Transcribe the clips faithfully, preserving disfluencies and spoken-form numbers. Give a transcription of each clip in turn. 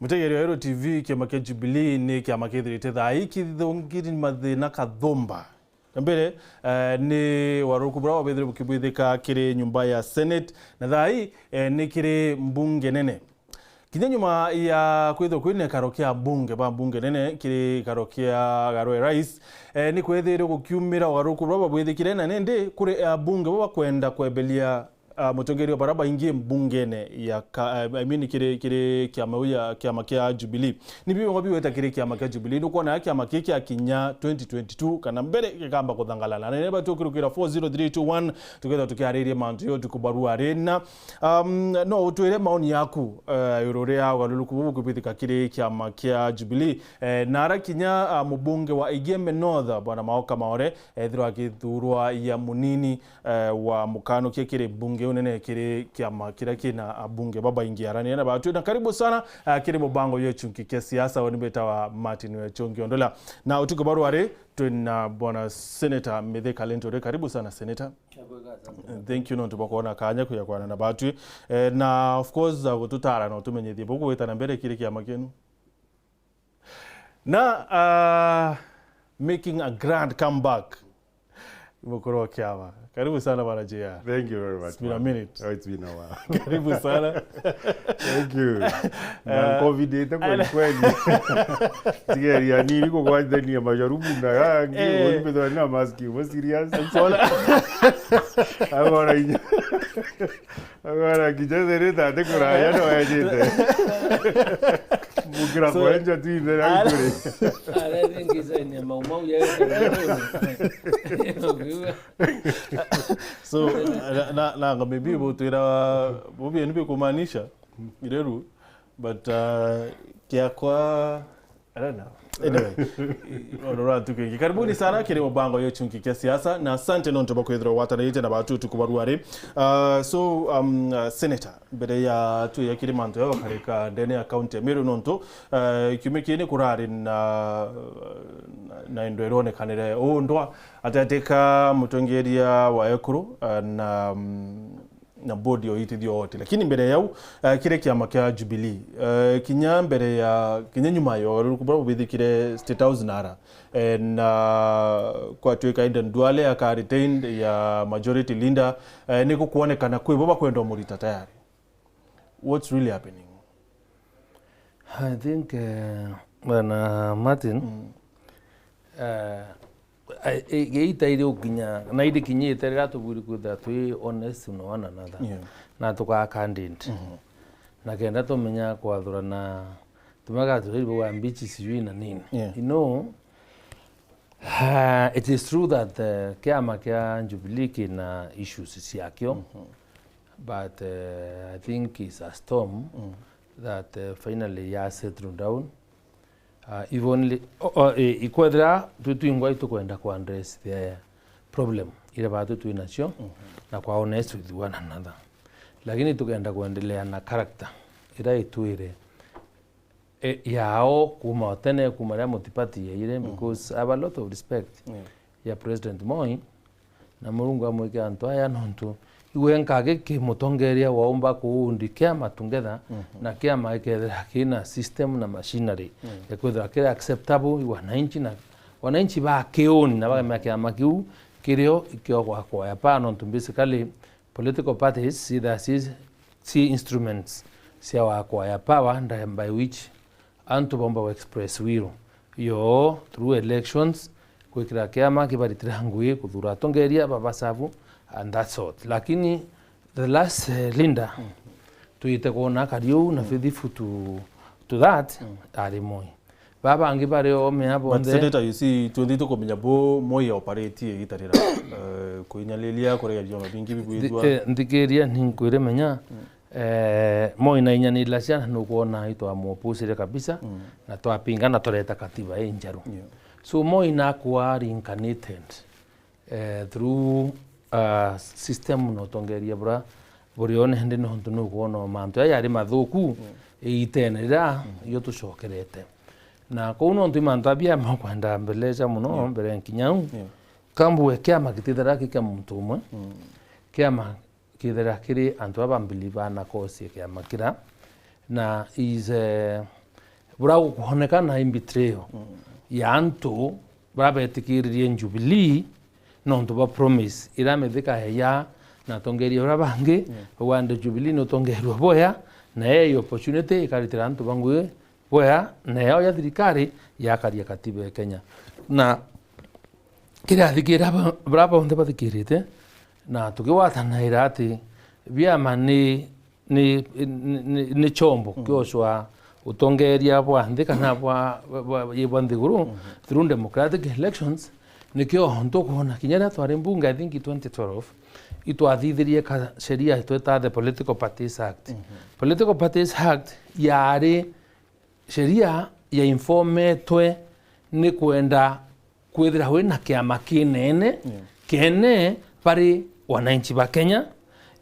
Mutegeri wa Ero T V, kiama kia Jubilee ni kiama kithirite thaa ii kithungiri mathina kathumba. Mbere, eh, ni waruruku buria bwabithire bukibwithika kiri nyumba ya Senate, na thaa ii, eh, ni kiri mbunge nene. Kinya nyuma ya kwithirwa kwina ikaro kia mbunge ba mbunge nene kiri ikaro kia Garwe Rais, eh, ni kwethirwe gukiumira waruruku buria bwabwithikire, na nindi kuri abunge bo bakwenda kwebelia ah, mutongeria wa baria baingi mbungene ya ka-, eh, I mean, kiri, kiri kiama uya, kiama kia Jubilee. Ni bimwe bimwe biweta kiri kiama kia Jubilee. Nukwona kiama kii kiakinya twenty twenty-two kana mbere gikamba kuthangalana. Na neba tukirukira four zero three two one, tukethirwa tukiariria mantu yo tukubarua rina. Um, no utwire maoni yaku, eh, iguru ria ugaruruku bubu kubithika kiri kiama kia Jubilee. Eh, na ara kinya, ah, mubunge wa Igembe North, Bwana Maoka Maore, ethirwa agithurwa ya munini eh, wa mukanukia kiri mbunge unene kiri kiama kiria kina abunge babaingi arania na batwi. Na karibu sana, eh, kiri mubango yo chunki kia siasa, weni mbitawa Martin Wechungi Ondola. Na utuku barua ri, twina bwana Senator Mithika Linturi. Karibu sana, Senator. Thank you nontu bwa kuona kanya kuya kwana na batwi. Eh, na of course, uh, gututara na utumenyithie buku wita na mbere kiri kiama kienu. Na, uh, making a grand comeback. Mukuru wa kiama. Karibu sana bwana J R. Thank you very much, man. It's been a minute. Oh, it's been a while. Karibu sana. Thank you. Na covid ite kweli kweli. Tigeri ya nini kugwatithania majarubu na yangi, eh, uri mbithwa na mask, we serious? Agora inya. Agora kinya thereta ate kuraya no ejite. Mukira so, kwenja tu ithe na ara-, ituri. Ara ringi zaini ya maumau ya ete. So, na, na, nanga maybe butwira, bubi ni bikumaanisha, ireru, but, uh, kiakwa, I don't know. Anyway, ono rwa ntuku ingi. Karibuni sana kiri mubango yo chunki kia siasa, na asante nontu bwa kwithirwa gwatanirite na batu tuku barua ri. Uh, so, um, uh, Senator, mbere ya tuya kiri mantu ya bakarika ndene ya county ya Meru nontu, uh, kiumia kii ni kurari na, na, na indo ironekanire undwa ateti ka mutongeria wa ekuru, uh, na, um, na bodi ya uitithio wote. Lakini mbere yau, eh, kiri kiama kia Jubilee, eh, kinya mbere ya, kinya nyuma ya ugaruruku buria bubithikire State House nara, eh, na kwatuika Aden Duale aka retained ya majority leader, eh, ni gukwonekana kwi bo bakwenda umurita tayari. What's really happening? I think, eh, Bwana Martin, mm, eh, eh, eh, giita iri gukinya, na irikinyite riria tubwiri kwithira twi honest na one another. Yeah. Na tukaa candid. Mhm. Na kenda tumenya kwathurana, tumega turi bwa mbichi sijui na nini. Yeah. You know, uh, it is true that, uh, kiama kia Jubilee kina issues ciakio, mhm, but, uh, I think it's a storm, mm, that, uh, finally ya settle down. Uh, even li-, o-, o-, i-, ikwethira twi twingwa itukwenda ku address the problem iria batu twi nacio, mhm, na kwa honest with one another. Lakini tukenda kuendelea na character iria itwire, e, yao kuma o tene, kuma riria Multiparty yaire, mhm, because I have a lot of respect, yeah, ya President Moi, na Murungu amwike antu aya, nontu iwe nkagi ki mutongeria waumba kuundi kiama together, mhm, na kiama gikethira kina system na machinery, mm, ya kwithira kiri acceptable i wananchi, na wananchi ba kiuni na bagemea kiama kiu kirio ikio gwa kwaya pa, nontu basically political parties either si, si instruments cia wa kwaya power, nda-, by which antu baumba ku express will yo through elections, gwikira kiama kibaritira ngui, kuthura atongeria babasavu, and that's all. Lakini the last, eh, leader, mm, twite kwona kari uu na, mm, faithful to, to that, mm, ari Moi. Baba bangi bari o mea. But bonthe, Senator, you see, twendi tukumenya bu Moi operate igita rira, eh, kuinyalilia, kuregeria biama bingi bibwithua. Thi-, eh, nthikiria, ninkwire menya, mm. Eh, Moi na inya ni lacia, na nukwona itwamupusire kabisa, mm, na twapinga na tureta katiba injeru. Yeah. So Moi nakwa reincarnated, eh, through, uh, system na utongeria bura buri one, indi nontu nukwona mantu aya yari mathuku, mm, iitene rira, mm, iyo tucokerete. Na kou nontu i mantu abia makwenda mbeleca muno, yeah, mbere nkinya u. Yeah. Kambue kiama gitithira ki kia muntu umwe. Mm. Kiama kithira kiri antu aba mbili bana kosie kiama kira, na is, eh, Bura gukwonekana i betrayal ya antu bara betikiririe Jubilee nontu bwa promise iria mithika eya na atongeria bara bangi, bauga ndi Jubilee ni utongerua bwea, na yei opportunity ikaritira antu ba ngui bwea, na yao ya thirikari yakaria katiba ya Kenya. Na kiria athikira ba-, bara bonthe bathikirite, na tukigwatanaira ati biama ni ni, ni, ni, ni chombo kiocwa utongeria bwa nthi kana bwa, bwa, bwa, bwa nthiguru through democratic elections. Nikio ntukwona kinya riria twari mbunge, I think twenty twelve, itwathithirie ka sheria tweta the Political Parties Act. Political Parties Act yari sheria ya informetwe ni kwenda kwithira wina kiama kinene, kene bari wananchi ba Kenya,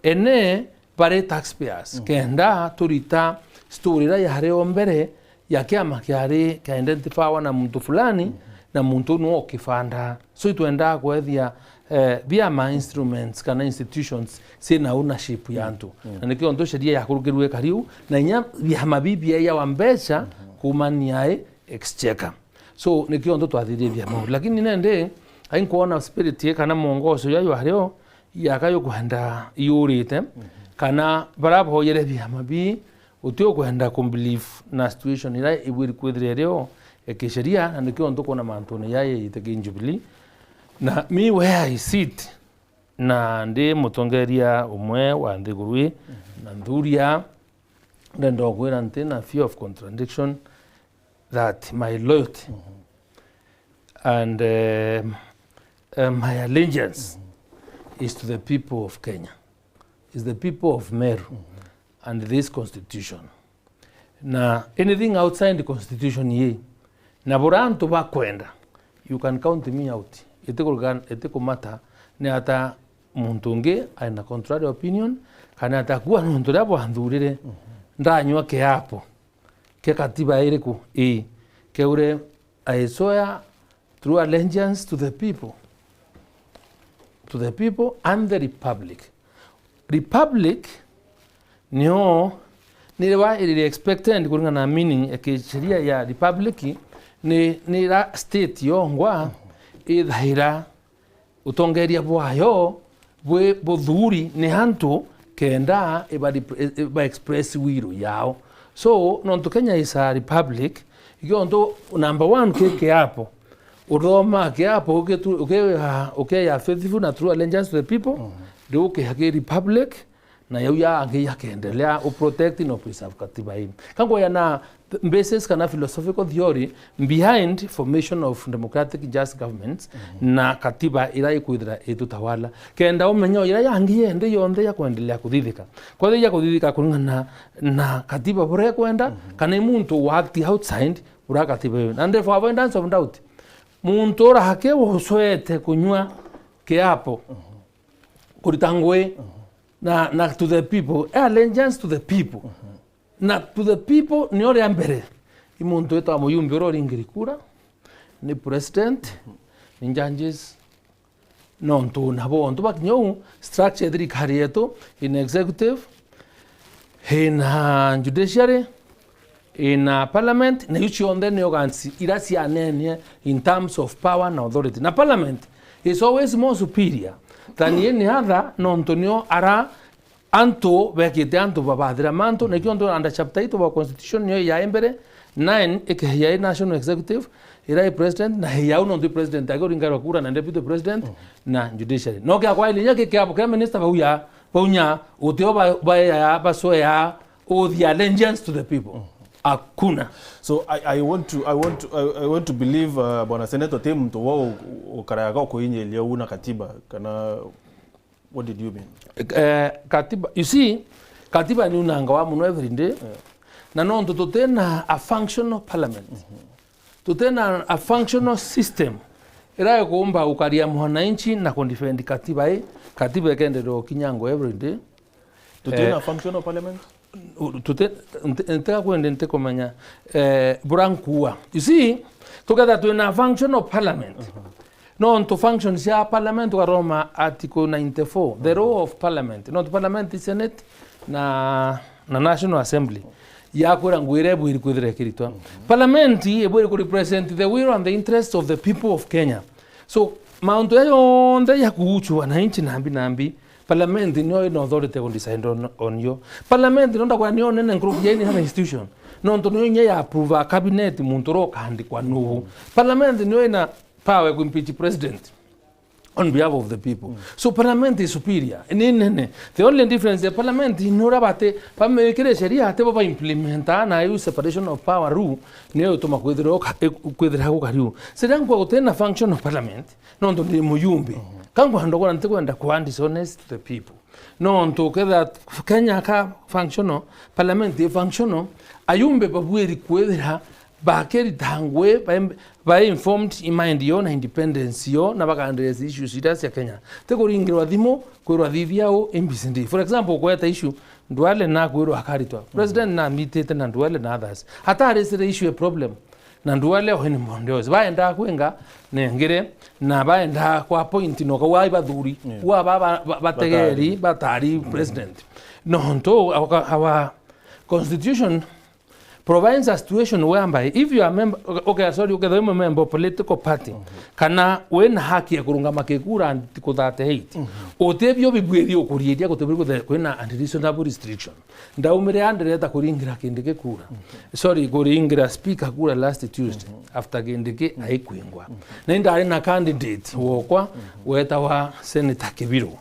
ene bari taxpayers, kenda turita story iria yari o mbere ya kiama kiari kia identifywa na muntu fulani, na muntu uu niwe ukifanda. So itwendaa kwethia, eh, biama, instruments kana institutions ciina ownership ya antu. Na nikio ntu sheria yakurukirue kariu, na inya biama bibiayawa mbeca kuumania i exchequer. So nikio ntu twathithirie biama uu. Lakini nende, ai nkwona spirit i kana mwongozo ya ywario yaka yukwenda yurite, kana bara boyere biama bi, uti ukwenda ku believe na situation iria ibwiri kwithira irio ya kisheria, na nikio ntu kwona mantune yaya yite ki Jubilee. Na me where I sit, na ndi mutongeria umwe wa nthiguru ii, na nthuria, ndenda kwira nti na fear of contradiction, that my loyalty and, um, uh, my allegiance is to the people of Kenya, is the people of Meru and this constitution. Na anything outside the constitution ii, na bura antu bakwenda, you can count me out. Itikurigana, itikumata ni ata muntu ungi aina contrary opinion, kana atakua nontu riria bwanthurire, ndanyua kiapo kia katiba iriku? Ii, keure, I swear true allegiance to the people, to the people and the republic. Republic nio niriwa iri expected kuringana na meaning ya kisheria ya republic, ni, ni ira state yongwa ithaira utongeria bwayo bwi buthuri ni antu kenda iba, iba express will yao. So nontu Kenya is a republic, ikio ntu number one ki kiapo. Uthoma kiapo ukitu-, ukeya, ukeya faithful na true allegiance to the people, riu ukeya ki republic, na yau ya angi yakendelea u protect na u preserve katiba ii. Kangwaya na basis kana philosophical theory behind formation of democratic just governments na katiba ira ikwithira itutawala. Kenda umenye o ira yangi yende yonthe ya kwendelea kuthithika. Kwethira ya kuthithika kuringana na katiba buria ikwenda, kana i muntu wa act outside ura katiba iyo. And for avoidance of doubt, muntu ura hake ucwete kunyua kiapo, kurita ngui, na, na to the people, allegiance to the people. Na to the people ni uria mbere. I muntu witwa muyumbe uria uringiri kura, ni president, ni judges, nontu nabo ontu bakinya uu, structure ya thirikari yetu, in executive, ina judiciary, ina parliament, na iu cionthe ni organs ira cianenie in terms of power na authority. Na parliament is always more superior than any other, nontu nio ara antu bekite antu babathira mantu, na ikio ntu under chapter eight of our constitution niyo ya mbere, nine ikeheya i national executive, ira i president, na heya u nontu i president ake uringairwa kura na deputy president na judiciary. No kia kwaili nya ki kiapo kia minister bauya, baunya, utio ba, ba, ya, baswea, uthi allegiance to the people. Hakuna. So I, I want to, I want to, I, I want to believe, uh, Bwana Senator, ti muntu wo ukaraga ukuinyiria u na katiba, kana what did you mean? Eh, katiba, you see, katiba ni unanga wa muno every day. Na nontu tutina a functional parliament. Tutina a functional system ira ikumba gukaria mwananchi na kudefend katiba ii, katiba ikenderea ukinyango every day. Tutina, eh, functional parliament? U-, tute-, nte-, ntega kwende ntikumenya, eh, bura nkuua. You see, tuketha twina functional parliament. Nontu functions cia parliament, ukaroma article ninety-four, the role of parliament. Nontu parliament i senate na, na national assembly. yakwira ngugi iria ibwiri kwithira ikiritwa. Parliament ibwiri ku represent the will and the interest of the people of Kenya. So, mauntu ya yonthe ya kuhusu wananchi nambi nambi, Parliament niyo ina authority ya ku decide on, on yo. Parliament no ndakwira niyo nene nkuruki ya any other institution. Nontu niyo inya ya approve a cabinet muntu uria ukaandikwa nuu. Parliament niyo ina power ya ku impeach president on behalf of the people. So parliament is superior. Ni nene. The only difference ya parliament ni uria bati bamikire sheria ati bo ba implementa na iu separation of power rule niyo ituma kwithira uka-, kwithira gukariu. Sheria nkwa gutina function of parliament, nontu ndi muyumbe. Kangwa ndogora ntikwenda kwa dishonest the people. Nontu kethira Kenya ka functional, parliament i functional, ayumbe babwiri kwithira bakirita ngugi ba, ba informed in mind yo na independence yo na baka address issues iria cia Kenya. Ti kuringirwa thimu, kwirwa thithia u A B C D. For example, kweta issue Duale na kwirwa akaritwa. President na mitite na Duale na others. Atarisire issue a problem. Na Duale o ni Mondeos. Baendaa kwinga nengire na baendaa kwa point no kau ai bathuri. Yeah. Kwa ba, ba, ba, bategeri, batari president. Nontu our, our constitution provides a situation whereby if you are member, okay, sorry, ukethira wi member of political party, kana wina haki ya kurungama kikura article thirty-eight, utibio bibwiri ukuriiria gutibiri kwina unreasonable restriction. Ndaumire a ndireta kuringira Kindiki kura. Sorry, kuringira speaker kura last Tuesday after Kindiki aikwingwa. Na indari na candidate wokwa wetawa Senator Kibiro.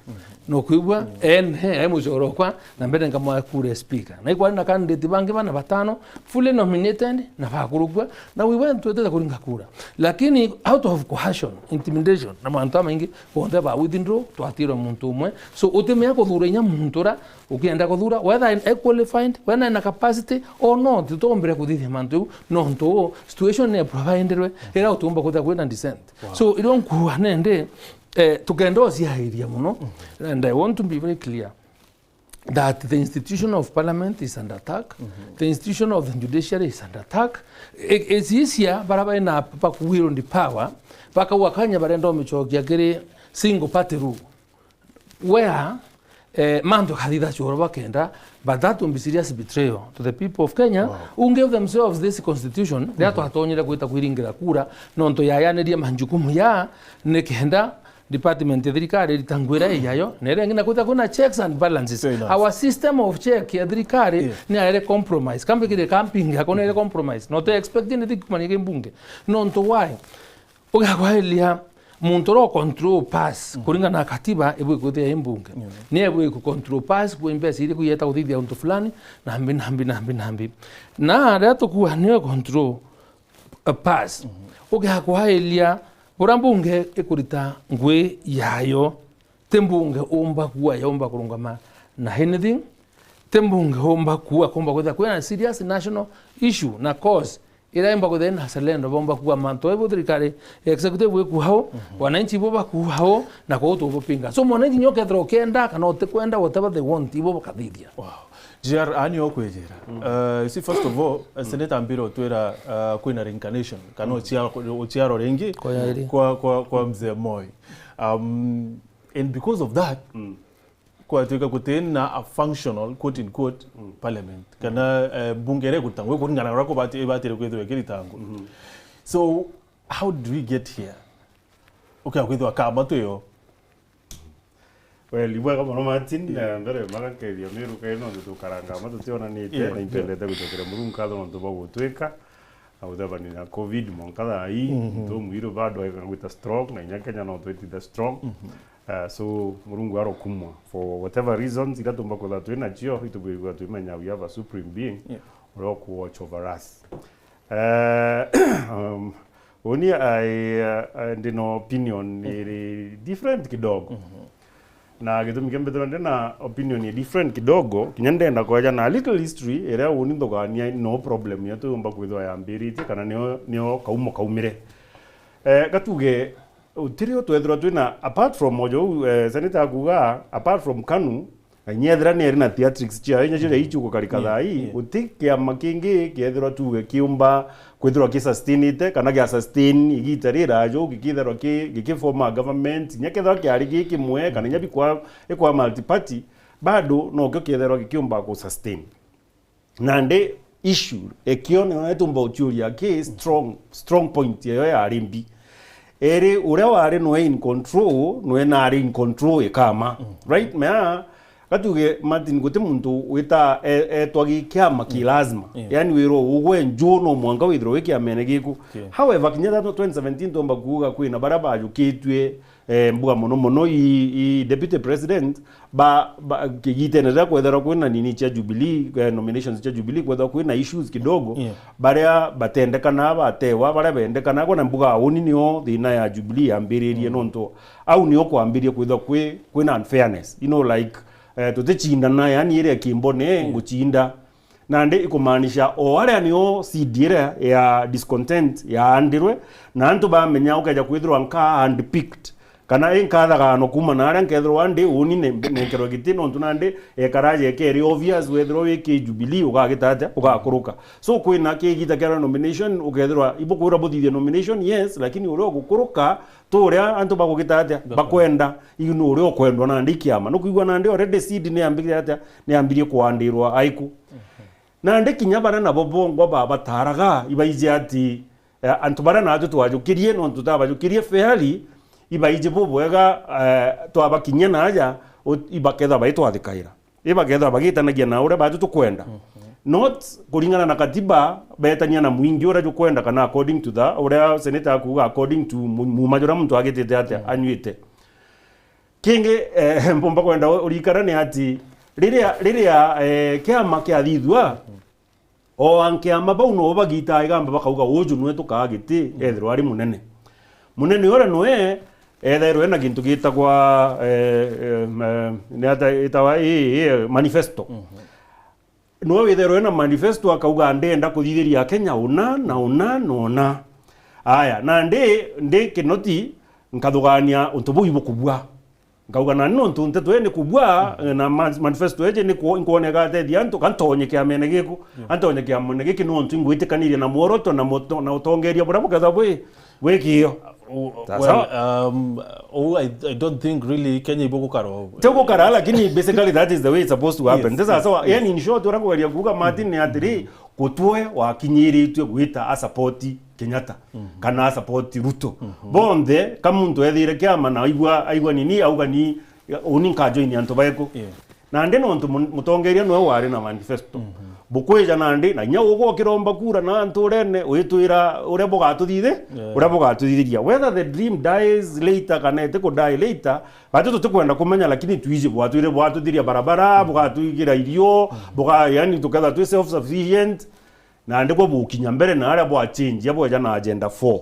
No kwigua, en, he, ai mucoro okwa, na mbere nkamwa kura speaker. Na ikwari na candidate bangi bana batano, fully nominated, na bakurukua, na we went twetete kuringa kura. Lakini out of coercion, intimidation, na mantu amaingi, bonthe ba withdraw, twatirwe muntu umwe. So, utimea kuthura inya muntu ura ukienda kuthura, whether e qualified, whether ena capacity or not, tutombire kuthithia mantu iu, nontu situation ni providerwe, ira utumba kutha kwina dissent. So, irio nkuuga nende, eh, tukenda uciairia muno, and I want to be very clear that the institution of parliament is under attack, the institution of the judiciary is under attack. I-, icicia bara baina bakuwirwo ndi power, bakauga Kenya barenda umicokia kiri single party rule. Where, eh, mantu kathitha coro bakenda, but that will be serious betrayal to the people of Kenya who gave themselves this constitution, riria twatonyire gwita kwiringira kura, nontu yayanirie majukumu ya, nikenda department ya thirikari irita ngugi iria iyayo, na iria ingi na kwithira kwina checks and balances. Fair enough. Our system of check ya thirikari ni yaere compromise. Kambikire kampingi yako ni yaere compromise. No tu expect anything kumania ki mbunge. Nontu why? Ugakwaelia muntu ura control pass kuringana na katiba ibwi kwithia i mbunge. Ni ibwi ku control pass kwa mbeca iria kuyeta kuthithia untu fulani, nambi, nambi, nambi, nambi. Na riria tukua niwe control a pass. Ugakwaelia buria mbunge ikurita ngugi yayo, ti mbunge umba kuwa yaumba kurungama na anything, ti mbunge umba kuwa kumba kwithira kwina serious national issue na cause iria imba kwithira ina selendo bomba kuwa mantu ebu thirikari executive iku hau, wananchi ibo baku hau, na kwou tubupinga. So mwananchi nyo kethira ukenda kana utikwenda, whatever they want, ibo bakathithia. Wow. J R, ani okwijira. Uh, you see, first of all, uh, Senator Mbiro twira, uh, kwina reincarnation, kana uciaro, uciaro ringi kwa, kwa, kwa Mzee Moi. Um, and because of that, kwatuika gutina a functional, quote in quote, parliament. Kana, uh, bunge iria ikuruta ngugi kuringana na uria kubati-, ibatire kwithirwa ikirita ngugi. So, how did we get here? Ukia kwithirwa kama tuyo. Well, ibwega mono Martin, na mbere magakethia Miru kaino ndu tukaranga ama tutionanite, na impendete gucokera Murungu nkatho nontu bwa gutwika na guthebania na covid mwanka thaa ii, muntu umwiru bado aikara gwita strong, na inya Kenya no twitithe strong. Uh, so Murungu arokumwa for whatever reasons iria tumba kwithirwa twi nacio, itubwirwa twimenya we have a supreme being uria uku watch over us. Eh, um, uni I, uh, uh, ndina opinion iri different kidogo. Na gitumi kia mbithirwa ndina opinion iri different kidogo, kinya ndenda kweja na little history iria uni nthugania no problem yetu yumba kwithirwa yambiritie kana nio, nio kaumo kaumire. Eh, gatuge, utirio twethirwa twina, apart from ojo, eh, Senator akuga, apart from KANU, na inya ethira ni eri na theatrics ciayo, inya ciria icio gukarika thaa ii, guti kiama kingi kiethirwa tuge kiumba kwithirwa ki sustainite, kana gia sustain igita riraju gikithirwa ki, giki form a government, inya kethirwa kiari gi kimwe, kana inya bikwa, ikwa multi party, bado nokio kiethirwa gikiumba ku sustain. Nandi issue, ekio nio netumba uchiuria ki strong, strong point yeyo yari mbi. Eri uria wari nwe in control, nwe nari in control ikama. Right? Mea, gatuge Martin, guti muntu wita e-, etwa gi kiama ki lazima. Yeah. Yani wirwo ugwe nju no mwanka withirwe wi kiamene giku. Yeah. However, kinya that twenty seventeen tumba kuuga kwina baria bajukitue, eh, mbuga mono mono i, i deputy president, ba, ba, kigitene riria kwethirwa kwina nini cia Jubilee, eh, nominations cia Jubilee, kwethirwa kwina issues kidogo, yeah, baria batendekana batewa, baria bendekana, kwona mbuga uni nio thina ya Jubilee yambiririe, mm, nontu au nio kwambirie kwithirwa kwi, kwina unfairness, you know, like, eh, tuticindana, yani iria kimbone, yeah, ngucinda. Nandi ikumaanisha o aria nio seed iria ya discontent yaandirwe, na antu bamenya ukeja kwithirwa nka handpicked, kana i nkathagano kuuma na aria nkethirwa ndi uni ne-, nenkerwe giti, nontu nandi ekaraja ekeri obvious wethirwa wi ki Jubilee ugagita atia, ugakuruka. So kwina kigita kia nomination ukethirwa ibukwirwa buthithie nomination, yes, lakini uria ugukuruka tu uria antu bagugita atia, bakwenda, iu ni uria ukwendwa nandi kiama. Nukwigua nandi already seed ni yambire atia, ni yambirie kuandirwa aiku. Nandi kinya baria nabo bongwa babataraga, ibaiji ati, eh, antu baria natwe twajukirie, nontu tabajukirie fairly, ibaiji bubwega, eh, twabakinyia naja, u-, ibaketha baitwathikaira. Ibaketha bagitanagia na uria batwe tukwenda. Not kuringana na katiba, betania na mwingi uria jukwenda, kana according to the, uria senator akuuga, according to mu-, muuma juria muntu agitite atia, anyuite. Kingi, eh, mpumba kwenda u-, urikara ni ati, riria, riria, eh, kiama kiathithua, o ankiama bau no bagitaa igamba bakauga, "Uju nwe tukaa giti, ethirwa ari munene." Munene uria nwe ethairwe na gintu gitagwa, eh, eh, ma-, ni ata itawa, ii, ii, manifesto. Nwe withairwe na manifesto akauga, "Ndenda kuthithiria Kenya una, na una, na una." Aya, na ndi, ndi Kinoti, nkathugania untu buu ibukubua. Nkauga, "Nani nontu nteto ii ni kubua, na ma-, manifesto eji ni ku-, nkwona igatethia antu, ka ntonye kiamene giku, ka ntonye kiamene giki nontu ingwitikanirie na mworoto na muto-, na utongeria buria bukethirwa bwi, bwi kio." U-, Sawa well, sawa. Um, u-, I, I don't think really Kenya ibugukara uguo. Ti gukara, lakini basically that is the way it's supposed to happen. Yes, yes, yes. Ti sawa sawa. Yani, in short, uria kugeria kuuga, Martin, ni atiri, gutwe wakinyiritue gwita a support Kenyatta, kana a support Ruto. Bonthe, ka muntu ethire kiama na aigua, aigua nini, auga ni, uni nkajoini antu baiku. Yeah. Nandi nontu mu-, mutongeria nwe wari na manifesto. Bukwija nandi, na inya ugwe ukiromba kura na antu urene, witwira uria bugatuthithe, yeah, uria bugatuthithiria. Whether the dream dies later kana iti ku die later, batu tutikwenda kumenya, lakini twiji bwatwire bwatuthiria barabara, bugatwigira irio, buga-, yani tuketha twi self sufficient. Nandi bwo bukinya mbere na aria bwachenjia bweja na agenda four.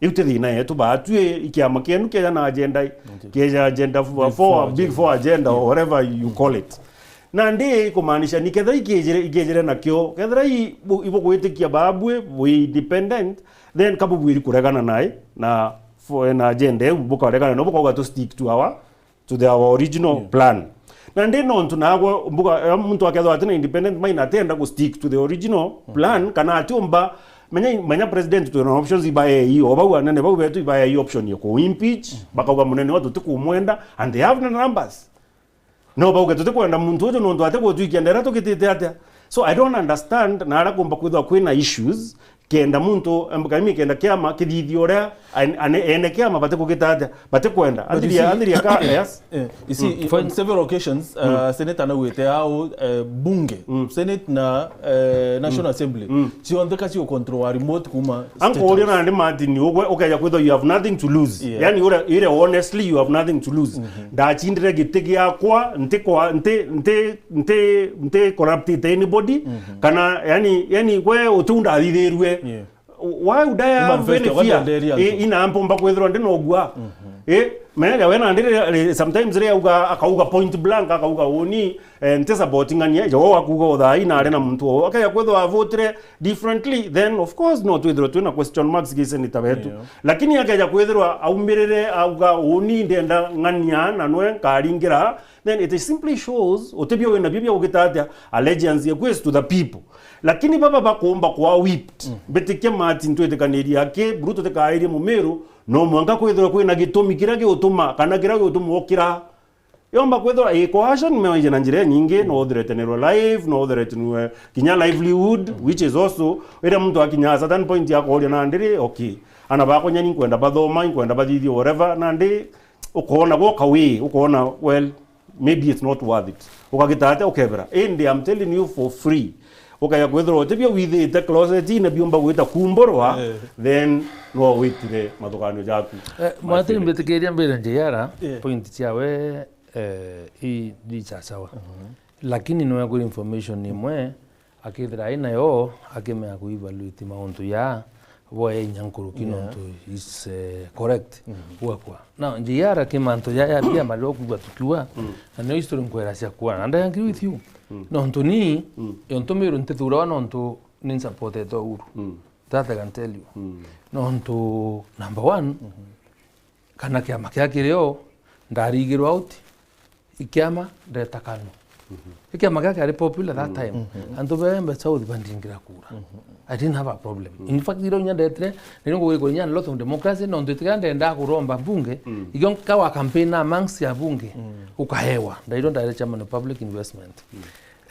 Iu ti thina yetu, baatwi i kiama kienu kieja na agenda, kieja agenda four, big four agenda, or whatever you call it. Nandi ikumaanisha ni kethira ikiejire, ikiejire nakio, kethira i-, bu-, ibugwitikia baabui bu independent, then ka bubwiri kuregana nai na fo-, na agenda iu, bukaregana no bukauga tu stick to our to the, our original plan. Nandi nontu nagwe mbuga, eh, muntu akethirwa atina independent mind, atenda ku stick to the original plan, kana atiumba, menya, menya president twina options ibaei, o bau anene bau betu ibaei option ya ku impeach, bakauga munene wetu tutikumwenda, and they have the numbers. No bauge tutikwenda muntu uju nontu atigutwikia ndera tukitite atia. So I don't understand na aria kumba kwithwa kwina issues, kenda muntu, em, kaimi kenda kiama kithithia uria an-, ane-, ene kiama batikugita atia, batikwenda. But you see, athiria ka, yes. Eh, you see, on several occasions, uh, Senator naugite au, eh, bunge, Senate na, eh, National Assembly, cionthe ka cio control wa remote kuma State House. Ankuria nandi Martin, ugwe ukeja kwithwa you have nothing to lose. Yeah. Yani ure, ire honestly you have nothing to lose. Ndachindire giti giakwa, nti kwa, nti, nti, nti, nti corrupted anybody, kana, yani, yani, gwe utiu ndathithirue. Yeah. Why would I have any fear? Ina mpumba kwithirwa ndi nogua. Eh, menya we nandi ri-, sometimes ri auga, akauga point blank, akauga uni, eh, nti support ng'ania, jo akuga uthai na ari na muntu o. Akaya kwithirwa avotire differently, then of course no twithirwe twina question marks gi senator wetu. Yeah. Lakini akeja kwithirwa aumirire auga uni ndenda ng'ania na nwe nkaringira, then it simply shows utibio wina bio bia ugita atia, allegiance yaku is to the people. Lakini baba bakumba kwa whipped. Mbitikia Martin twitikaniria aki, Bruto tikairie Mumiru, no mwanka kwithirwa kwina gitumi kiria giutuma, kana kiria giutuma ukira Yomba kwithirwa i coercion, meoije na njira inyingi, no uthreatenirwe life, no uthreatenirwe kinya livelihood, which is also, iria muntu akinya a certain point ya kuuria nandi ri, okay, ana bakwa nyani nkwenda bathoma, nkwenda bathithie whatever, nandi ukoona gwoka wi, ukoona, well, maybe it's not worth it. Ukagita atia ukebera. Indi I'm telling you for free. Ukaya kwithirwa utibio withite closet-ine biumba gwita kumburwa, eh, then no witire mathuganio jaku. Eh, Martin, mbitikiria mbire J R, eh, point ciawe, eh, i, i sawa. Mhm. Lakini niwe kuri information imwe, akethira ainayo, akimea ku evaluate mauntu ya, bwaya inya nkuruki, yeah, nontu is, eh, correct, mm, gwakwa. Now, J R ki mantu ya, ya, ya mariro kugwa tukiwa, mm, na nio history nkwera cia kuwa, and I agree with you. Mm. Nontu ni, mm, yontu Meru ntithurawa nontu ni supportete Uhuru. Mm. That I can tell you. Mm. Nontu, number one, mm-hmm, kana kiama kia kirio, ndarigirwa out, ikiama ndeta KANU. Mhm. Ikiama kia kiari popular that, mm, time. Mhm. Antu bembe South bandingira kura. Mhm. I didn't have a problem. Mm. In fact, iro inya ndetire, niri ngugurikwa inya a lot of democracy, nontu itiga ndenda kuromba mbunge, mm, ikio nkawa campaign amongst ya bunge, mm, ukahewa. Ndairwo ndaire chairman of public investment. Mm.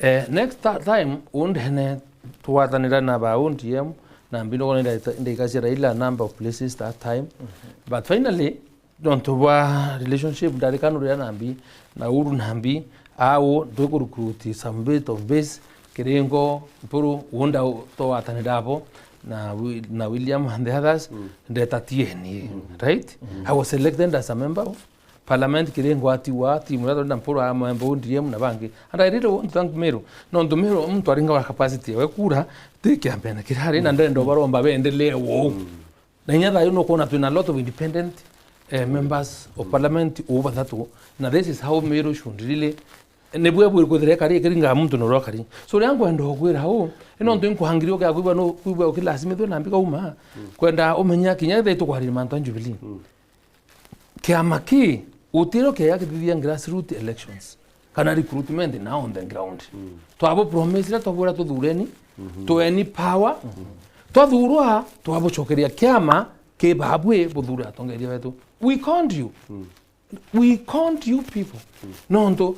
Eh, next ta-, time, undene twatanira na ba O D M, na mbino ndaika-, ndaikacia Raila a number of places that time. Mhm. But finally, nontu bwa relationship ndarikanurira nambi, na Uhuru nambi, au, twi ku recruit some bit of base, Kiringo, Mpuru, unda u-, twatanira abo, na Wi-, na William and the others, mm, ndeta T N A, mm, right? Mm. I was selected as a member of parliament, Kiringo atiwa, timu iria twari na Mpuru, a member O D M na bangi. And I really want to thank Meru. Nontu Meru, muntu aringa wa capacity yawe kura, ti kiambene kirari, na ndenda ubaromba bendelee wou. Mm. Na inya thayu nukwona twina a lot of independent, eh, members of parliament uu bathatu, na this is how Meru should really, nibwe bwiri kwithira ekari, ikiringa muntu nuria ukari. So, riria nkwenda ukwira uu, ni nontu inkuhangiria ukia kwigua nu-, kwigua ukilasimithua na mbika uma, kwenda umenya kinya ethira itukwariria mantu a Jubilee. Kiama ki, utiro kiaya kithithia grassroot elections, kana recruitment na on the ground. Mm. Twabo promise ria twabwira tuthureni, mhm, tueni power. Mhm. Twathurwa, twabucokeria kiama ki babwi buthure atongeria betu. We conned you. Mm. We conned you people. Mm. Nontu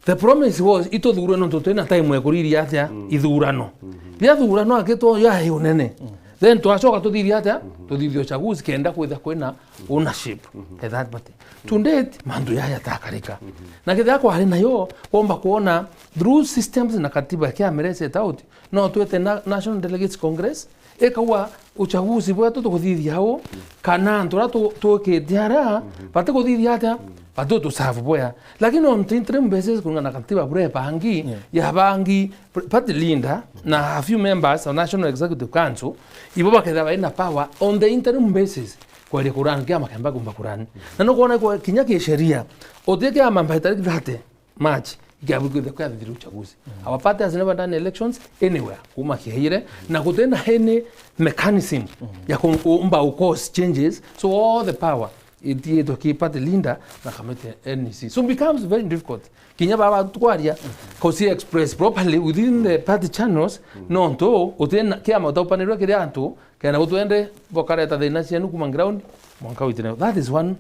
the promise was ituthurwe nontu twina time ya kuriria atia, mm, ithurano. Mhm. Riria thurano akitwo yai unene. Mm. Then twacoka tuthithia atia? Mhm. Tuthithia uchaguzi kenda kwitha kwina, mhm, ownership, mhm, ya that party. To date, mantu yaya takarika. Mhm. Na kethira kwari nayo, womba kwona through systems na katiba kia Mere set out, no twite na National Delegates Congress, ikauga uchaguzi bwetu tukuthithia u, kana antu aria tu-, twikite aria, mhm, batikuthithia atia? Mhm. Batutuserve bwea. Lakini on the interim basis, kulingana na katiba buria ibangi, yeah, ya bangi, pr-, party leader na a few members of National Executive Council, ibo bakethira baina power on the interim basis, kwaria kurani kiama kemba kumba kurani. Na nukwona kwa kinya kisheria, uti kiama by tariki thirty March, ikiabu kwitha kwathithire uchaguzi. Mm. Our party has never done elections anywhere, kuma kiaire, na gutina any mechanism, mm, ya kumba u cause changes, so all the power itiitwe ki party leader na kamiti ya N E C. So it becomes very difficult. Kinya baba tukwaria, cause express properly within the party channels, nontu utina kiama utaupanirwe kiri antu, kenda gutwende bokareta thina cienu kuma ground, mwanka witine. That is one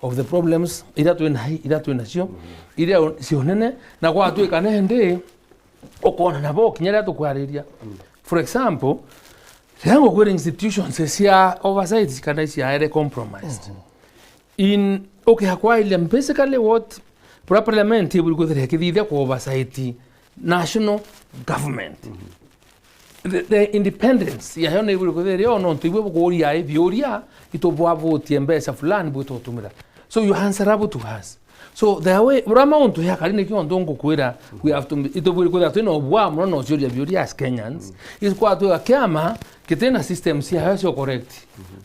of the problems iria twina, iria twinacio, iria cionene, na gwatwika nendi, ukona nabo kinya riria tukwariria. Mm. For example, riria ngukwira institutions cia oversight kana iciaere compromised. Mhm. In, okay, akwairia basically what pra-, parliament iburi kwithira ikithithia ku oversight national government. Mhm. The, the independence yayo ni iburi kwithira iri o nontu ibwe bukuria i biuria, itubwabutie mbeca fulani bwitutumira. So you answerable to us. So, the way, bura mauntu ya kari nikio ntu ngukwira, we have to be, itubwiri kwithira twina ubwa muno na uciuria biuria as Kenyans. Mm. Is kwatwiga kiama kitina system ciayo cia correct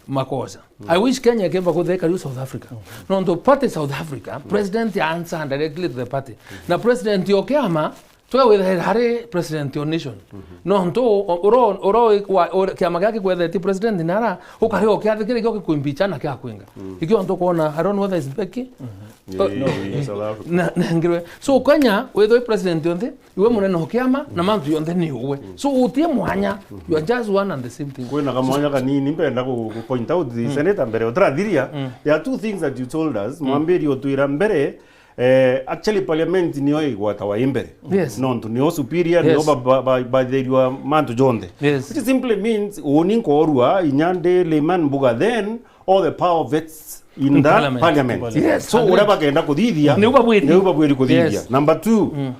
makosa. Mm. I wish Kenya ikemba kwithira ikari South Africa. Mm. Nontu party South Africa, mm, president answer directly to the party. Mm. Na president yo kiama, twe withira hari president yo nation. Mhm. Nontu, o-, uro, uro, wa, ura, kiama gia kikwetheti president nara, ukari ukiathikira ikio kikwimbicha na kia kwinga. Mm. Ikio ntu kwona, I don't know whether it's Becky. Mhm. Oh, no. Yeah, South Africa. Na, na ngirwe. So, Kenya, withwe president yonthe, iwe munene o kiama, na mantu yonthe ni uwe. Mm. So, utie mwanya, you are just one and the same thing. Kwina kamwanya kanini, mpenda ku, ku point out the senator mbere, utirathiria. Mm. There are two things that you told us. Mm. Mwambiri utwira mbere, Eh, actually, parliament nio igwatawa i mbere. Yes. Nontu nio superior, nio Yes. ba-, ba-, ba-, bathirwa mantu jonthe. Yes. Which simply means, uni nkorua, inya ndi layman mbuga, then all the power vests in In the parliament. parliament. Yes, So, agreed. uria bakenda kuthithia, Niu babwiri. niu babwiri kuthithia. Yes. Number two, Mm.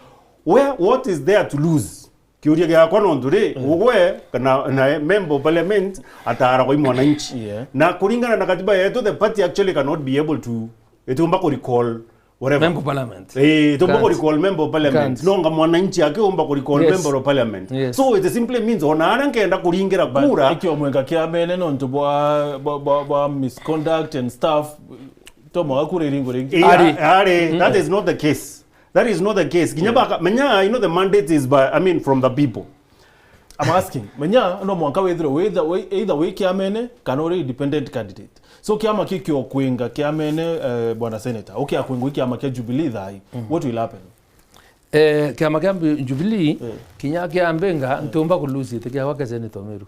where, what is there to lose? Kiuria giakwa nontu ri, Mm. ugwe kana na member of parliament ataaragwa i mwananchi. Yeah. Na kuringana na katiba yetu, the party actually cannot be able to, itiumba ku recall whatever. Member of parliament. Eh, itiumba ku Can't. recall member of parliament. Can't. Nonga mwananchi akiumba ku recall Yes. member of parliament. Yes. So it simply means ona aria nkenda kuringira But kura. ikio mwenga kiamene nontu bwa, bwa, bwa, bwa misconduct and stuff, to mwaga kura iringo ringi. Yeah, Ari. ari, Mm. that is not the case. That is not the case. Kinya Yeah. baka, menya, you know, the mandate is by, I mean, from the people. I'm asking. Menya, no mwanka withirwe witha-, wi-, either wi kiamene kana uri independent candidate. So kiama kikio kwinga kiamene, eh, bwana senator, ukia kwingwa i kiama kia Jubilee thai, Mm. what will happen? Eh, kiama kia mbi-, Jubilee, Eh. kinya kia mbinga, Eh. ntiumba ku lose iti kiawa kia senator Meru.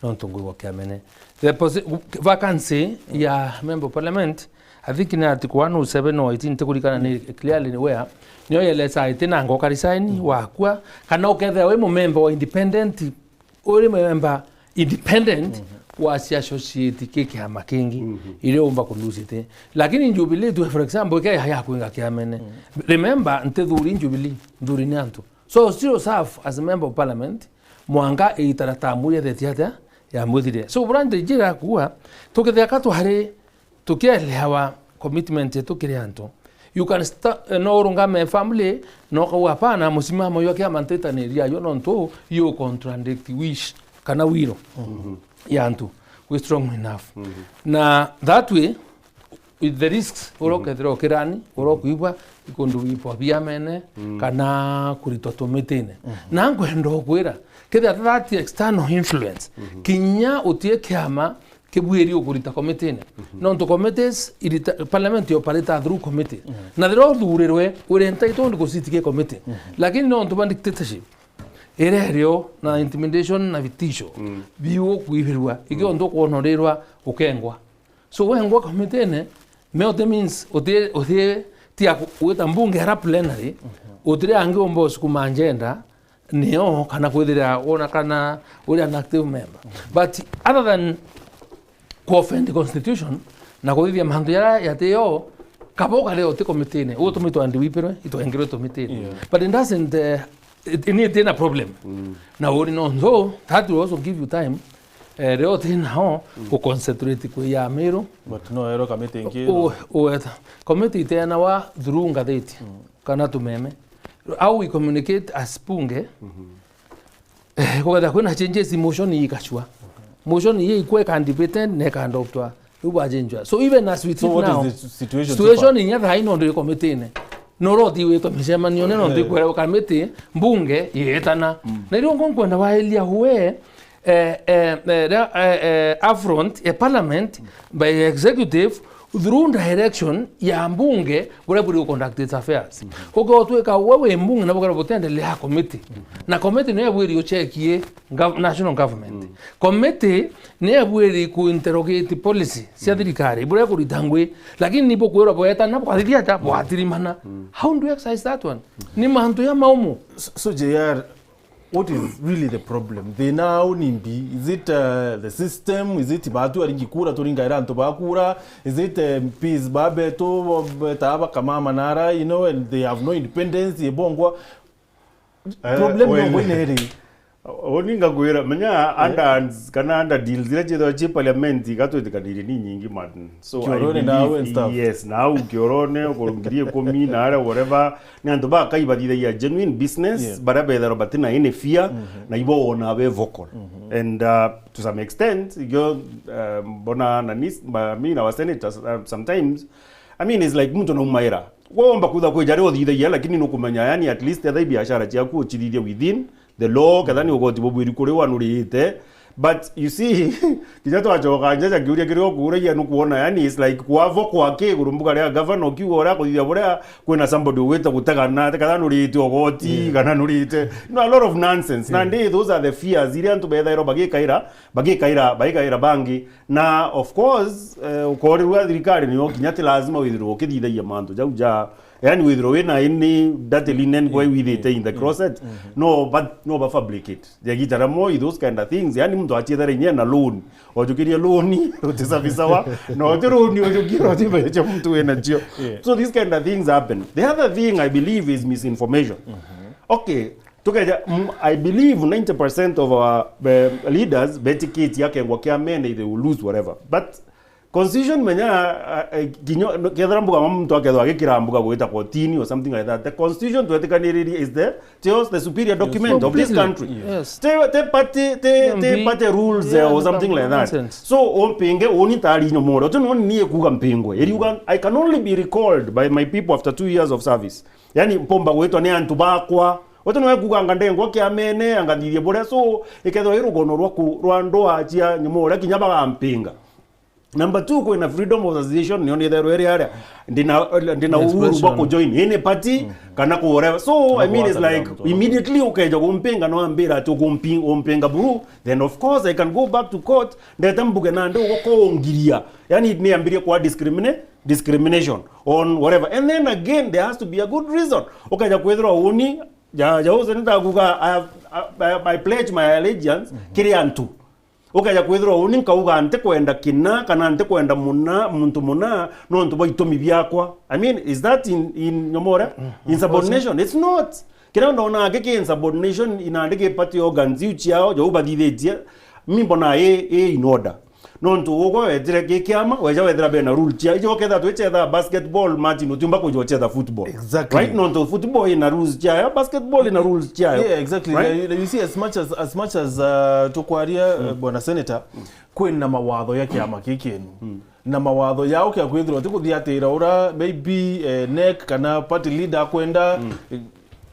Nontu ngwigwa kiamene. The posi-, vacancy ya member of parliament, I think ni article one oh seven or eighteen, ntikurikana ni clearly ni where, nio yelesa iti na ngoka resign, wakua, kana ukethira wi mumemba wa independent, uri mumemba independent, Mhm. wa si associate ki kiama kingi, Mhm. iria umba ku lose iti. Lakini Jubilee tu, for example, ike ya, ya kwinga kiamene. Mhm. Remember, ntithuri Jubilee, nthuri ni antu. So, still serve as a member of parliament, mwanka iita ria tamu ria thirty atia ya mwithire. So, bura nti njira kuuga, tukitheka twari tukielewa commitment yetu kiri antu. You can sta-, eh, no urungame family, no ukauga, "Hapana, musimamo jwa kiama ntitaniria jo nontu you contradict wish kana wiro Mhm. ya antu. We strong enough." Mhm. Na that way, with the risks, uria Mhm. ukethira ukirani, uria ukuigua ikundu wipwa biamene, Mm. kana kuritwa tumitine. Mhm. Na nkwenda ukwira, kethira that external influence, Mhm. kinya utie kiama kibwiri ukurita komitine. Mhm. Nontu committees irita, parliament operate through committee. Mhm. Na thiria uthurirwe, uri entitled ku sit ki committee. Mhm. Lakini nontu bwa dictatorship, irerio na intimidation na vitisho, Mm. biu ukuibirwa, ikio Mm. ntu kwonorirwa ukengwa. So wengwa komitine, meote means uti, uti, ti aku-, wita mbunge ara plenary, Mhm. utire angi umba usukuma agenda, nio kana kwithira wona kana uri an active member. Mhm. But other than ku offend constitution na kuthithia mantu yara yatio, kabo kare uti komitine, utumitwa ndi wipirwe, itwengirwe tumitine. Yeah. But it doesn't, eh, it, it, it, a problem. Mm. Na uri no, so that will also give you time, eh, rio uti nao, Mm. ku concentrate kwi ya Meru. But no, ero committee ingi, U-, no. uweta. Committee itenawa through ngathiti, Mm. kana tumeme. How we communicate as bunge, Mhm. eh, kugetha kwina changes, motion ii ikacua. Motion ii ikweka debated na ikaadoptwa. Riu bwachenjwa. So even as we sit So what is now, the situation so situation far? inya thaa ino ndi komitine. No roti witwa micemanio, neno Eh. ndi kwera kamiti, mbunge, yetana. Mm. Na irio nkwenda waelia we, eh, eh, eh, ria, eh, eh, affront, eh, parliament, by executive, through direction ya mbunge, buria buri conduct its affairs. Mm. Ukotwika we wi mbunge na bukara butendelea committee. Mm. Na committee niyo bwiri uchekie gov-, national government. Mm. Committee niyo bwiri ku interrogate policy cia Mm. thirikari, buria kurita ngui, lakini ni bukwirwa bwetana, bwathithia ata, Mm. bwatirimana. Mm. How do you exercise that one? Mm. Ni mantu ya maumu. So, so J R, what is really the problem? Thina au ni mbi? Is it, uh, the system? Is it batu aringi kura turingaira antu ba kura? Is it, uh, M Ps babetu betaa bakamama nara, you know, and they have no independence, ebongwa? Eh, Problem well, nongo ineri? Uni ngakwira, menya, eh, underhands kana under deals iria ciithagwa ci parliament, igatwitikanirie ni nyingi, man. So, I Kiorone believe, nawe and stuff. Yes, nau Kiorone, uko ngiri ikumi na aria, whatever, ni antu bakai bathithagia genuine business, Yeah. baria betharwa batina any fear, Mhm. na ibo wona be vocal. Mhm. And, uh, to some extent, ikio, uh, mbona na nis-, ma-, mi na wa senators, uh, sometimes, I mean, it's like muntu naumaira. Womba kutha kwija ri uthithagia, lakini nukumenya, yani, at least etha biashara ciaku ucithithia within the law, ketha ni ugoti bubwiri kuri wanurite. But you see, kinya twacoka nja cia kiuria kiria ukuuragia nukwona, yani, it's like kwavo kwa kiguru mbuga ria governor ukiuga uria kuthithia buria kwina somebody ugwite gutegana, ati ketha nurite ugoti, Yeah. kana nurite. You know, a lot of nonsense. Na Yeah. ndi, those are the fears iria antu bethairwa bagikaira, bagikaira, bagikaira bangi. Na of course, eh, ukorirua thirikari niyo kinya ti lazima withirwe ukithithagia mantu jau ja, Yani withirwa wina ini dirty linen gwe withite in the closet. No, but no ba fabricate. Jagita ramo, those kind of things. Yani muntu achiethera inya na loan. Ojukirie loan, utisabisa wa. No, ojo loan, ojukirie, ojo mbecha muntu wina cio. So these kind of things happen. The other thing I believe is misinformation. Okay, tukeja, mm, I believe ninety percent of our, eh, leaders betikiti akengwa kia mene, they will lose whatever. But constitution menya, eh, eh, kinyo, no, kethira mbuga muntu akethwa agikira mbuga gwita kotini or something like that. The constitution twetikaniririe is the, tells the superior document of this country. Yes. Te, te party, te, te party rules, eh, or something like that. So, umpinge, uni ntari nyomore. Uti no ni kuga mpingwe. Iriuga, I can only be recalled by my people after two years of service. Yani, mpomba gwitwa ni antu bakwa. Uti no kuga anga ndengwa kiamene, anga nthithie buria. So, ikethwa i rugono rwa ku-, rwa ndwa cia nyomore, kinya bagampinga. Number two, kwina freedom of association, nio ni therwe ria aria. Ndina, ndina uhuru bwa kujoin any party, kana ku whatever. So, I mean, it's like, immediately ukeja kumpinga, no ambira ati ukumpi-, umpinga buru, then of course I can go back to court, ndete mbuge nandi ugokongiria. Yani, ni ambirie kwa discrimine-, discrimination on whatever. And then again, there has to be a good reason. Ukeja kwithirwa uni, ja, ja uze nitakuga, I have, I, I, I pledge my allegiance kiri antu. Ukeja kwithirwa uni nkauga ntikwenda kina, kana ntikwenda muna, muntu muna, nontu bwa itumi biakwa. I mean, is that in, in nyomore? Insubordination? It's not. Kiria ndona aki ki insubordination, inandi ki party organs iu ciao, jau bathithitie, mi mbona i, i in order. Nontu ugwe wetire ki kiama, weja wethira bena rule cia, ijo uketha twichetha basketball, Martin, utiumba kuja uchetha football. Exactly. Right? Nontu football ina rules ciayo, basketball ina rules ciayo. Yeah, exactly. Right? Na, na you see, as much as, as much as, uh, tukwaria, uh, Bwana Senator, kwina mawatho ya kiama kiki enu. Na mawatho yao kia kwithirwa ti kuthiatira ura maybe, eh, NEC kana party leader akwenda, eh,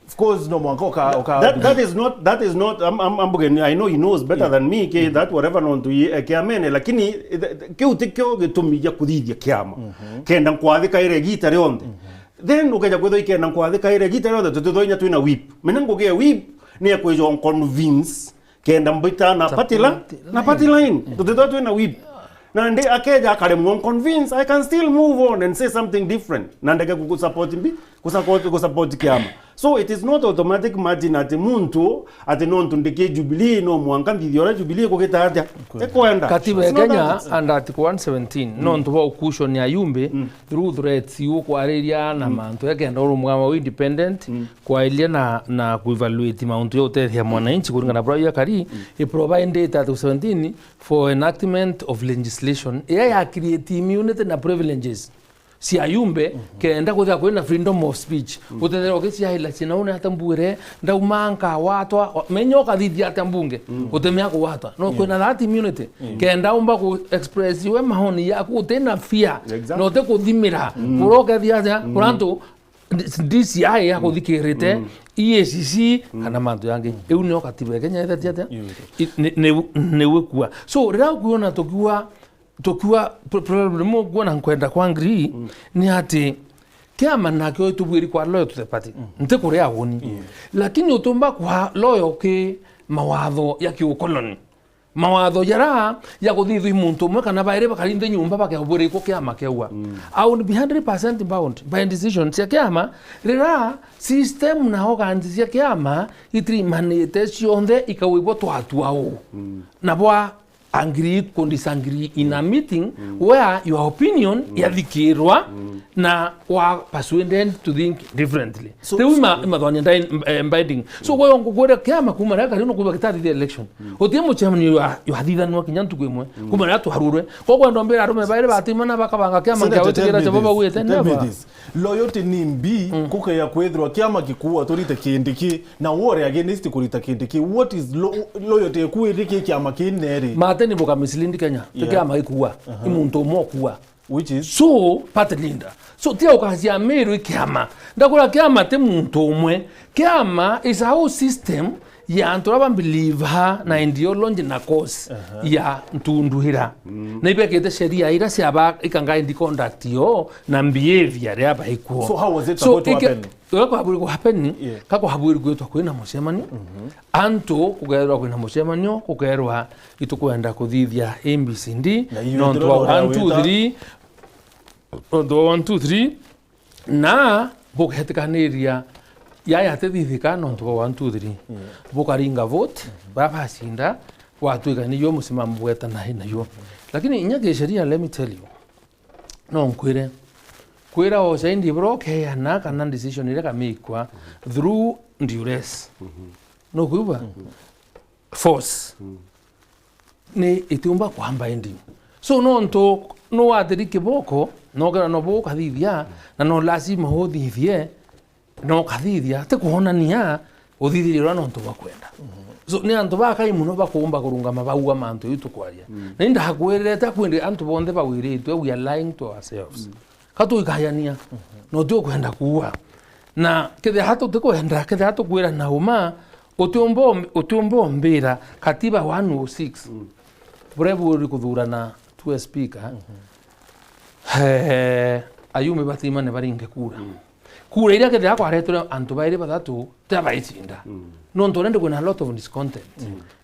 of course, no mwanka uka, uka That, that is not, that is not, I'm, I'm, I'm, I know he knows better than me, ke that whatever nontu ye, eh, kiamene, lakini, eh, kiu tikio gitumi gia kuthithia kiama. Kenda nkwathika ire gita rionthe. Then ukeja kwithwa ikenda nkwathika ire gita rionthe, tutithoinya twina whip. Menya ngugi ya whip ni ya kwija convince kenda mbita na party la-, na party line. Tutitwa twina whip. Na ndi akeja akaremwa convince, I can still move on and say something different. Na ndeke kusupport mbi, kusupport, kusupport kiama. So it is not automatic, Martin, ati muntu, ati nontu ndiki Jubilee, no mwanka nthithia uria Jubilee ikugita atia. Ikwenda. Katiba ya Kenya under Article one seventeen, nontu bwa ukushon ya yumbe, through threats, iu kwariria na mantu ya kenda urumwa wa independent, kwariria na, na kuevaluate mauntu ya utethia mwananchi kuringana na buria yakari, i provided Article seventeen for enactment of legislation. Iya ya create immunity na privileges cia yumbe, kenda kuthia kwina freedom of speech. Utethera ukiciaila cina une ata mbwire, ndauma nkawatwa, o-, menya ukathithia ata mbunge, utemea kuwatwa. No kwina that immunity. Kenda umba ku express we maoni yaku utina fear, na uti kuthimira. Kuria ukethia atia, kuria antu D-, D C I ya kuthikirite, E A C C, kana mantu yangi. Iu nio katiba ya Kenya ithetie atia? I-, ni, ni, ni wikua. So, riria ukuona tukiwa, tukiwa pro-, problem imwe ukuona nkwenda kwa ngiri, ni ati kiama nakio itubwiri kwa loyal to the party. Nti kuria uni. Lakini utumba kwa loyal ki mawatho ya kiukoloni. Mawatho jara ja kuthithwa i muntu umwe kana bairi bakari nthi nyumba bakebwirikwa kiama kiaua. I would be hundred percent bound by decisions cia kiama, rira system na organs cia kiama itirimanite cionthe ikauibwa twatua uu. Na bwa agree ku disagree in a meeting where your opinion yathikirwa na wa persuaded to think differently. So, riu ima, so imathwania ndai-, eh, binding. So, gwe ngukwira kiama kuma riria kari no kuba gitathithia election. Uti mucemanio jwa, jwathithanwa kinya ntuku imwe. Kuma riria twarurwe. Koguo andu mbira arume bairi batimana bakabanga kiama kia Senator, witikira tell me this, tell me this. Loyalty ni mbi, kukeya kwithirwa kiama gikuua turite kindi ki, na wore against kurita kindi ki. What is lo-, loyalty eku iri ki kiama kineri? Mate ni buka mislead Kenya. Ti kiama gikuua. I muntu umwe ukuua. Which is? So, party leader. So, tia ukacia Meru i kiama. Ndakura kiama ti muntu umwe. Kiama is a whole system ya antu aba believe ha na ideology na cause ya ntundu ira. Na ibekite sheria ira cia ba ika guide conduct yo na behavior ria baikuo. So how was it supposed to happen? Ika-, ika kuhabwiri kuhappen, ka kuhabwiri kwitwa kwina mucemanio. Antu kukerwa kwina mucemanio, kukerwa itukwenda kuthithia A B C D, nontu wa one, two, three, nontu wa one, two, three, na bugetikaniria yaya atithithika nontu bwa one, two, three. Bukaringa vote, baba acinda, gwatwika niyo musimamo bweta nayo. Lakini inya kisheria, let me tell you, no nkwire, kwira o saindi bro keana kana decision iria kamikwa through duress. No kuigua? Force. Ni itiumba kwa binding. So, nontu nuwatiri kiboko, nokera nobo ukathithia, na no lazima uthithie, no ukathithia, ti kwonania uthithirie uria nontu bwa kwenda. So, ni antu bakai muno bakuumba kurungama baua mantu iu tukwaria. Na indakwirire ta kwindi antu bonthe bawiritwe, we are lying to ourselves. Ka tuikayania, na uti ukwenda kuua. Na kethira tutikwenda, kethira tukwirana uma, utiumba um-, utiumba umbira katiba one oh six. Buria buri kuthurana tuwe speaker, eh, ayumbe batimane baringe kura. Kura iria kethira kwaretwe antu bairi bathatu, tia baicinda. Nontu already kwina a lot of discontent.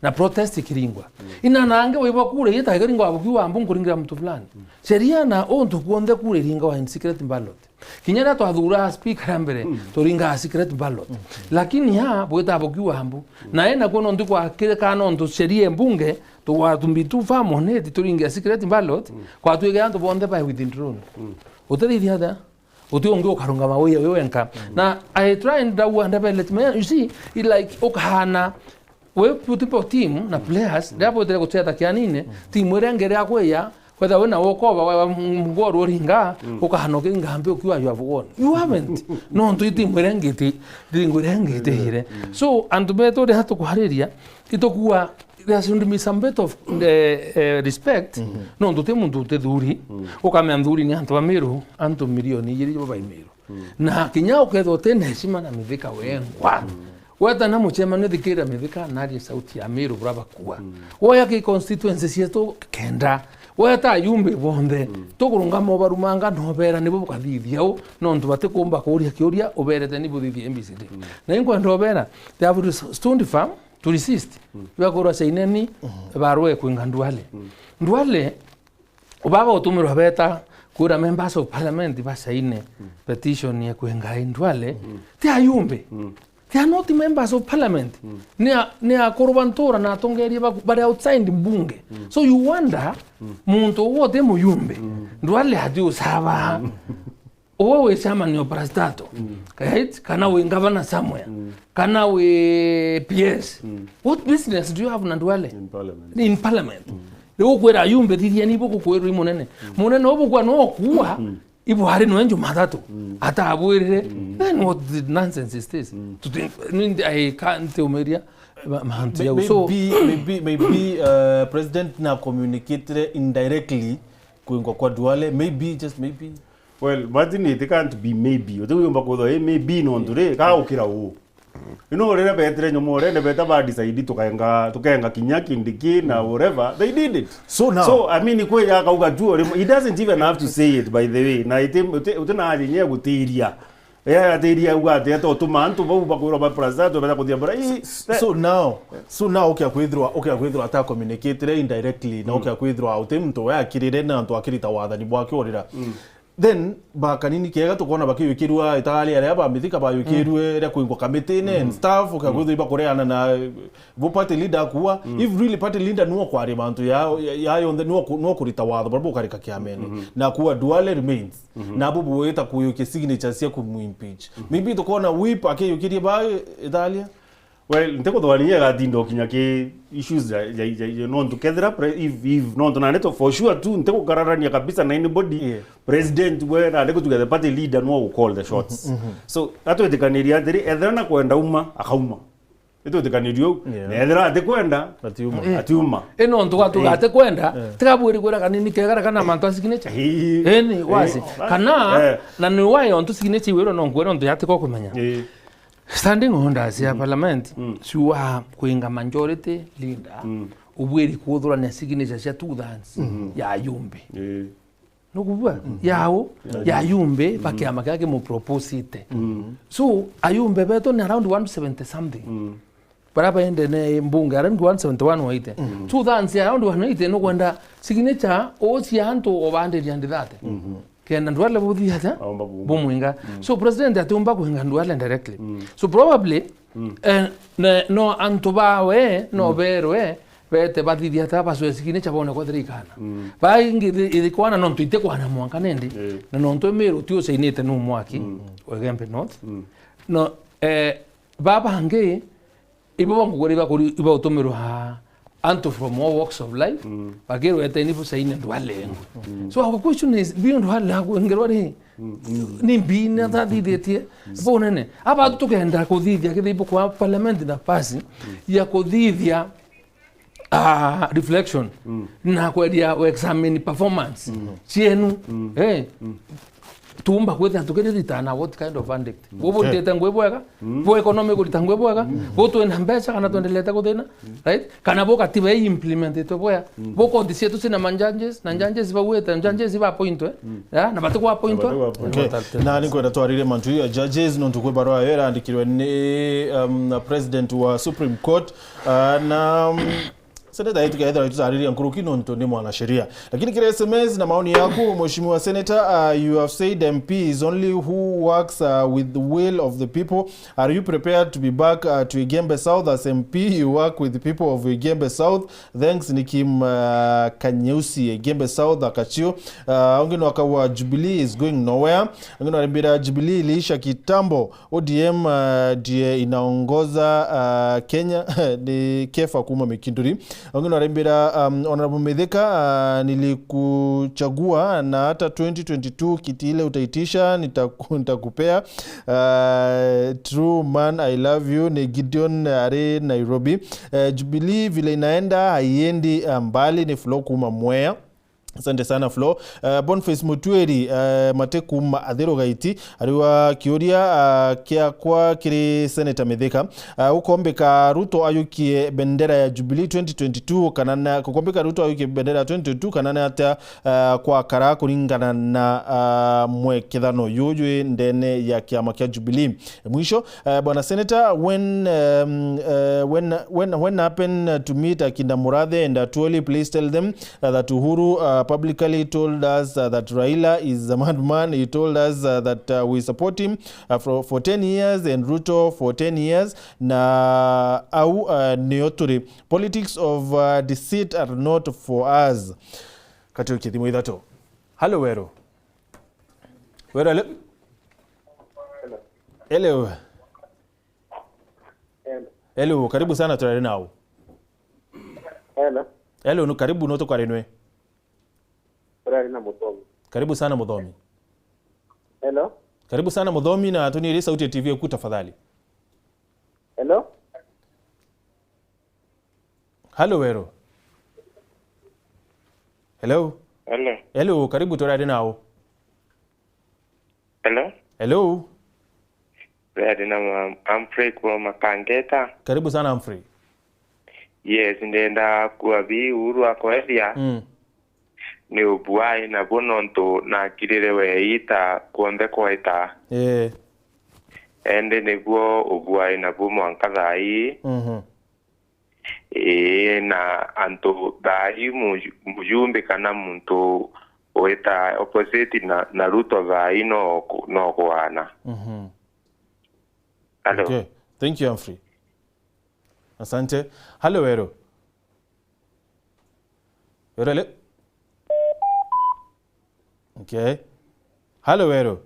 Na protest ikiringwa. Ina nange waibwa kura iria itakiringwa abukiwa ambu nkuringira mtu fulani. Sheria na untu kuonthe kura iringwa in secret ballot. Kinya riria twathura speaker ya mbere, turinga secret ballot. Lakini ha bwita bukiwa ambu. Na ena kuo nontu kwa kire kana nontu sheria ya mbunge, tugwatumbi tu firm on it, turinge secret ballot, kwatwike antu bonthe ba withdrawn. Utethithia atha? Uti ungi ukarungama wi, wi wenka. Na I try and ndauga ndebe let me, you see, it like ukahana wi football team na players, riria bwitire gucetha kianine, timu iria ingi riria kwiya, wetha wina wokoba wa, wa m-, mgoru uringa, ukahana ukiringa mbi ukiwa you have won. You haven't. Nontu i timu iria ingi ti, timu iria ingi itihire. So, antu betu riria tukwariria, itukua there should be some bit of, eh, eh, respect, nontu ti muntu utithuri, ukamea nthuri ni antu ba Miru, antu milioni ijiri bo bai Miru. Na kinya ukethwa utina heshima na Mithika wengwa. Weta na mucemanio thikira Mithika narie sauti ya Miru bura bakua. Woya ki constituency cietu kenda. Weta ayumbe bonthe. Tukurungama ubarumanga nobera nibo bukathithia u, nontu batikumba kuria kiuria uberete ni buthithie A B C D. Na inkwenda ubera, they have stood firm to resist. Ibakurwa saineni, barwe kwinga Ndwale. Ndwale, ubaba utumirwa beta kwira members of parliament basaine petition ya kwinga Ndwale. Ti ayumbe. They are not members of parliament. Ni a-, ni akuru ba ntura na atongeria ba, bari outside mbunge. So you wonder, muntu ugu uti muyumbe, Ndwale ati usaba. Uwe wi chairman of parastatal, right? Kana wi governor somewhere. Kana wi P S. What business do you have na Ndwale? In parliament. In parliament. Riu ukwira ayumbe thithia ni bukukwirwa i munene. Munene ubu kwa no kuwa, ibu hari no Jumatatu. Atabwirire. Then what the nonsense is this? Tuti-, ni-, I can't umiria ma-, mantu jau. So maybe, maybe, maybe, uh, president na communicate indirectly kwingwa kwa Ndwale. Maybe, just maybe. Well, but it can't be maybe. Uti uyumba kwithwa i maybe nontu ri, ka ukira u. Ino riria betire nyuma, riria beta ba decide tukaenga, tukaenga kinya Kindiki na whatever, they did it. So now, so, I mean, kwe ya kauga tu, he doesn't even have to say it, by the way. Na iti, uti, uti na aje nye gutiria. Eh, atiria uga ati, ati utuma antu bau bakwirwa ba plus that, beta kuthia bura. So now, so now, ukia kwithirwa, ukia kwithirwa ata communicate indirectly, na ukia kwithirwa uti muntu we akirire na antu akirita wathani bwake urira. Then, ba kanini kega tukona bakiyukirua itari aria ba Mithika bayukirue ria kwingwa kamitine and stuff, ukakwithwa ibakureana na, eh, bo party leader akuwa. If really party leader nuo kwaria mantu ya, ya, ya yonthe, nuo ku-, nuo kurita watho, bara bukarika kiamene. Na kuwa Ndwale remains. Na bo buwita kuyukia signature cia kumu impeach. Maybe tukona whip akiyukirie ba Ithalia. Well, ntikuthwania igatinda ukinya ki issues ja, ja, ja, ja, nontu kethira pre-, if, if, nontu nandi tu, for sure tu, ntigukararania kabisa na anybody. Yeah. President we, nandi gutuga the party leader no gu call the shots. So, atwitikaniria atiri, ethira na kwenda uma, akauma. Itwitikaniria u, yeah, na ethira atikwenda, atiuma. Atiuma. I nontu gwatuga atikwenda, tiga bwiri kwira kanini kegara kana mantu a signature. Ii. Eni, wasi. Kana, na ni wai ontu signature iwirwe no nkwira ontu yatiko kumenya. Ii. Standing orders ya parliament, ciuga kwinga majority leader, ubwiri kuthurania signature cia two thirds ya ayumbe. Nukubua? Yao, ya ayumbe, ba kiama kia kimuproposite. So, ayumbe betu ni around one seventy something. Bara baende ne mbunge, around one seventy, one eighty. Two thirds ya around one eighty nukwenda signature o cia antu o bandiri and that. Kenda Duale buthii atia? Aumba bu- bumwinga. Mm. So president atiumba kwinga Duale directly. Mm. So probably, mm, eh, ne, no antu bawe, no, mm, berwe, bete bathithia ata bacwe sikini cha bone kwathira ikana. Mm. Baingi thi-, ithikwana nontu itikwana mwanka nindi. Eh. Na nontu Miru ti ucainite nu mwaki, mm, wa Igembe North. Mm. No, eh, babangi, ibo bangugura ibakuri-, ibautumirwa antu from all walks of life, mm, bakirwa eteni bucaine Duale engu. Mm. So our question is, bio Duale agwengerwa ri? Mm. Ni mbi ni atathithitie? Mm. Bunene. Aba tukenda kuthithia kithimbo kwa parliament nafasi, mm, ya kuthithia, ah, reflection, mm, na kwendia examine performance, mm, cienu. Mm. Eh. Mm. Tuumba kwithira tukiririkana what kind of verdict. Mm. Bubutite ngui bwega, mm, bu economy kurita ngui bwega, mm, bu twina mbeca kana twendelete kuthina, mm, right? Kana bu katiba i implementitwe bwega. Mm. Bu koti cietu cina ma judges, na judges bauite, judges ba appointwe, mm, ya, na batikwa appointwa. Na batikwa appointwa. Okay. Na ni kwenda twarire mantu ya judges, nontu kwi barua yo irandikirwe ni, um, president wa Supreme Court, uh, na, um, Senator yetu kethira itutariria nkuruki nontu ni mwanasheria. Lakini kiri S M S na maoni yaku, Mheshimiwa Senator, uh, you have said M P is only who works, uh, with the will of the people. Are you prepared to be back, uh, to Igembe South as M P? You work with the people of Igembe South. Thanks, ni Kim, uh, Kanyeusi, Igembe South, Akachio. Uh, ungi no akawa Jubilee is going nowhere. Ungi no arimbira Jubilee iliisha kitambo. O D M, uh, ndiye inaongoza, uh, Kenya, ni Kefa kuuma Mikinduri. Wengine wanaimbira, um, Honorable Mithika, uh, nilikuchagua na hata twenty twenty-two kiti ile utaitisha, nitaku-, nitakupea. Uh, true man, I love you. Ni Gideon, uh, ari Nairobi. Uh, Jubilee vile inaenda, haiendi, uh, mbali, ni Flo kuuma Mwea. Asante sana, Flo. Eh, Boniface Mutwiri, eh, Mate kuuma Athiru Gaiti, ariwa kiuria, ah, kiakwa kiri Senator Mithika. Ah, gukombika Ruto ayukie bendera ya Jubilee twenty twenty-two, kana na, gukombika Ruto ayukie bendera ya twenty twenty-two, kana ni atia, ah, kwakara kuringana na, ah, mwekethano uyu jwi ndene ya kiama kia Jubilee? Mwisho, uh, Bwana Senator, when, um, uh, when, when, when happen to meet Akinda Murathe and Atwoli, please tell them, uh, that Uhuru, uh, publicly told us, uh, that Raila is a madman. He told us, uh, that, uh, we support him, uh, for, for ten years and Ruto for ten years. Na au, uh, nio turi. Politics of, uh, deceit are not for us. Kati ukithimo ithatu. Hello, Weru. Weru, hello. Hello. Hello. Hello, karibu sana, turari nau. Hello. Hello, nu-, karibu, no tukwari nwe. Turari na Muthomi. Karibu sana, Muthomi. Hello. Karibu sana, Muthomi, na tuniri sauti ya T V yaku tafadhali. Hello. Hello, Weru. Hello. Hello. Hello, karibu, turari nau. Hello? Hello? Ria rina ma-, Humphrey kuuma Makangeta. Karibu sana, Humphrey. Yes, ndenda kuabi Uhuru akoethia. Mm. Ni ubuai nabo nontu nakirire weita kwonthe kwaita. Eh. Ende niguo ubuai nabo mwanka thaa ii. Mhm. Ii, na antu thaa ii muju-, mujumbe kana muntu wita opposite na, na Ruto thaa ii no ku-, no kwana. Mhm. Hello. Okay. Thank you, Humphrey. Asante. Hello, Weru. Weru, hello? Okay. Hello, Weru.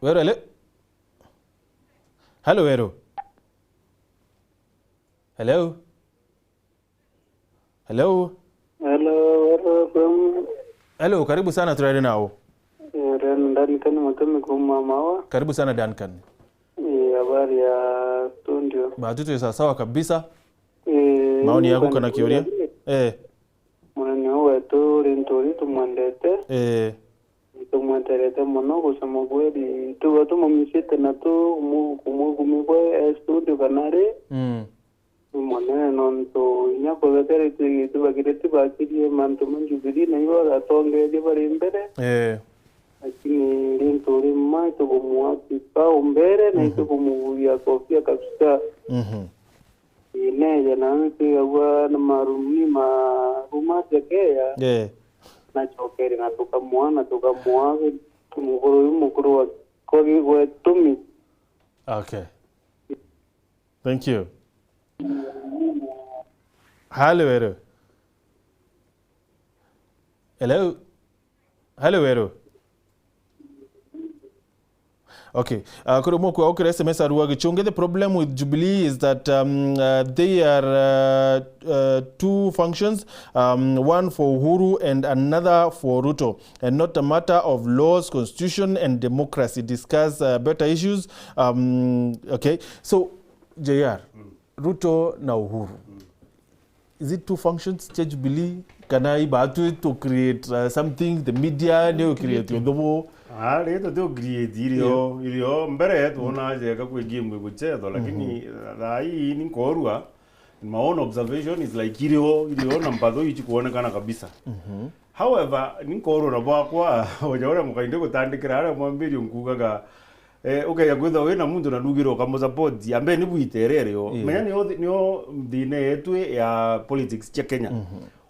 Weru, hello? Hello, Weru. Hello? Hello? Hello, Weru F M. Hello, karibu sana, turari nau. Eh, Ren-, Duncan Mutemi kuuma Maua. Karibu sana, Duncan. Eh, habari ya studio? Batu twi sawa sawa kabisa. Eh, maoni yaku kana kiuria? Eh. Munene wetu Linturi tumwendete. Eh. Tumweterete mono, gusema kweli. Tuga tumumicite na tu-, kumu-, kumugumia bwe e studio kana ri. Mm. Ni munene nontu inya kuthekere ti-, tibagire tibakirie mantu ma Jubilee, na ibo agatongeria bari mbere. Eh. Lakini Linturi mma tukumua kipao mbere, na, mhm, itukumuguria kofia kabisa. Mhm. Ineja na twigagua na marumi ma rumati akeya. Eh. Nacokere na tukamwa, na tukamwa, mukuru uyu mukuru wa, kwa gigwe tumi. Okay. Thank you. Hello, hello. Hello? Hello, hello. Okay. Uh, kuri mukwe ukira S M S arua Gichunge, the problem with Jubilee is that, um, uh, they are, uh, uh, two functions, um, one for Uhuru and another for Ruto, and not a matter of laws, constitution and democracy. Discuss, uh, better issues. Um, okay. So, J R, Ruto na Uhuru. Is it two functions cia Jubilee? Kana ibatwi to create, uh, something, the media nio create untu bu? Ah, rito tio create irio, irio mbere tuona jega kwi game iguchetho, lakini, uh, thaa hii ni nkorua, in my own observation is like irio, irio na mpatho ichi kuonekana kabisa. However, ni nkorua na bwakwa, oja uria mukainde gutandikira aria mwambirio nkugaga, Eh, ukeja kwithirwa wina muntu na nugire ukamusupport, ambe ni bwite iri rio. Yeah. Menya nio, nio thina yetu ya politics cia Kenya.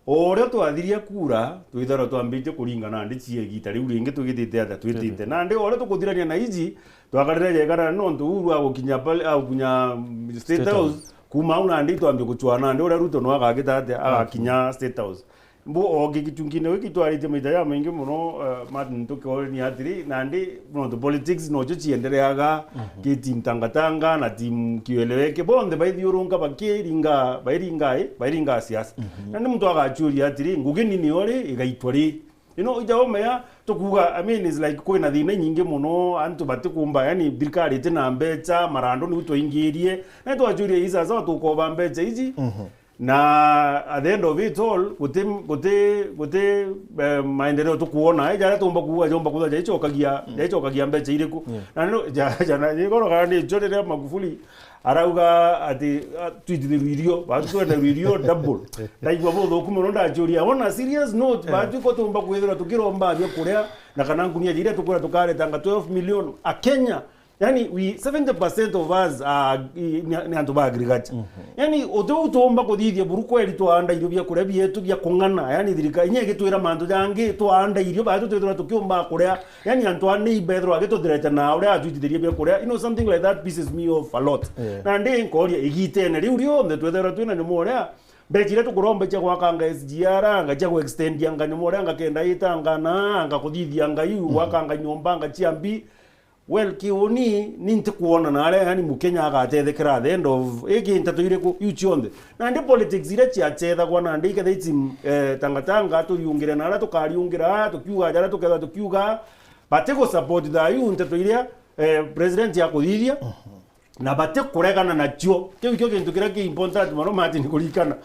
O uria twathirie kura, twithirwa twambitie kuringa nandi cia igita riu ringi twigitite atia twitite. Nandi o uria tukuthirania na iji, twakarire jegana nontu Uhuru agukinya pale, agukinya State House, kuma au nandi twambie guchwana nandi uria Ruto no agagita atia, agakinya State House. Mbu o gikitungine giki twaritie maita jamaingi mono, eh, Martin, tukiorania atiri, nandi nontu politics nocio ciendereaga, ki team Tangatanga na team Kieleweke, bonthe baithiurunka bakiringa, bairinga i, bairinga siasa. Nandi muntu agachuria atiri, ngugi nini ori igaitwa ri? You know, ija umea, tukuga, I mean, it's like kwina thina inyingi mono, antu batikumba, yani thirikari itina mbecha, marando niu twaingirie, na twachuria ii sasa tukoba mbecha iji, Na at the end of it all, guti, guti, guti, eh, maendeleo tukuona, eh, jaria tumba kuuga, jomba kuuga, jaichokagia, jaichokagia mbecha iriku? Yeah. Na no, ja, ja, na, igoro kana ni njo riria Magufuli arauga ati, ah, twitithirwe irio, batu twenda irio double. Ndaigua buthuku mono ndachuria. On a serious note, batu ko tumba kwithirwa tukiromba bia kuria, na kana ngunia jiria tukwira tukaretanga twelve million a Kenya. Yani, we, seventy percent of us are, i, ni, ni antu ba agriculture. Yani, uti u tuumba kuthithia buru kweri twaanda irio bia kuria bietu bia kung'ana, yani, thirikari inya igitwira mantu jangi, twaanda irio, batu twithirwa tukiumba kuria, yani, antu a neighbor ethirwa agituthirete na uria atwitithirie bia kuria, you know, something like that pisses me off a lot. Yeah. Nandi nkoria, igitene riu rionthe twethirwa twina nyumo uria, mbecha iria tukuromba cia gwakanga S G R, anga cia guextendianga nyumo uria, anga kenda itanga na, anga kuthithia ngai, gwakanga nyomba, anga cia mbi, Well, kiuni, ni ntikwona naria, yani, Mukenya agatethekera at the end of, iki nteto iriku, iu cionthe. Nandi politics iria ciachethagwa nandi ikethira iti, eh, tangatanga, turiungire naria tukariungira, tukiuga jaria tukethirwa tukiuga, bati gu support thayu nteto iria, eh, president akuthithia, na bati kuregana nacio. Kiu kio kintu kiria ki important mono, Martin, kurikana.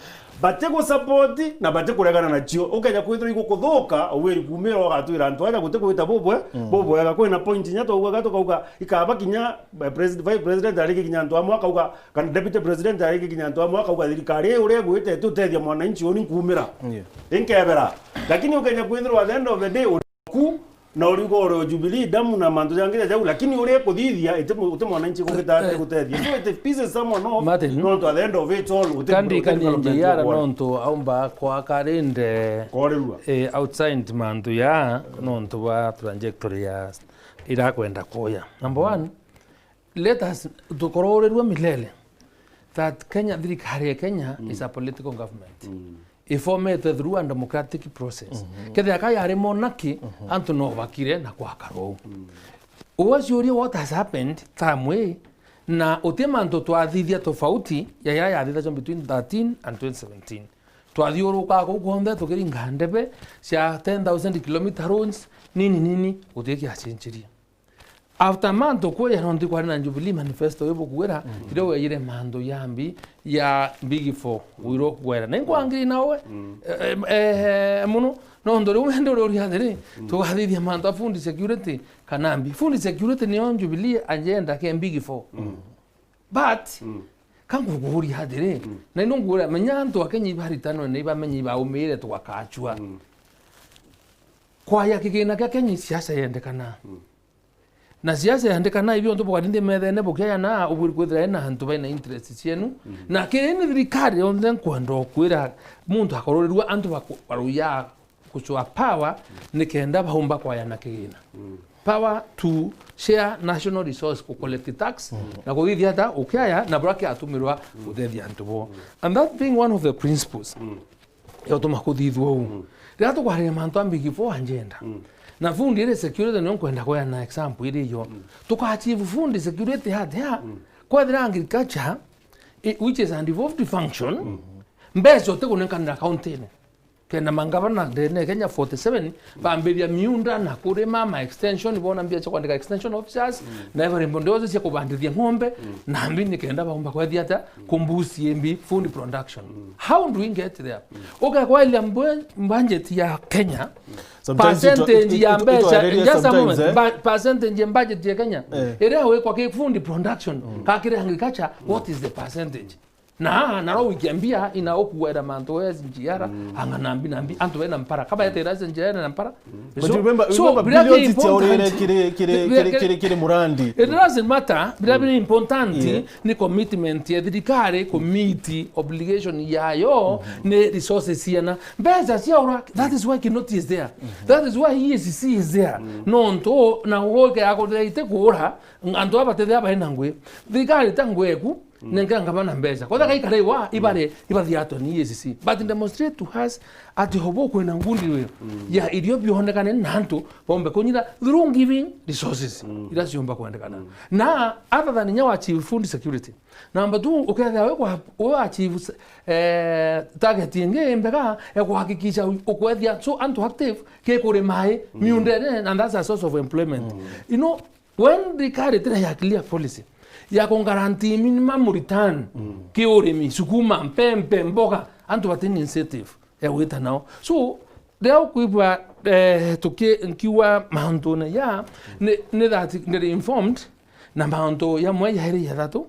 Bati gu support na bati kuregana nacio. Ukeja kwithirwa igukuthuka, Yoweri kumira ugatwira antu aja guti gwita bubwe, bubwega. Kwina point inya twaugaga tukauga, ikaba kinya, eh, president, vice president arikikinya antu amwe akauga, kana deputy president arikikinya antu amwe akauga, thirikari ii uria igwite itutethia mwananchi uni nkumira. Yeah. Inkebera. Lakini ukeja kwithirwa at the end of the day, ku, na uriuga uri o Jubilee, damu na mantu jangi ja jau, lakini uria ikuthithia, iti mu-, uti mwananchi kugita ati gutethia. So it pisses someone off, Martin, nontu at the end of it all, uti kandi, uti kandi development J R ukwona. Nontu aumba kwaka rinde, korirua, eh, outside mantu ya, nontu bwa trajectory ya irakwenda kuya. Number one, let us, tukoroorirua milele that Kenya, thirikari ya Kenya is a political government. Iformetwe through a democratic process. Kethira ka yari monarchy, antu no bakire na kwaka ruu. Uwe ciuria, what has happened, thamwe, na uti mantu twathithia tofauti ya ya yathithagwa between thirteen and twenty seventeen. Twathiurukaa kuu kwonthe tukiringa ndebe cia ten thousand kilometer roads, nini nini, guti kiacenjirie. After mantu kuya, nontu kwari na Jubilee Manifesto ibukwira, kiria weyire mantu ya mbi, ya Big Four, wiro kwera. Na inkwangiri nawe, eh, eh, eh, muno, nontu riu wende uria uri atiri, tugathithia mantu a food security, kana mbi. Food security niyo Jubilee agenda ke Big Four. But, kangukuria atiri, na ino ngwira, menya antu a Kenya ibaritanwe na ibamenye ibaumire tugakachua. Kwaya kigina kia Kenya siasa yendekana. Na siasa yandikana ibi untu bukari nthi methene bukiayana, ubwiri kwithira ina antu baina interest cienu. Na kiri ni thirikari yonthe nkwenda ukwira muntu akorurirua antu baku-, baruya kucwa power nikenda baumba kwayana kigina. Power to share national resource, ku collect tax, na kuthithia ata ukiaya na buria kiatumirwa kuthethia antu bo. And that being one of the principles ya utuma kuthithua uu. Riria tukwariria mantu a big four agenda. Na fundi iri security nio nkwenda kueana example iri yo. Tuka achieve fundi security atia? Kwethira agriculture, i-, which is a devolved function, mbeca utikunenkanira county-ini. Kenda mangavana ndene ya Kenya forty seven bambiria miunda na kurima, ma extension, bona mbia cia kwandika extension officers, na everybody else cia kubandithia ng'ombe, na mbi nikenda baumba kwethia ata kumbusi mbi food production. How do we get there? Ukekwaelia mbu-, budget ya Kenya, sometimes it, percentage it, it, ya it, mbeca, itwaereria just a sometimes, moment, eh? Ba-, percentage ya budget ya Kenya, eh, iria wikwa ki food production, ka kiri agriculture, what is the percentage? Na, na ro wikia mbia ina ukuera mantu ya S G R, anga nambi, nambi, antu bena mpara. Kaba yetera S G R na mpara. But you remember, you remember biria billions important, cia urere kiri, kiri, biria, kiri, kiri, kiri murandi. It doesn't matter. Biria biri important ni commitment ya thirikari ku meet obligation yayo, ni resources ciana. Mbeca cia ura, that is why Kinoti is there. That is why E A C C is there. Nontu, na ugoke akoreite kuura, antu aba tethia baina ngui. Thirikari ta ngui eku, nengera ngavana mbeca. Kwethira gaikara iwa, ibare, ibathiatwe ni E A C C. But demonstrate to us ati hobo kwina ngundi wi ya irio bionekane na antu bombe kunyira through giving resources ira ciumba kwendekana. Na other than nya wa chief food security. Number two, ukethira we kwa, we achieve, eh, target ingi mbega ya kuhakikisha u-, ukwethia so antu active ke kuri mai miundene, and that's a source of employment. You know, when thirikari itira ya clear policy ya kugarantii minimum return ki urimi, sukuma, mpempe, mboga, antu batini incentive ya gwita nao. So, riria ukwigua, eh, tuki-, nkiuga mantune ya, ni, ni that ndiri informed na mantu jamwe jairi jathatu,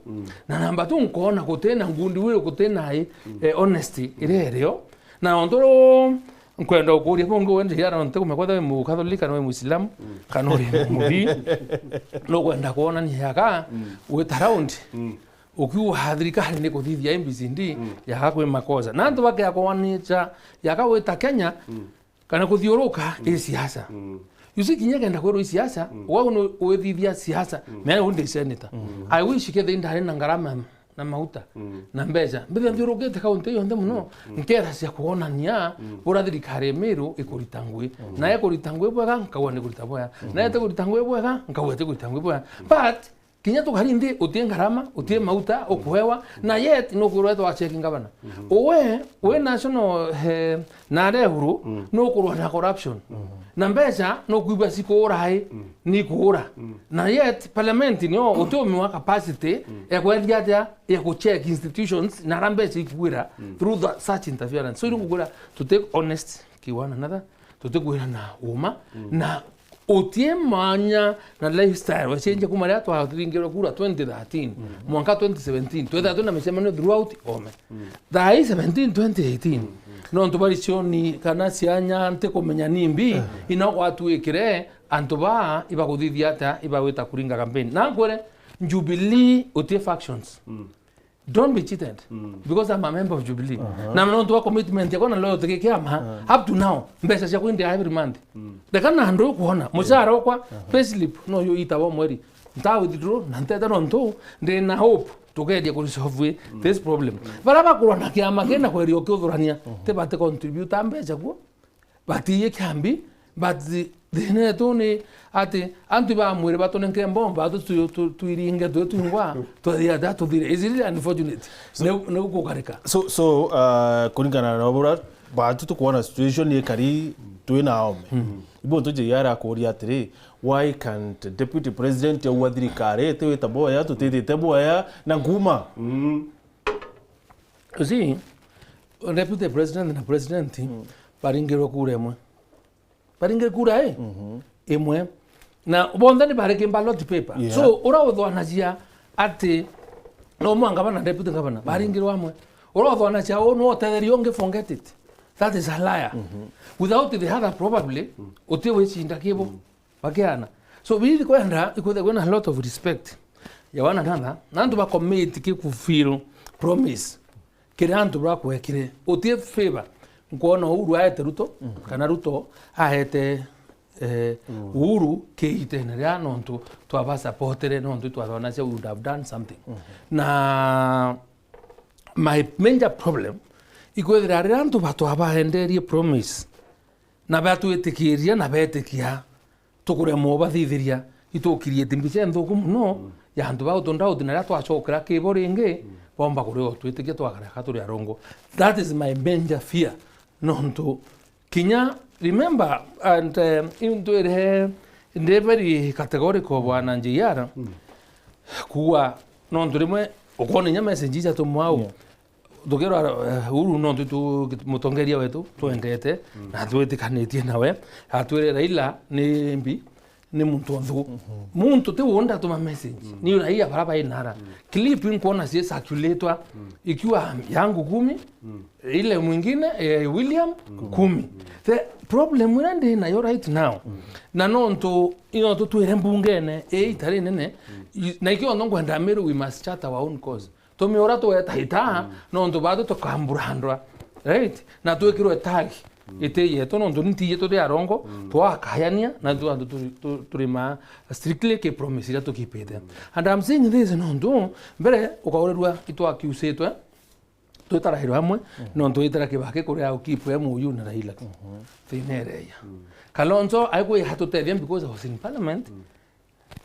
na namba tu nkoona gutina ngundi wiru, gutina i, eh, honesty iria irio. Na ontu ru nkwenda gukuria bungi, we J R, ntikumenya kwethira wi Mukatholiki kana wi Muislamu, kana uri Muthii, nukwenda kwonania yaka gwita round, ukiuga thirikari ni kuthithia A B C D, yaka kwi makosa. Na antu bakea kwanicha yaka gwita Kenya, kana kuthiuruka i siasa. You see, kinya kenda kwirwo i siasa, wau ni withithia siasa, mea undi senator. I wish kethira ndari na ngarama na mauta, na mbeca. Mbithia nthiurukite kaunti yonthe muno, nkera cia kuonania bura thirikari ya Meru ikurita ngui. Na ikurita ngui bwega, nkauga ni kurita bwega. Na itikurita ngui bwega, nkauga itikurita ngui bwega. But kinya tukari nthi, uti ngarama, uti mauta ukuewa, na yet nukwirwa etwa check ngavana. Uwe, we national, eh, na aria iguru, nukurwa na corruption. Na mbeca nukwigua cikuura i, ni kuura. Na yet parliament nio uti umiwa capacity ya kwethia atia ya ku check institutions na aria mbeca ikuira through the, such interference. So, ni kukwira, to take honest ki one another, tutikwirana uma, na utie mwanya na lifestyle wacenjia kuma riria twaringirwe kura twenty thirteen mwanka twenty seventeen, twethira twina micemanio throughout ome. Thaa ii seventeen, twenty eighteen, nontu bari cioni kana cianya ntikumenya nimbi, ina gwatuikire antu baa ibakuthithia atia, ibagwita kuringa campaign. Na nkwire, Jubilee utie factions. Don't be cheated. Because I'm a member of Jubilee. Na nontu wa commitment yakwa na loyalty ki kiama, up to now, mbeca ciakwa ndi every month. Reka na andu ukuona, mucara okwa, payslip, no yo itabo mweri. Nta withdraw, na nteta nontu, ndi na hope, tukeria ku resolve this problem. Bara bakurwa na kiama kina kweria ukiuthurania, te bate contribute mbeca kuo. Batiye kiambi, but thi-, thina yetu ni ati antu ba mwiri batunenkere mbomba, atu tu-, tu-, twiringe twi twingwa, twathira ta tuthire. It's really unfortunate. So, neu, neu gukarika. So, so, uh, kuringana na bura, batu tukwona situation ikari twina ome. Ibo ntu J R akuria atiri, why can't deputy president ya thirikari itiwita boya, tutithite boya na nkuma? You see, deputy president na president baringirwe kura imwe. Baringirwe kura i? Imwe. Na bonthe ni bari ki ballot paper. Yeah. So, ura uthwanagia ati no mwa ngavana, deputy governor, baringirwe amwe. Ura uthwanagia uu no utetheria ungi, forget it. That is a liar. Without the other, probably, uti wicinda kibo. Bakiana. So, bithi kwenda, ikwithagwa na a lot of respect ya one another, na antu ba commit ki fulfill promise kiri antu bakwekire. Uti favor Nkwona Uhuru aete Ruto, mhm, kana Ruto aete, eh, Uhuru. Uhuru kiitene ria nontu twaba supportere, nontu twathona cia we would have done something. Mhm. Na my major problem ikwithira riria antu ba twabaenderie promise, na batwitikiria na betikia, tukuremwa ubathithiria, itucreate mbica inthuku mono, mm, ya antu ba utu doubt, na riria twacokera kibo ringi, mm, bomba kuria utwitikia twakareka turi arongo. That is my major fear. Nontu kinya, remember, and, eh, intwire ndi very categorical, bwana J R, mm, kuuga nontu rimwe ukoona inya message ijatumwa au, yeah, tukirwa, eh, Uhuru nontu tu, mutongeria wetu twendete, mm, na twitikanitie nawe, atwire Raila ni mbi, ni muntu onthu. Mhm. Muntu ti wonda tuma message. Mm. Ni raia bara bai nara. Mm. Clip inkwona cie circulatwa, mm, ikiwa yangu kumi, mm, ile mwingine, eh, William, mm, kumi. Mm. The problem ira ndi nayo right now, mm, na nontu, nontu twire mbungene, ii itari nene, mm, i-, na ikio ntho ngwenda Meru, we must chart our own cause. Tumiura tuweta ita, mm, nontu batu tukamburandwa, right? Na twikirwe tag, mm, iti yetu, nontu nti yetu ri arongo, mm, twakayania, na tu antu turi, tu-, turi ma strictly ki promise iria tukipite. Mm. And I'm saying this nontu, mbere ukaurirua itwakiusitwe, twitarairwe amwe, mm, nontu witira Kibaki kuria ukipwe M O U na Raila. Mhm. Thina ireia. Mm. Kalonzo aikwiha tutethia because I was in parliament, mm,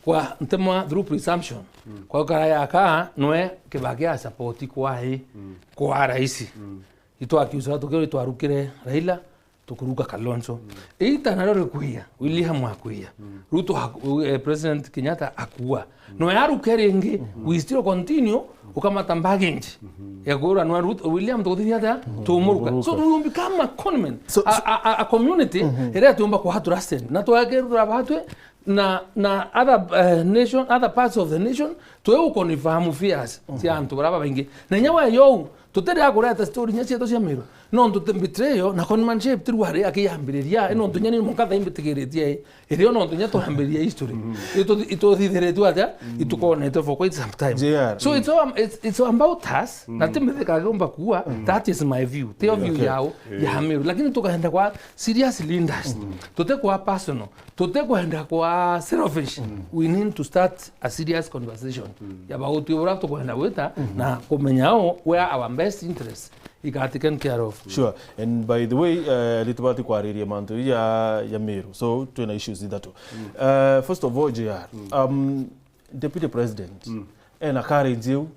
kwa ntemwa through presumption. Mm. Kwa kara yaka, nwe Kibaki a support kwai, mm, kwa raisi. Mm. Itwakiusa tukio itwarukire Raila, tukuruka Kalonzo. Mm. Ita nario rikwia, William akwia. Mm. Ruto ak-, eh, President Kenyatta akua. Mm. Nwe aruke ringi, mm-hmm, we still continue, ukamata baggage. Mm-hmm. Ya kwira nwe Ruto, William tukuthithia atia? Mm-hmm. Tumuruka. So we become a conman. So, a, so a, a, a community, mm-hmm, iria tumba kuhatura stand. Na twakirura batwe, na, na other, eh, nation, other parts of the nation, twe u confirm fears, mm-hmm, cia antu bara babaingi. Na inya we yo, tutiri akureta story inya cietu cia Meru. Nontu ti betrayal na conmanship tiru ari akiyambiriria, mm-hmm, nontu inya ni mukatha imbitigiritie, irio nontu inya twambiririe history. Mm-hmm. Itu-, ituthithiritwe atia? Mm-hmm. Itukonetwe for quite some time. J R, so, mm, it's all, it's, it's about us, na, mm, ti mithika giumba kuwa, mm, that is my view. Ti yo view, okay, yao, ya, yeah, Meru. Lakini tukaenda kwa serious leaders. Mm-hmm. Tuti kwa personal. Tutikwenda kwa selfish. Mm. We need to start a serious conversation, mm, ya bauti uria tukwenda gwita, mm-hmm, na kumenya o where our best interests are taken care of. Sure. And by the way, eh, ni tubati kwariria mantu ya, ya Meru. So, twina issues ithatu. Mm. Eh, first of all, J R, mm, um, Deputy President, mm, ena courage iu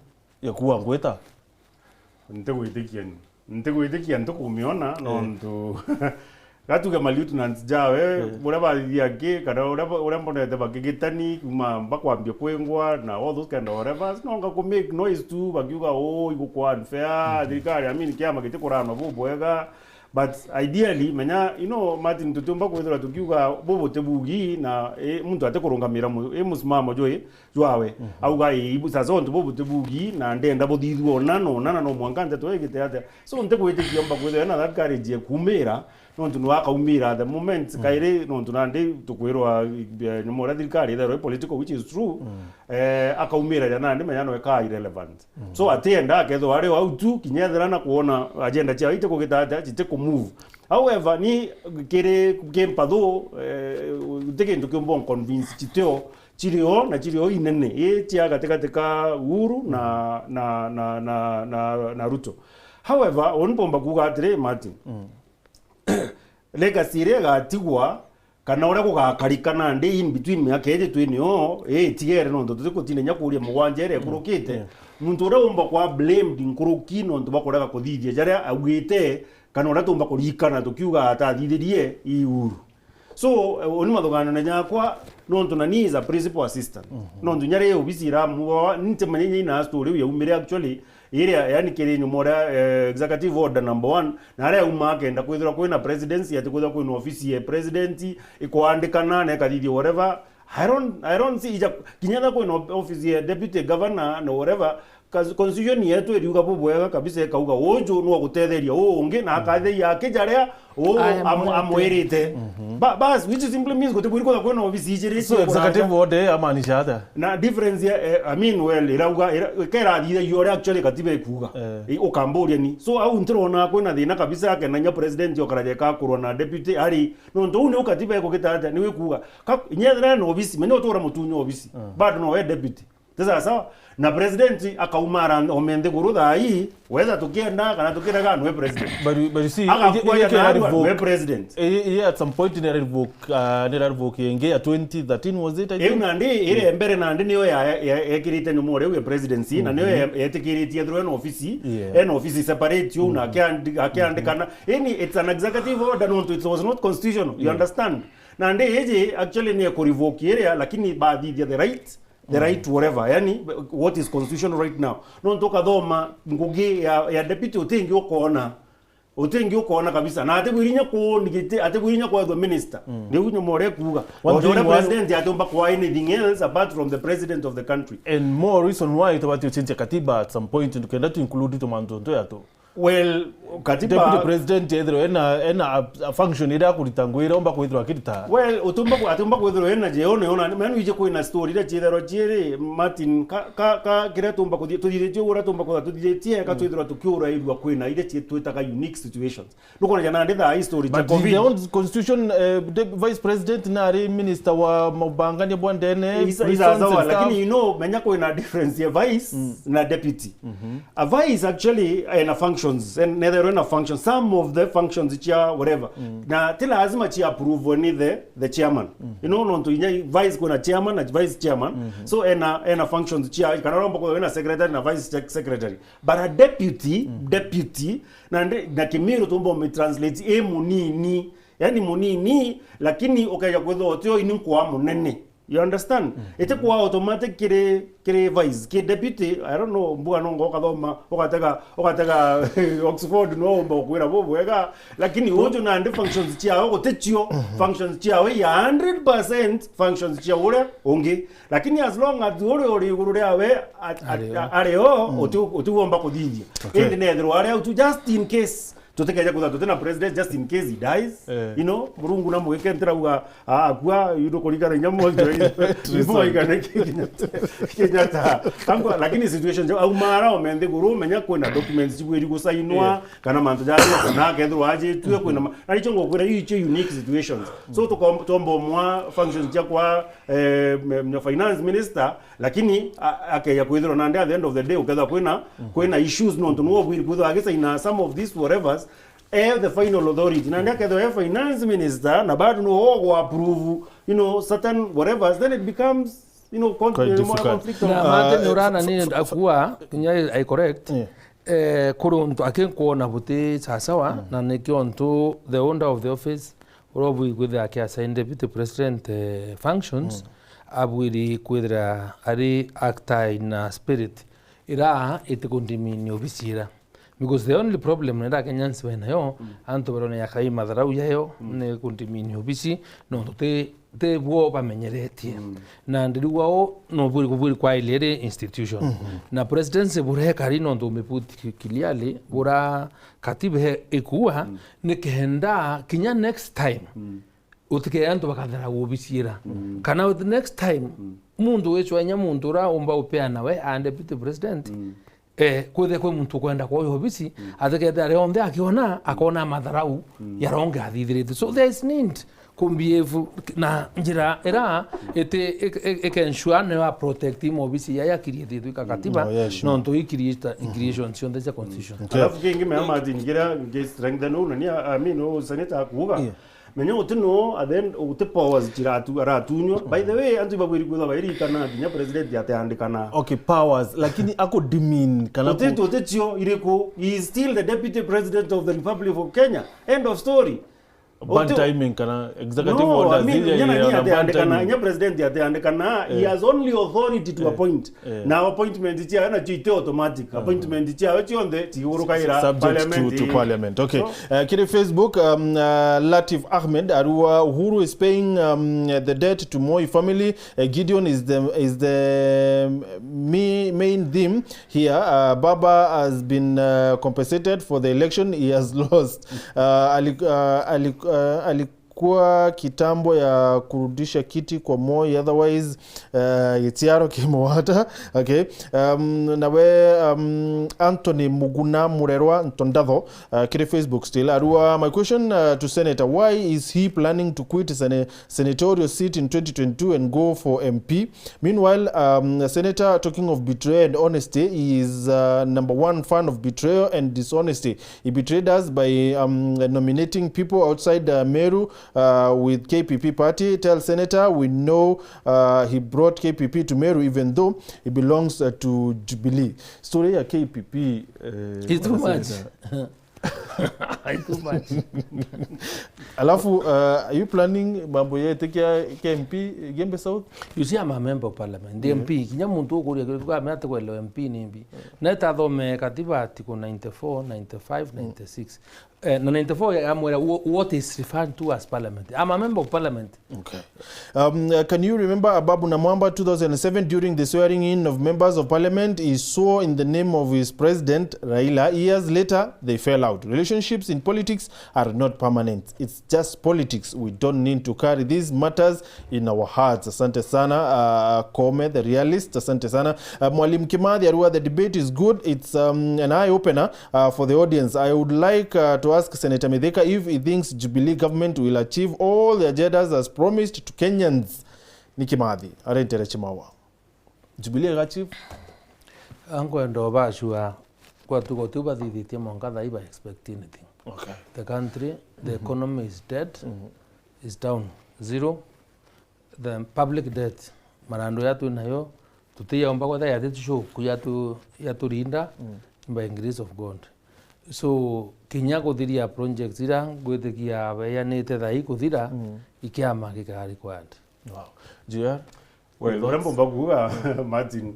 ya kuwa ngwita? Ntigwitikia ni. Ntigwitikia ntikumiona, eh, nontu gatuge ma lieutenants jawe, eh, buria bathithia ki, kana uria ba-, uria mbonete bakigitani, kuma bakwambia kwingwa, na all those kind of whatever, no nga ku make noise tu, bakiuga, "Oh, igukwa unfair, mhm, thirikari, I mean, kiama gitikuranwa bubwega." But ideally, menya, you know, Martin, tutiumba kwithirwa tukiuga bubu ti bugi, na, eh, muntu atikurungamira mu-, eh, musimamo jwi, jwawe. Mhm. Auga, "Ii, ibu-, sasa untu bubu ti bugi, na ndenda buthithua ona na ona, na no mwanka nteto igite atia." So, ntigwitikia mba kwithirwa na that courage ya kuumira, nontu nwe akaumira at the moment, mm, kairi, nontu nandi tukwirwa, eh, nyuma uria thirikari itherwa i political, which is true, mm, eh, akaumira ria nandi menya nwe ka irrelevant. Mm. So, atienda akethirwa ari o au tu, kinya ethira na kwona agenda ciao iti kugita atia, citi ku move. However, ni kiri kimpathu, eh, ti kintu kiumba convince citio, cirio na cirio inene, i cia gatigati ka Uhuru na, na, na, na, na, na Ruto. However, uni mpomba kuuga atiri, Martin, mm, legacy iria igatigwa, kana uria gugakarika nandi in between miaka iji twi nio, i itigere, nontu tuti gutinda inya kuuria mugwanja iria, mm, ikurukite. Mm. Muntu uria umba kwa blamed nkuruki nontu bwa kurega kuthithia jaria augite, kana uria tumba kuririkana tukiuga atathithirie i Uhuru. So, eh, uni mathuganio na nyakwa, nontu na ni is a principal assistant. Mhm. Nontu inya ri obisi iramuwa, ntimanya inya ina story iu yaumire actually, iria, yani, kiri nyuma uria, eh, executive order number one, na aria auma akenda kwithirwa kwina presidency, ati kwithirwa kwina ofisi ya president, ikwandikana na ikathithia whatever. I don't, I don't see, ija, kinya tha kwina office ya deputy governor na whatever, Kas-, constitution yetu iriuga bubwega kabisa, ikauga uju nwa gutetheria uu ungi, na akatheia akija ria uu Aya, amu-, amwirite. amwirite. Ba-, bas, which simply means gutibwiri kwitha kwina obisi ijiri So, cia executive kuranja. order yamaanisha atia? Na difference ya, eh, I mean, well, irauga, ira-, ika irathithagia uria actually katiba ikuuga. Eh. I-, ukamburia ni. So, au ntirona kwina thina kabisa, akena inya president okaraja ikakurwa na deputy, ari, nontu uu niu katiba ikugita atia, niu ikuuga. Ka-, inya ethira ena obisi, menya utura mutunya obisi. Mm. Bado no we deputy. Ti sawa sawa? Na president akaumara ome nthiguru thaa ii, whether tukienda kana tukirega, nwe president. But you, but you see, Agakua iri, iri ya kera narua, nwe revoke. president. Iri, iri at some point nira revoke, uh, nira revoke ingi ya twenty thirteen, was it, I Iu think? nandi, iri mbere nandi niyo ya, ya, yekirite nyuma uria ya presidency, na niyo ya-, yetikiritie through ena ofisi, Yeah. ena ofisi separate uu, na akiandi-, akiandikana. Ini, it's an executive order, nontu it was not constitutional, you understand? Nandi iji actually ni ku revoke iria, lakini bathithia the right, the right whatever, yani, what is constitutional right now. Nontu ukathoma ngugi ya, ya deputy utingi ukona. Utingi ukona kabisa. Na atibwiri inya kuunigite, atibwiri inya kwethwa minister. Riu nyuma uria kuuga. One Ojo thing uria one president atiumba kwa anything else apart from the president of the country. And more reason why tubati uchenjia katiba at some point, ndukenda tu include tumantu ntu yatu. Well, katiba Deputy President ethirwa ena, ena a, a function iria akurita ngugi iria omba kwithirwa akirita. Well, utumba ku-, atumba kwithirwa ena je, one, ona, menu ije kwina story iria ciitherwa ciiri, Martin, ka, ka, ka, kiria tumba kuthi-, tuthithitie uria tumba kwithirwa tuthithitie, ka twithirwa tukiurairua kwina iria ci-, twitaga unique situations. Nukwona jana ndi thaa hii story cia But in covid. their own constitution, eh, the vice president nari minister wa mubangania bwa ndene, Isa, prisons isa sawa, and stuff. Lakini, you know, menya kwina difference ya vice na deputy. A vice actually ena functions, en-, nethero ena functions. Some of the functions cia whatever. Na ti lazima cia approve ni the, the chairman. You know, nontu inya vice kuna chairman na vice chairman. So ena, ena functions cia, kana uromba kuthwa wina secretary na vice sec-, secretary. But a deputy, deputy, na ndi-, na Kimiru tumba umitranslate i munini. Yani munini, lakini ukeja kwithwa utio ini nkwa munene. You understand? Iti kwa automatic kiri, kiri vice, ki deputy, I don't know, mbuga no ngo ukathoma, ukatega, ukatega Oxford no umba ukwira bubwega, lakini uju nandi functions ciao guticio, functions ciao ya hundred percent functions cia uria ungi. Lakini as long as uria uri iguru riawe at-, at-, Ario. ario, uti-, utigomba kuthithia. Okay. Indi nethirwa aria utu just in case. Tutikeje kutha tutina president just in case he dies. Eh. You know, Murungu na mwike ntirauga, ah, akua, yudo kurigara inya mojo. True. Ibo igane Kenyatta. Kenyatta. Kangwa, lakini situation jo, au mara ome nthiguru, menya kwina documents cibwiri gusainwa, Yeah. kana mantu ja, na kethirwa ajitue, kwina ma-, na icho ngokwira, iu icho unique situations. So, tukom-, tuomba mwa functions cia kwa, eh, me-, me-, finance minister, Lakini, a-, akeja kwithirwa nandi at the end of the day, ukethirwa kwina, kwina issues, nontu niwe ubwiri kwithirwa agisaina some of these whatevers, e the final authority. Nandi akethirwa e finance minister, na bado niwe ugwa approve, you know, certain whatevers, then it becomes, you know, con-, Quite eh, more difficult. conflict of Na Ah, Martin Urana ni akua, kinya I correct, Yeah. eh, kuri untu akinkwona buti sasawa, na nikio untu the owner of the office, uria ubwiri kwithira akiassign deputy president, eh, functions, abwiri kwithira ari actor in a spirit ira itikundimini obisi ira. Because the only problem ira Kenyans benayo, antu barona yakai matharau yayo, ni kundimini obisi, nontu ti, ti bo bamenyeretie. Na ndiriuga o, no bwiri, bwiri kwa ile iri institution. Na presidency burekari nontu umeput clearly, bura katiba ikuwa, ni kenda kinya next time, utikee antu bakatharau obisi ira. Kana the next time, muntu wicwa inya muntu ura umba upeana we a deputy president, eh, kwithire kwi muntu ukwenda kwoya obisi, atikethira rionthe akiona, akona matharau yaronge athithirite. So there is need kumbehave na njira ira iti, ik-, ik-, ikensure niyo a protect mobisi ya, ya create twika katiba, No, yeah, sure. nontu i create, i creation cionthe cia constitution. Okay. Alafu kingi mea Martin, kiria ngi strengthen uu, na ni a-, I mean, uu senator akuuga, Yeah. menya uti no, and then uti powers ciratu-, aratunywa. By the way, antu ibabwiri kwithwa bairikana kinya president ateandikana. Okay, powers, lakini ako demean, kana Uti ku- tu, uti cio iriku, he is still the deputy president of the Republic of Kenya. End of story. Bad timing kana executive orders, inya, inya, inya president atiandikana, he has only authority to appoint. Na appointment ciawe nacio iti automatic. Appointment ciawe cionthe cigurukagira subject to parliament. Okay. Uh, kiri Facebook, um, uh, Latif Ahmed arua, Uhuru is paying, um, the debt to Moi family. Uh, Gideon is the, is the, um, me-, main theme here. Uh, Baba has been, uh, compensated for the election he has lost. Uh, ali-, uh, ali-, uh, alikuwa kitambo ya kurudisha kiti kwa Moi, otherwise, uh, gitiaro kimwata. Okay. Um, nawe, um, Anthony Muguna Murerwa Ntondatho, uh, kiri Facebook still. Arua, my question, uh, to Senator, why is he planning to quit Sene-, senatorial seat in twenty twenty-two and go for M P? Meanwhile, um, Senator, talking of betrayal and honesty, he is, uh, number one fan of betrayal and dishonesty. He betrayed us by, um, nominating people outside, uh, Meru, uh, with K P P party. Tell Senator we know, uh, he brought K P P to Meru even though he belongs, uh, to Jubilee. Story ya K P P, eh, It's too much. Senator. It's too much. Alafu, uh, are you planning mambo yete kia K M P, Gembe South? You see, I'm a member of parliament, the M P, kinya muntu ukuria kiria tukamenya ati kwelewa M P ni mbi. Na itathome katiba article ninety-four, ninety-five, ninety-six. Eh, na ninety-four amwira wha-, what is referred to as parliament. I'm a member of parliament. Okay. Um, uh, can you remember Ababu Namwamba two thousand seven during the swearing in of members of parliament? He swore in the name of his president, Raila. Years later, they fell out. Relationships in politics are not permanent. It's just politics. We don't need to carry these matters in our hearts. Asante sana, uh, Kome, the realist. Asante sana. Uh, Mwalimu Kimathi Arua, the debate is good. It's, um, an eye-opener. Uh, for the audience, I would like, uh, to ask Senator Mithika if he thinks Jubilee government will achieve all the agendas as promised to Kenyans. Ni Kimathi, arentere Chimawa. Jubilee igachieve? Ankwenda obashua, kwatuga utiu bathithitie mwanka thaa ii ba expect anything. Okay. The country, the economy is dead, is down, zero. The public debt, marandu ya twi nayo, tutiyaumba kwetha yati tushuku yatu-, yaturinda by the grace of God. So, kinya kuthiria projects ira ngwitikia beyanite thaa ii kuthira, ikiama gikari required. Wow. J R? Well, uria mbumba kuuga, Martin,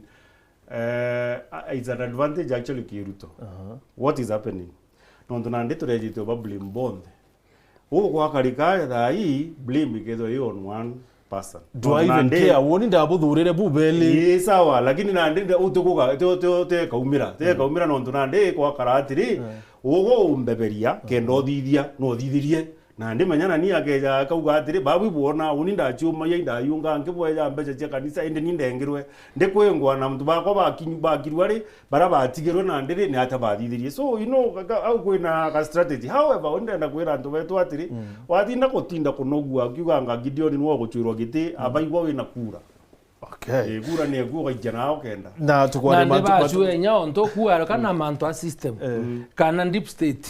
eh, it's an advantage actually ki Ruto. What is happening? Nontu nandi turejite uba blame bonthe. Uu gwakarika thaa ii, blame ikethirwa i on one person. Do I even care? Woni ndabuthurire bubeli? Ii, sawa, lakini nandi nde-, utikuga, ti, ti, ti kaumira, ti kaumira nontu nandi gwakara atiri, ugu umbeberia, kenda uthithia, no uthithirie. Nandi menya nani akeja akauga atiri, babu ibwona, uni ndaciumagia, indayunga, nkibweja mbeca cia kanisa, indi ni ndengirwe. Ndikwingwa na antu bakwa bakinyu-, bakirwa ri, bara batigirwe nandi ri, ni atia bathithirie. So, you know, ka-, ka-, au kwina ka strategy. However, uni ndenda kwira antu betu atiri, watinda gutinda kunogua, ukiuganga Gideon niwe uguchwirwa giti, abaigwa wina kura. Okay. Eh, kura ni ekuo gaija nao kenda. Na tukware. Nandi mantu, mantu bacue nya onto kuara kana mantu a system. Kana deep state.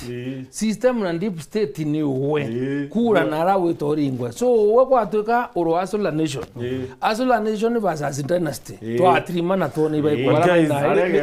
System na deep state ni uwe. Kura na ara witoringwa. So, uwe gwatuika uru Asola Nation. Asola Nation versus dynasty. Twatirima na twone ibaikwa. Guys,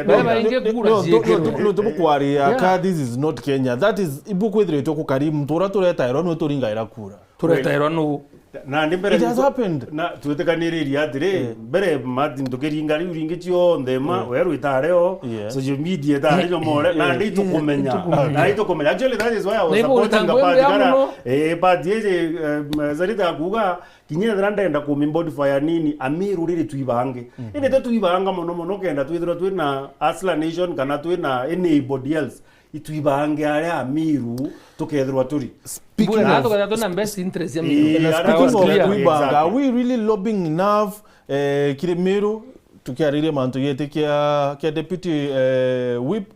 babaingi kura ciekirwa. Nontu bukwaria ka this is not Kenya. That is, ibu kwithiritwe gukari muntu uria turetairwa niwe turingaira kura. Turetairwa nu? Nandi mbere. It has happened. Na twitikaniririe atiri, mbere Martin tukiringa riu ringi cionthe ma, weru itari o, social media itari nyomore, nandi itukumenya. Nandi itukumenya. Actually, that is why I was supporting the party kana, eh, party iji, eh, Sarita akuga, kinya ethira ndenda kumimodify nini, Amiru riri twibange. Indi ti twibanga mono mono kenda twithirwa twina Hustler Nation kana twina anybody else. Itwibange aria Amiru tukethirwa turi. Speaking of, tukethirwa twina best interest ya Miru. Na speaking of kwibanga, are we really lobbying enough, eh, kiri Miru? Tukiariria mantu giti kia, kia deputy, eh, whip.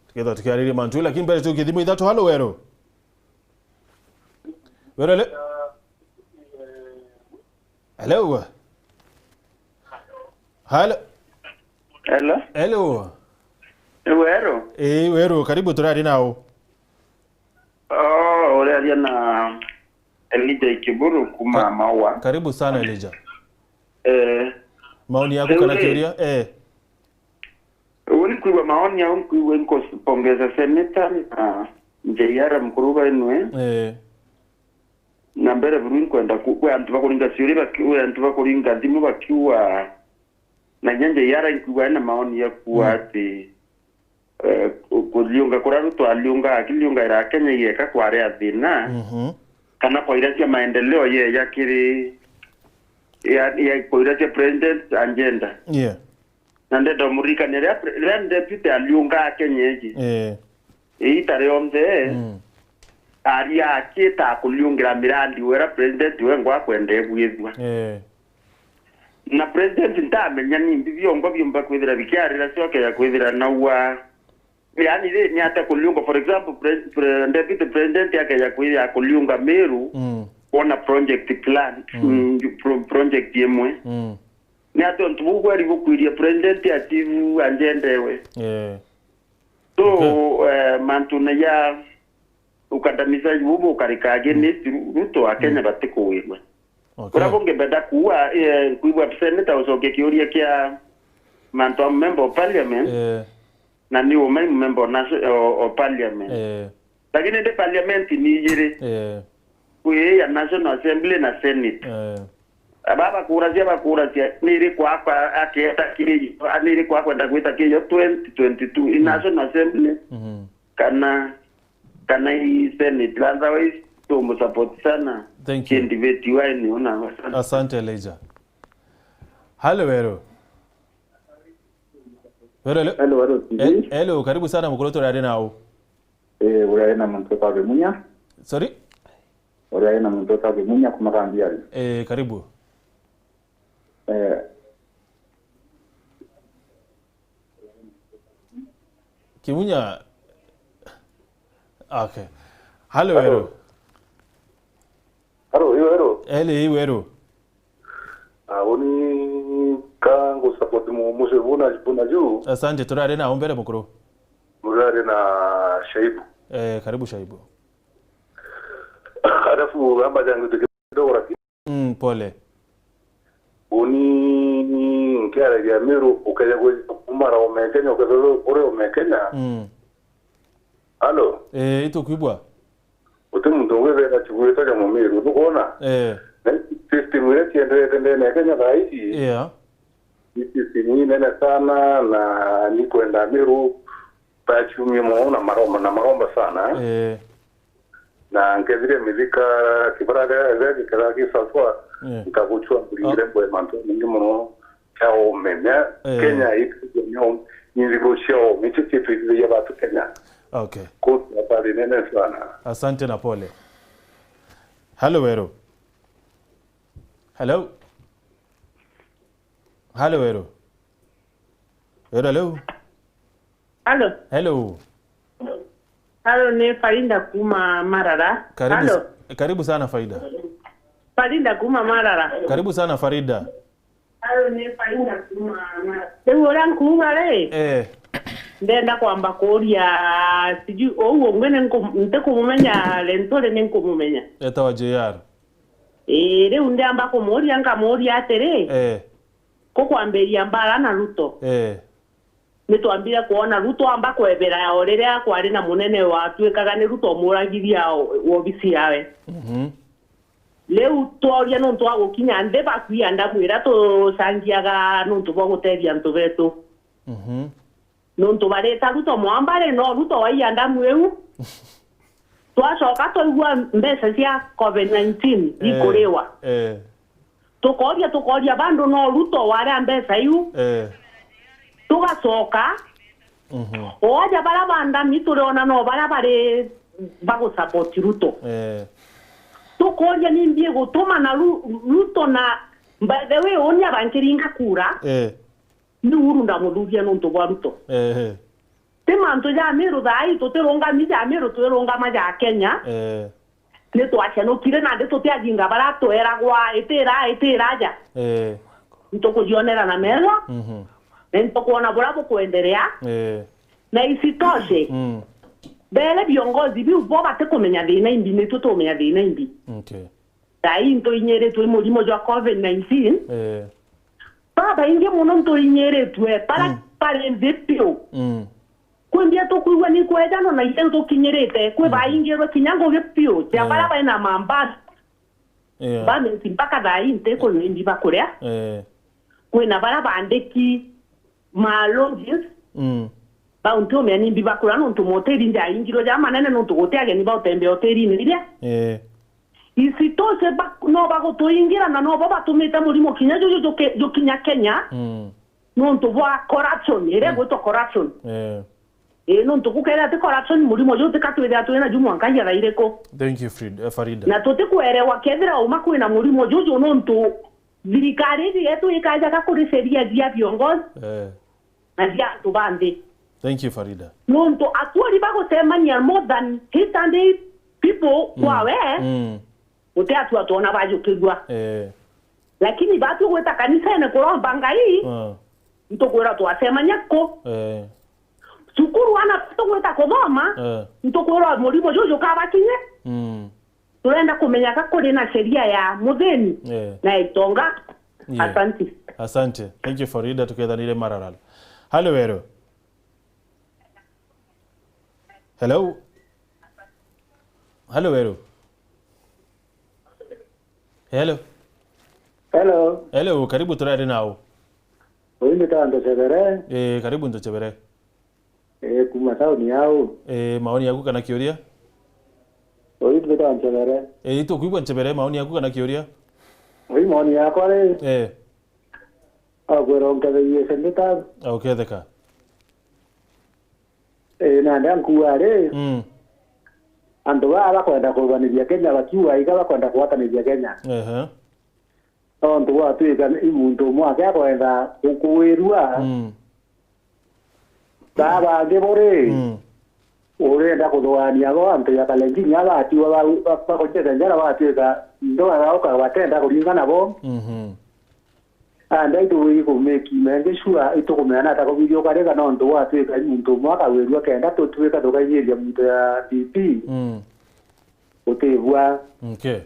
Tukethirwa tukiariria mantu, lakini mbere tukithimo ithatu. Halo, Weru. Weru, ale- Hello. Hello. Hello. Hello. Ni Weru? Eh, Weru, karibu turari nao. Oh, uraria na Elijah Ikiburu kuma Maua. Karibu sana, Elijah. Eh. Maoni yako kana kiuria? Eh. Uni kwigua maoni au, nkwigua nkupongeza Senator na J R Mkuruba inwe. Eh. Na mbere buru nkwenda ku-, kwi antu bakuringa ciuri baki-, kwi antu bakuringa thimu bakiuga, na inya J R nkuuga ena maoni ya kuuga ati, eh, ku-, kuliunga kuria Ruto aliunga, akiliungaira Kenya igeka kwari a thina, Mhm. kana kwa iria cia maendeleo yeja kiri, ya, ya, kwa iria cia president agenda. Yeah. Na ndenda umuririkania riria pre-, riria deputy aliungaa Kenya iji. Eh. Iita rionthe, Mm. aria akita kuliungira mirandi wera president wengwa akwenda igwithua. Eh. Na president ntamenya ni mbi biongo biumba kwithira bikiarira cio akeja kwithira naua. Yani ri, ni atia kuliunga, for example, pre-, pre-, deputy president akeja kwithira kuliunga Meru, Mm. wona project plan, Mm. mm, pro-, project imwe. Mm. Ni atia untu buu kweri bukwiria president achieve agenda ewe? Eh. So, Okay. eh, mantune ja ukandamizaji buu bukarika against Ru-, Ruto, Akenya Mm. batikuwirwe. Okay. Kuria bungi mbenda kuuga, eh, nkwigua seneta ucokia kiuria kia mantu a member of parliament, Eh. na ni umai member of nation-, o, o parliament. Eh. Lakini ndi parliament ni ijiri. Eh. Kwi ya National Assembly na Senate. Eh. Aba bakuracia, bakuracia, ni iriku akwa aketa kiyo, ni iriku akwenda gwita kiyo twenty twenty-two i Mm. National Assembly Mhm. kana, kana i Senate. Otherwise, tumusupport sana. Thank you. Candidate wa ni una sana. Asante, Elijah. Hello, Weru. Weru, hello. Hello, hello, Eh, T V. Hello, karibu sana, mukuru, turi ari nau. Eh, uria ari na muntu wetagwa Kimunya. Sorry? Uria ari na muntu wetagwa Kimunya kuma Kambiari. Eh, karibu. Eh. Kimunya. Okay. Hello, Hello. Weru. Hello, hiyo, hello. Hello, hiyo, Weru. Ah, uni ka ngu support mu-, Muse Buna, Buna juu. Asante, turari na umbere mukuru. Murari na Shaibu. Eh, karibu Shaibu. Alafu amba jangu tiki kidogo, lakini Mm, pole. Uni nkiaragia Miru, ukeja gwi-, kumara ome Kenya, ukethirwa uri ome Kenya. Mm. Alo? Eh, itukwigua. Uti muntu ungwithira kigwita kia Mumiru, nukwona? Eh. Na system iria cienderete ndene ya Kenya thaa ici, Yeah. ni system inene sana, na ni kwenda Miru baciumie mono na maromba, na maromba sana. Eh. Na nkethire mithika kibara ria, ria gikara gisaswa, Yeah. nkagucua mburi Ah. irembo ya mantu maingi mono cia ome. Mea Eh. Kenya itwithia nyo nyinthiko cia ome, icio cietwithithagia batu Kenya. Okay. Koti habari nene sana. Asante na pole. Hello, Weru. Hello? Hello, Weru. Weru, hello? Hello. Hello. Hello, ni Farinda kuma Marara. Karibu Hello. s-, karibu sana, Faida. Farinda kuma Marara. Karibu sana, Farida. Hello, ni Farinda kuma Marara. Riu uria nkuuga ri, Eh. ndenda kwamba kuuria, sijui, uu ungi ni nku-, ntikumumenya, Lenturi ni nkumumenya. Etawa J R. Ii, riu ndiamba kumuuria, nkamuuria atiri, Eh. kukwambiria mbara na Ruto, Eh. nitwambire kwona Ruto amba kwebera o riria kwari na munene watwikaga ni Ruto umuragithia o-, wobisi yawe. Mhm. Riu tworia nuntu wa gukinya nthi bakwia ndamu iria tucangiaga nuntu bwa gutethia antu betu. Mhm. Nuntu barita Ruto mwamba ri, no Ruto waiya ndamu iu. Twacoka twaigua mbeca cia covid nineteen Eh, ikuriwa. Eh. Tukoria, tukoria bandu no Ruto waria mbeca iu. Eh. Tugacoka. Mhm. Ooja baria ba ndami turiona no baria bari bagusupport Ruto. Eh. Tukoria ni mbi igutuma na Ru-, Ruto na, by the way, uni abankiringa kura. Eh. Ni Uhuru ndamuthuria nontu bwa Ruto. Ehe. Ti mantu ja Miru thaa ii tutirungami ja Miru, twirungama ja Kenya. Eh. Ni twacenukire nandi tutiathinga baria tweragwa, itira, itira aja. Eh. Ntukujionera na metho. Mhm. Na ntukwona buria bukwenderea. Eh. Na isitoshe, Mm. mbere viongozi biu bo batikumenya thina imbi, nitwe tumenya thina imbi. Okay. Thaa ii ntuinyiritwe i murimo jwa covid nineteen. Eh. Babaingi mono ntuinyiritwe, bara Mm. bari nthi piu. Mm. Kwi mbia tukwigua ni kwejanwa na iria tukinyirite, kwi Mhm. baingirwe kinya ngugi piu, cia Eh. bara baina mambasi. Yeah. Ba minti mpaka thaa ii nti kunywa imbi bakuria. Eh. Kwina baria bandiki ma lodges. Mm. Bau ntiumenya ni imbi bakuria nontu moteri njaingirwe ja manene nontu guti ageni bautembea hoterini iria. Eh. Isitoshe ba-, no bagutuingira na no bo batumite murimo kinya juju juki-, jukinya Kenya. Mm. Nontu bwa corruption, iria Mm. gwitwa corruption. Eh. Ii, nontu gukethira ti corruption, murimo juu tika twithira twina ju mwanka igetha iriku? Thank you, Frid-, eh, Farida. Na tutikwerewa kethira uma kwina murimo juju nontu thirikari iji yetu ikajaga kuri sheria cia viongozi Eh. na cia antu ba nthi. Thank you, Farida. Nontu atuori bagucemania more than eight hundred people Mm. kwawe, Mm. guti atua twona bajukigua. Eh. Lakini batu gwita kanisene kuromba Ngai, Ah. ntukwirwa twacemania ku. Eh. Cukuru ana tugwita kuthoma, Eh. ntukwirwa murimo juju kabakinye. Mm. Turenda kumenya ka kuri na sheria ya muthini Eh. na ya itonga. Yeah. Asante. Asante. Thank you, Farida. Tukethanire Maralal. Hali Weru. Hello? Hello, Weru? Hello? Hello. Hello, karibu, turari nau. Uyu ni Tando Chebere. Eh, karibu Nto Chebere. Eh, kuma tauni yau. Eh, maoni yaku kana kiuria? Uyu ni Tando Chebere. Eh, itukwigua Nchebere, maoni yaku kana kiuria? Uyu maoni yakwa ri. Eh. Akwira unketherie sendeta. Uketheka. Ii, nandi ankuuga ri, Mm. antu baa bakwenda kurubaniria Kenya bakiuga iga bakwenda kugwataniria Kenya. Ehe. Nontu gwatwika i muntu umwe ake akwenda gukuwirua. Mm. Baa bangi bo ri, Mm. urenda kuthugaania bo antu ya Kalenjin, aba batiwa ba-, ba-, bakuchete njara batwika ndoga gauka batenda kuringana bo. Mhm. Andi itubui kumeki mengi sure itukumenya nata kubiria ukarega nontu gwatwika i muntu umwe akawirua kenda tutwika tukaigiria muntu ya D P. Mm. Utibua. Okay.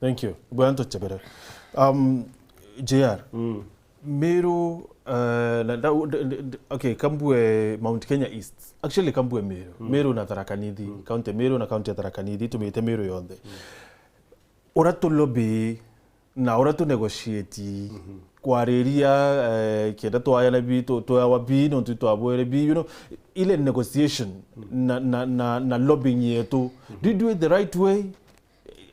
Thank you. Bwana Nto Chebere. Um, J R. Mm. Meru, uh, na, na, d-, d-, d-, okay, kambue Mount Kenya East. Actually, kambue Meru. Mm. Meru na Tharaka Nithi. Mm. County Meru na county ya Tharaka Nithi, tumite Meru yonthe. Mm. Uria tu lobby na uria tu negotiate, Mhm. kwariria, eh, kenda twayana bi, tu-, tweawa bi, nontu twabwere bi, you know, ile negotiation Mm. na, na, na, na lobbying yetu. Mhm. Do you do it the right way?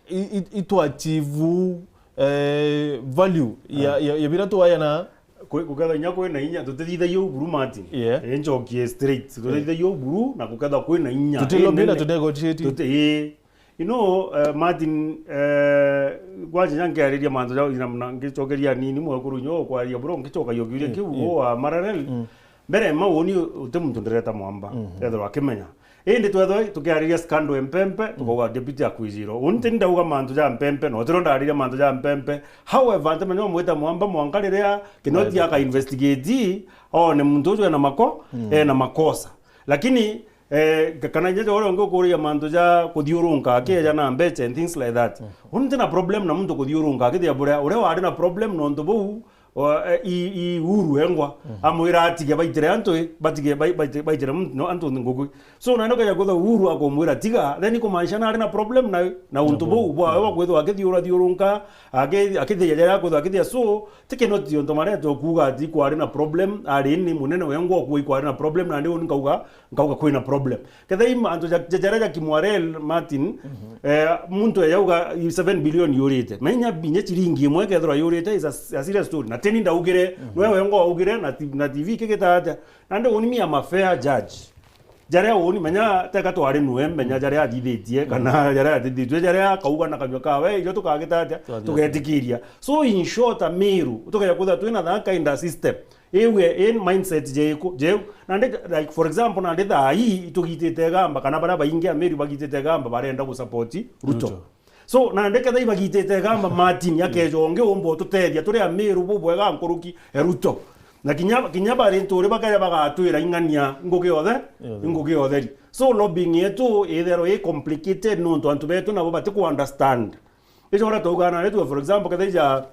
I, i, i tu achieve, eh, value ya, Ah. ya, ya bira twayana? Kwi-, guketha inya kwina inya, tutithithagia uu buru, Martin. Yeah. Ii, ncokie straight. Tutithithagia uu buru, na guketha kwina inya. Tuti lobby na inene. Tu negotiate. Tuti, ii. You know, eh, Martin, eh, kwanja nya nkiariria mantu ja, na, na ngicokeria nini mwekuru nyo kwaria bro, ngicokagia kiuria Mm, kiu mm. Wa Maralal. Mm. Mbere ma uuni uti muntu ndireta mwamba, Mhm. Ethirwa akimenya. Indi twethwa tukiariria scandal ya Mpempe, Mm. tukauga deputy akwijirwo. Uuni ti ndauga mantu ja Mpempe, no tiro ndariria mantu ja Mpempe. However, ntimenya umwita mwamba mwanka riria Kinoti Right. Aka investigate, one muntu uju ena mako-, Mm. ena makosa. Lakini, eh, ka-, kana inya uria ungi ukuria mantu ja kuthiurunka, akieja na mbecha and things like that. Mm. Uuni ntina problem na muntu kuthiurunka akithia buria, uria wari na problem nontu buu, o, eh, i, i Uhuru engwa, Mm. amwira atige baitire antu, i, batige, bai-, baitire, baitire muntu, no, antu ngugi. So, nandi ukeja kwithwa Uhuru akumwira tiga, then ikumaanisha nari na problem na, na untu Nabo. Buu bwawe Mm. bwa kwithwa akithiura thiurunka, aki-, akithia jaria akwithwa akithia. So, ti Kinoti untu maretwe kuuga ati ikwari na problem, ari ni munene wengwa ukuo ikwari na problem, nandi uni nkauga, nkauga kwina problem. Kethira i mantu ja, ja, jaria ja Kimwarel, Martin, Mhm. eh, muntu eyauga seven billion yurite. Menya binya chiringi imwe kethirwa yurite is a, a serious story. Na tini ndaugire, Mhm. nwe wengwa waugire, na ti-, na T V kigita atia. Nandi uni mi am a fair judge. Jaria uni, menya teka twari nwe, menya jaria athithitie, kana jaria athithitue, jaria akauga na kanyua kawe, ijo tukagita atia, Twathithitie. Tugetikiria. So, in short, Amiru, tukeja kwithira twina that kind of system. Iwe in mindset jeiku, jeu. Nandi, like, for example, nandi thaa ii itugitite gamba, kana baria baingi Amiru bagitite gamba, barenda gusupport Ruto. Ruto. So, nandi kethira ibagitite gamba Martin, akeja ungi umba ututethia, turi Amiru bubwega nkuruki e Ruto. Na kinya, kinya bari nturi bakeja bagatwira ing'ania ngugi yothe, Yothe. Ngugi yotheri. So, lobbying yetu itherwa i complicated nontu antu betu nabo batiku understand. Ijo uria twaugana nari tuge, for example, kethira ija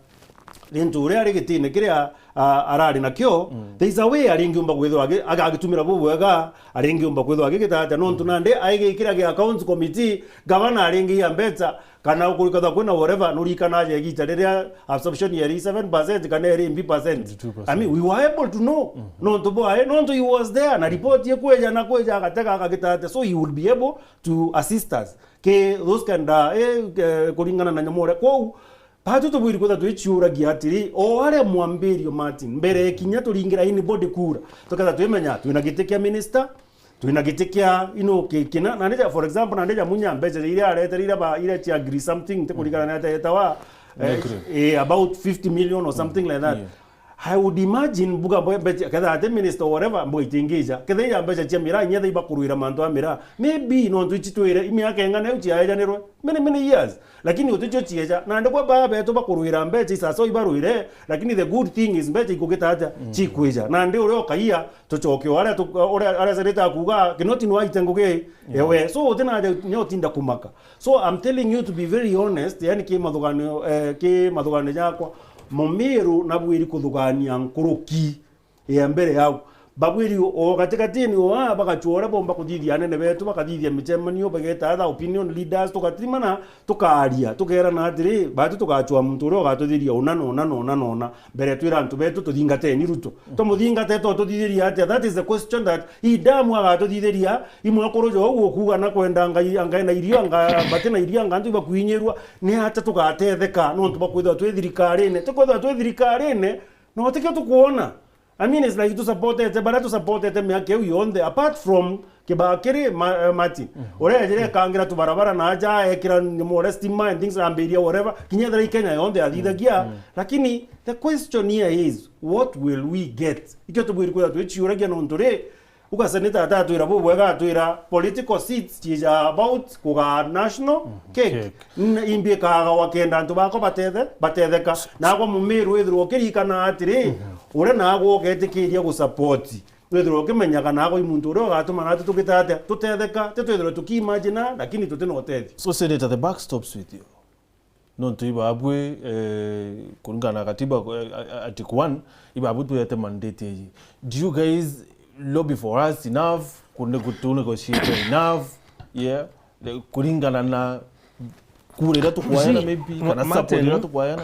rintu uria ari gitine kiria a-, arari nakio, mm, there is a way aringiumba kwithirwa agi-, agagitumira bubwega, aringiumba kwithirwa agigita atia, nontu, mm, nandi aigikira gi accounts committee, gavana aringiia mbeca, kana kurikatha kwina whatever, nurikanaje igita riria absorption yari seven percent kana iri mbi percent. Twenty-two percent. I mean, we were able to know. Mm-hmm. Nontu bwae, nontu he was there, na report ikwija na kwija agatega agagita atia, so he will be able to assist us. Ki those kind of, eh, eh, kuringana na nyamu uria. Kwou, batu tubwiri kwithirwa twiciuragia atiri, o aria mwambirio Martin, mbere kinya turingira anybody kura, tukethirwa twimenya, twina giti kia minister, twina giti kia, you know, ki-, kina, na ndija, for example, na ndija Munya mbeca iria aretere iria ba, iria cia agree something, ti kuringana na etawa, eh, Agree. eh, about fifty million or something like that. Yeah. I would imagine mbuga mbe-, mbeca, ketha ati minister or whatever, mbuga itingija. Ketha ya mbeca cia miraa, inya tha ibakurwira mantu a miraa. Maybe, nontu ici twire, imiaka ing'ana iu ciaejanirwe. Many, many years. Lakini uticio cieja. Nandi kwa baa betu bakurwira mbeca, isasa ibarwire, lakini the good thing is mbeca ikugita atia, mm, cikwija. Nandi uria ukaia, tucoke o aria tu-, uria, aria serete akuga, kinoti no aite ngugi, mm, ewe. So, utina aja, nyo utinda kumaka. So, I'm telling you, to be very honest, yani, ki mathuganio, eh, ki mathuganio jakwa, Mumiru nabwiri kuthugania nkuruki ya mbere yau. Babwiri o gatikatini o aa bagacua uria bomba kuthithia anene betu, bakathithia micemanio, bageta other opinion leaders, tugatirimana, tukaaria, tukeerana atiri, batu tugacua muntu uria ugatuthiria una na una na una na una, mbere twira antu betu tuthingateni Ruto. Tumuthingate, to tuthithiria atia? That is the question that i damu agatuthithiria, imwekuru jou ukuuga na kwenda Ngai, angae na irio, anga, bati na irio, anga antu ibakuinyirua, ni atia tugatetheka nontu bwa kwithirwa twi thirikarine? Tukwithirwa twi thirikarine, no tikio tukwona. I mean, it's like tusupportete, baria tusupportete miaka iu yonthe, apart from Kibakiri, Ma-, eh, Martin. Mhm. Uria ejire ekangira tubarabara na aja, ekira nyamu uria stima and things, ambiria whatever. Kinya ethira i Kenya yonthe athithagia. Mhm. Lakini the question here is, what will we get? Ikio tubwiri kwithirwa twiciuragia nontu ri, uga senator atatwira bubwega, atwira political seats ciija about kugaa national, mhm, cake. Cake. N-, imbi ikagawa kenda antu bakwa batete-, batetheka. Nagwa Mumiru withirwa ukirikana atiri, mhm, uria nagwa ugetikiria gusupport. Withirwa ukimenyaga nagwa i muntu uria ugatuma natu tugita atia? Tutetheka, ti twithirwe tukiimagina, lakini tutina utethio. So, Senator, the buck stops with you. Nontu ibabwi, eh, kuringana na katiba, eh, article one, ibabwi twete mandate eyi. Do you guys lobby for us enough? Kune kutunegotiate enough? Yeah. Kuringana na kura iria tukwayana, maybe, kana support iria tukwayana?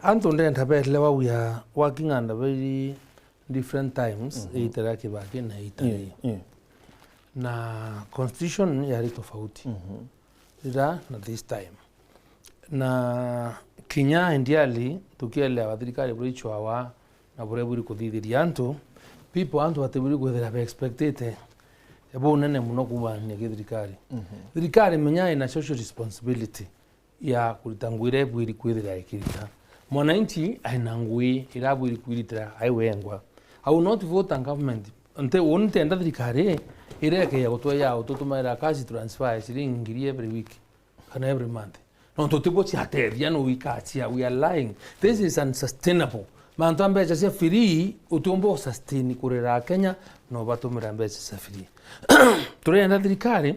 Antu ndenda belewa we are working under very different times, mhm, iita ria Kibaki na iita riri. Yeah, yeah. Na constitution yari tofauti. Mhm. Rira na this time. Na kinya entirely tukielewa thirikari buria ichwawa na buria buri kuthithiria antu, people, antu batiburi kwithira be expectete bunene muno kuumania ki thirikari. Mhm. Thirikari menya ina social responsibility ya kurita ngugi iria ibwiri kwithira ikirita. Mwananchi aina ngugi iria abwiri kwiritira ai wengwa. I will not vote a government. Nte, uni ntenda thirikari irekeya gutweya ututumaira cash transfer ya ciringi ngiri every week kana every month. Nontu tiguo ciatethia, no wikachia, we are lying. This is unsustainable. Mantu a mbeca cia free, utiumba usustain kurera Kenya, no batumira mbeca cia free. Turenda thirikari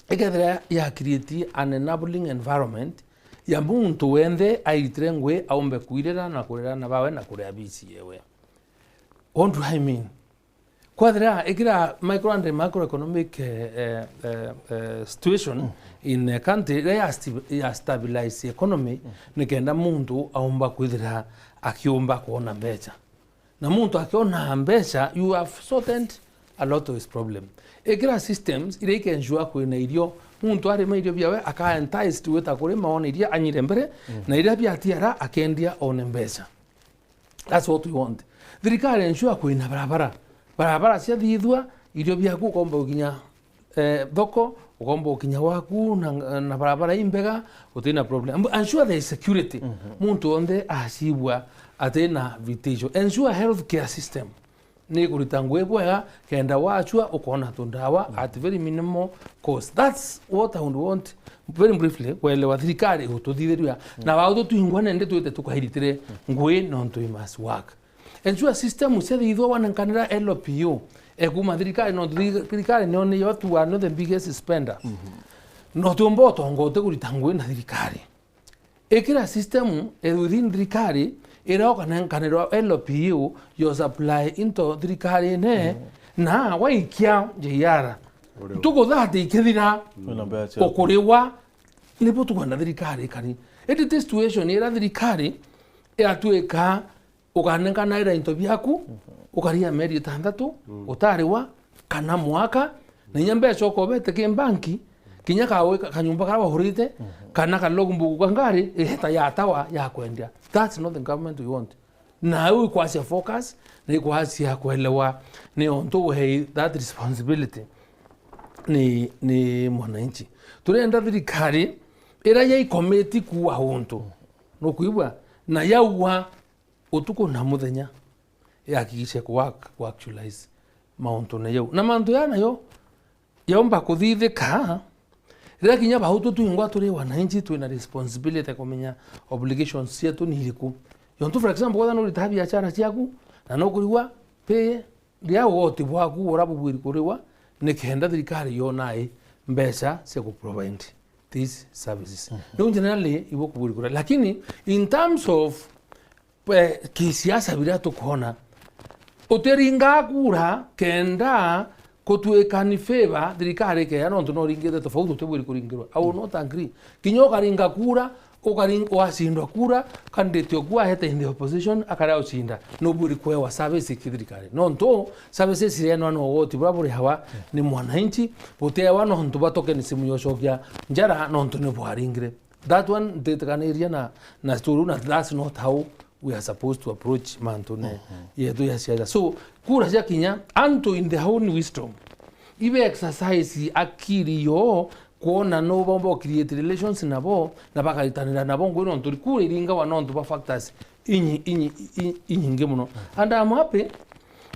ikethira ya create an enabling environment ya muntu wenthe airitire ngugi aumbe kwirira na kurera ana bawe na kuria bici yewe. What do I mean? Kwathira, ikira micro and macroeconomic, eh, eh, eh, eh, situation, mm, in a country, iria ya sti-, ya stabilize economy, mm, nikenda muntu aumba kwithira akiumba kuona mbeca. Na muntu akiona mbeca, you have sorted a lot of his problem. Ikira systems iria ikensure kwina irio, muntu arima irio biawe, aka enticed gwita kurima, one iria anyire mbere, mm, na iria biatiara, akendia, one mbeca. That's what we want. Thirikari ensure kwina barabara. Barabara ciathithua, irio biaku ukomba gukinya, eh, thoko, ukomba gukinya gwaku na, na barabara imbega, utina problem. Ensure there is security. Mhm. Muntu onthe acibua atina vitisho. Ensure health care system ni kurita ngugi bwega, kenda wachua ukona tundawa, mm, at very minimal cost. That's what I would want, very briefly, kwelewa thirikari igututhithiria. Mm. Na wau tutwingwa nende twite tukairitire, mm, ngugi nontu we must work. Ensure system ciathithua wanenkanira L P O, ekuma thirikari, nontu thiri-, thirikari nio niyo tu one of the biggest spender. Mhm. No tiumba utonga uti kurita ngugi na thirikari. Ikira system, eh, within thirikari, iria ukanenkanirwa L P U yo supply into thirikarine, na waikia J R, ntuku thirty ikithira, ukuriwa, nibo tukwenda thirikari ikari. Indi ti situation iria thirikari yatuika ukanenkana ira into biaku, ukaria mieri itantatu, utariwa, kana mwaka, na inya mbeca ukobete ki mbanki, kinya kawika kanyumba karia wahurite, kana ka logbook ka ngari, iheta ya tawa ya kwendia. That's not the government we want. Na iu ikwacia focus, na ikwacia kuelewa ni ontu we that responsibility ni, ni mwananchi. Turenda thirikari iria yaikometi kuua untu, nukwigua, na yaua utuku na muthenya, ihakikishe ku work, ku actualize mauntu na yau. Na mantu ya nayo yaumba kuthithika, riria kinya bau tu twingwa turi wananchi, twina responsibility kumenya obligations cietu ni iriku. Yontu, for example, kwethira nuritaga biashara ciaku, na nukurigwa pay, ria ugoti bwaku uria bubwiri kuriwa, ni kenda thirikari yona i mbeca cia ku provide these services. Riu generally, ibo kubwiri kuriwa. Lakini, in terms of, eh, kisiasa biria tukwona, utiringa kura kenda kutuika ni favor thirikari ikeya, nontu no uringite tofauti utibwiri kuringirwa. I will not agree. Kinya ukaringa kura, ukaring-, wacindwa kura, candidate oku ahete in the opposition, akaria ucinda, nubwiri kuewa service ki thirikari. Nontu services iria enwa no ugoti buria burihawa ni mwananchi, butewa nontu bwa tokenism ya ucokia njara nontu ni bwaringire. That one, ntitikaniria na, na story, na that's not how we are supposed to approach mantune yetu ya siasa. So, kura cia kinya, antu in their own wisdom, ibe exercise akiri yo, kwona no bomba create relations nabo, na bakaritanira nabo ngui, nontu kura iringawa nontu ba factors inyi-, inyi-, inyi-, inyingi muno. And I'm happy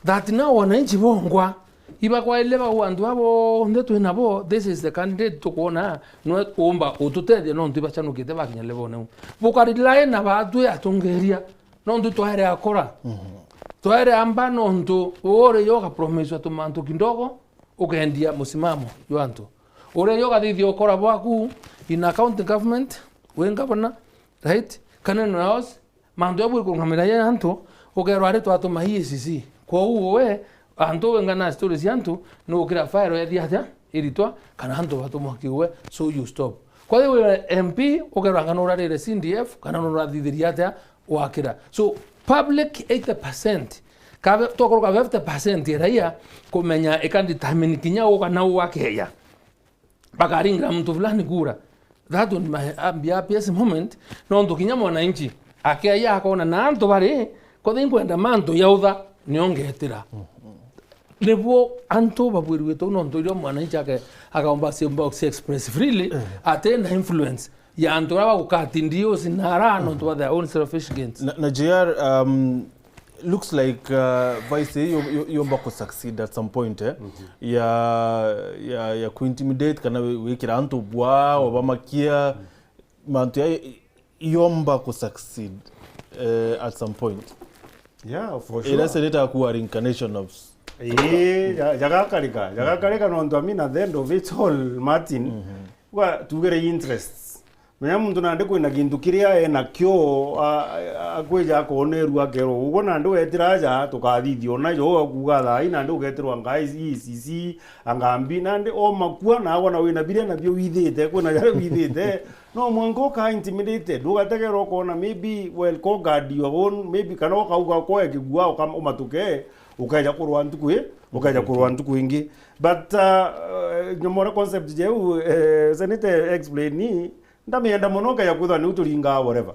that now wananchi bongwa ibakwaile bagwa antu abo bonthe twi nabo, this is the candidate tukwona nwe umba ututethia, nontu ibacanukite bakinya level neu. Bukarely na batwi atongeria, nontu twaere akora. Twaere amba, nontu uri yo ukapromiswa tumantu kidogo, ukendia musimamo jwa antu. Uri yo ukathithia ukora bwaku in a county government, wi governor, right? Kana no house, mantu ya bwiri kurungamira ya antu, ukerwa ari twatuma E A C C. Kwou we, antu wenga na stories cia antu, ni ukira file ethia atia iritwa, kana antu batumwa kiuwe, so you stop. Kwa hiyo we M P, ukerwa anga nurarire C D F, kana nurathithiria atia wakira. So, public eighty percent, kabe, tokuruka fifty percent ya raia kumenya ika determine kinya u kana u akeya bakaringira muntu fulani kura. That would my, uh, be happiest moment, nontu kinya mwananchi akeya akona na antu bari, kothi nkwenda mantu yautha, niongetira. Nibuo antu babwirwite uu, nontu irio mwananchi ake, akaomba si box express freely, ati na influence ya antu aria bagukati deals na ara, nontu ba their own selfish gains. Na, na J R, um, looks like, uh, vice yo, yo, yomba ku succeed at some point, eh? Ya, ya, ya ku intimidate, kana wi-, wikira antu bwa, obamakia, mantu ya, yomba ku succeed, eh, at some point. Yeah, for sure. Ira sereta kuwa reincarnation of s- Ii, ja-, jagakarika, jagakarika, nontu, I mean, at the end of it all, Martin, wa, tugere interests. Menya muntu nandi kwina gintu kiria enakio, a-, a-, akwija akonerua akerwa, uguo nandi wetira aja, tukathithia ona jo, akuga thaa ii nandi ugetirwa ngai ii, sisi, angambi, nandi o makua, na wona wina biria nabio withite, kwina jaria withite, no mwanka uka intimidated, ugategerwa ukona maybe, well, go guard your own, maybe, kana ukauga ukoe kigua, uka-, umatuke, ukeja kurwa ntuku i, ukeja kurwa ntuku ingi. But, uh, uh, nyomore concept jeu, eh, Senate explain, ndamienda mono, ukeja kwithwa niu turingaa whatever.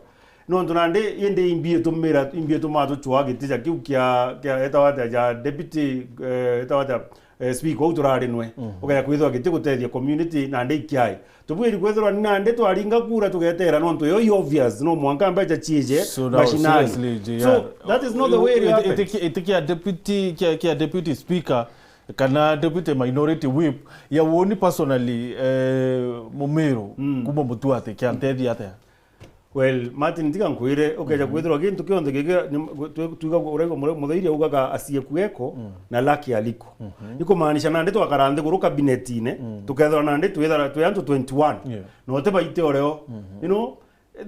Nontu nandi, indi imbi itumira, imbi itumaa tucwaa giti ja kiu kia, kia, etawa atia, ja deputy, eh, etawa atia, eh, speaker, uu turari nwe. Ukeja kwithwa giti gutethia community, nandi ikiai. Tubwiri kwithirwa ni nandi twaringa kura tugeteera, nontu yo i obvious, no mwanka mbeca ciije. So now, mashinani. Seriously, J R, so that is not the way it iti-, happened. Iti-, iti kia deputy, kia, kia deputy speaker, kana deputy minority whip, ya woni personally, eh, Mumiru, kuma Mutuati, kia ntethi atia? Well, Martin, tiga nkwire, ukeja kwithirwa gintu kionthe giki, nyum-, twi-, twiga uraigua mure-, muthairi augaga, "Asiye kuweko na laki aliko." Ikumaanisha nandi twakara nthiguru kabinetine, tukethirwa nandi twithara twi antu twenty-one. Yeah. Na uti baite ureo. You know,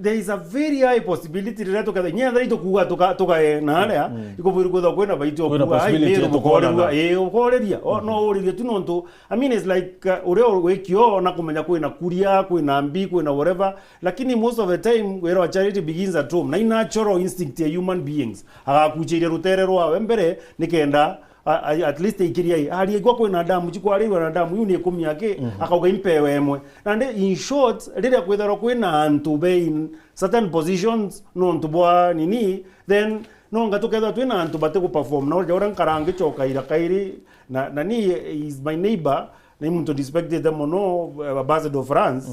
There is a very high possibility riria tuketha, inya ethira itukuuga tuka-, tukae na aria, ikubwiri kwithirwa kwina baiti. Kwina okuuga, "Ai, possibility Meru ya tukoorerua." Tukoorana. Ii, ukooreria. O, no uririe tu nontu, I mean, it's like, uh, uria wikio na kumenya kwina kuria, kwina mbi, kwina whatever. Lakini most of the time, wira wa charity begins at home. Na i natural instinct ya human beings. Agakuchiria rutere rwawe mbere, nikenda a-, a-, at least aikiria i. Aria igwa kwina damu, chikwarirwa na damu, iu ni ikumi aki, akauga impewe imwe. Nandi, in short, riria kwithirwa kwina antu be in certain positions, nontu bwa nini, then nonga tukethirwa twina antu bati gu perform. Na uria, uria nkara ngichoka ira kairi, na, na ni is my neighbor, na ni muntu respectete mono, eh, Ambassador of France,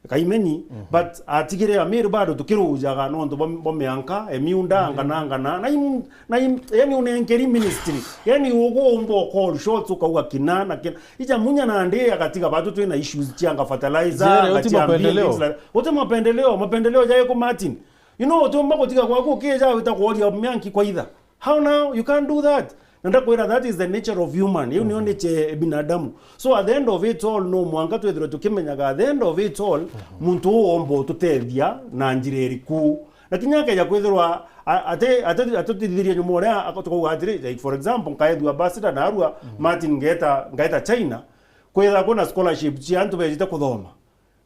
Kaimeni, but atigire Amiru bado tukirujaga nontu bwa, bwa mianka, emiunda, ngana, ngana, na im-, na im-, yani unenkeri ministry. Yani ugu umba call shots ukauga kina na kina. Ija munya nandi agatiga batu twina issues cia anga fertilizer, Jere, anga uti cia mbi, mapendeleo. Things like, uti mapendeleo, mapendeleo jae ku Martin. You know, utiumba gutiga gwaku ukija wita kuoria mianki kwa itha. How now? You can't do that. Na ndakwira, that is the nature of human. Iu niyo nature ya binadamu. So at the end of it all, no mwanka twithirwe tukimenyaga, at the end of it all, muntu uu omba ututethia na njira iriku. Na kinya akeja kwithirwa a-, ati-, ati-, atutithithirie nyuma uria ako-, tukauga atiri, like, for example, nkaethua ambassador narua, Martin, ngeta, ngeta China, kwithirwa kwina scholarship cia antu bejite kuthoma.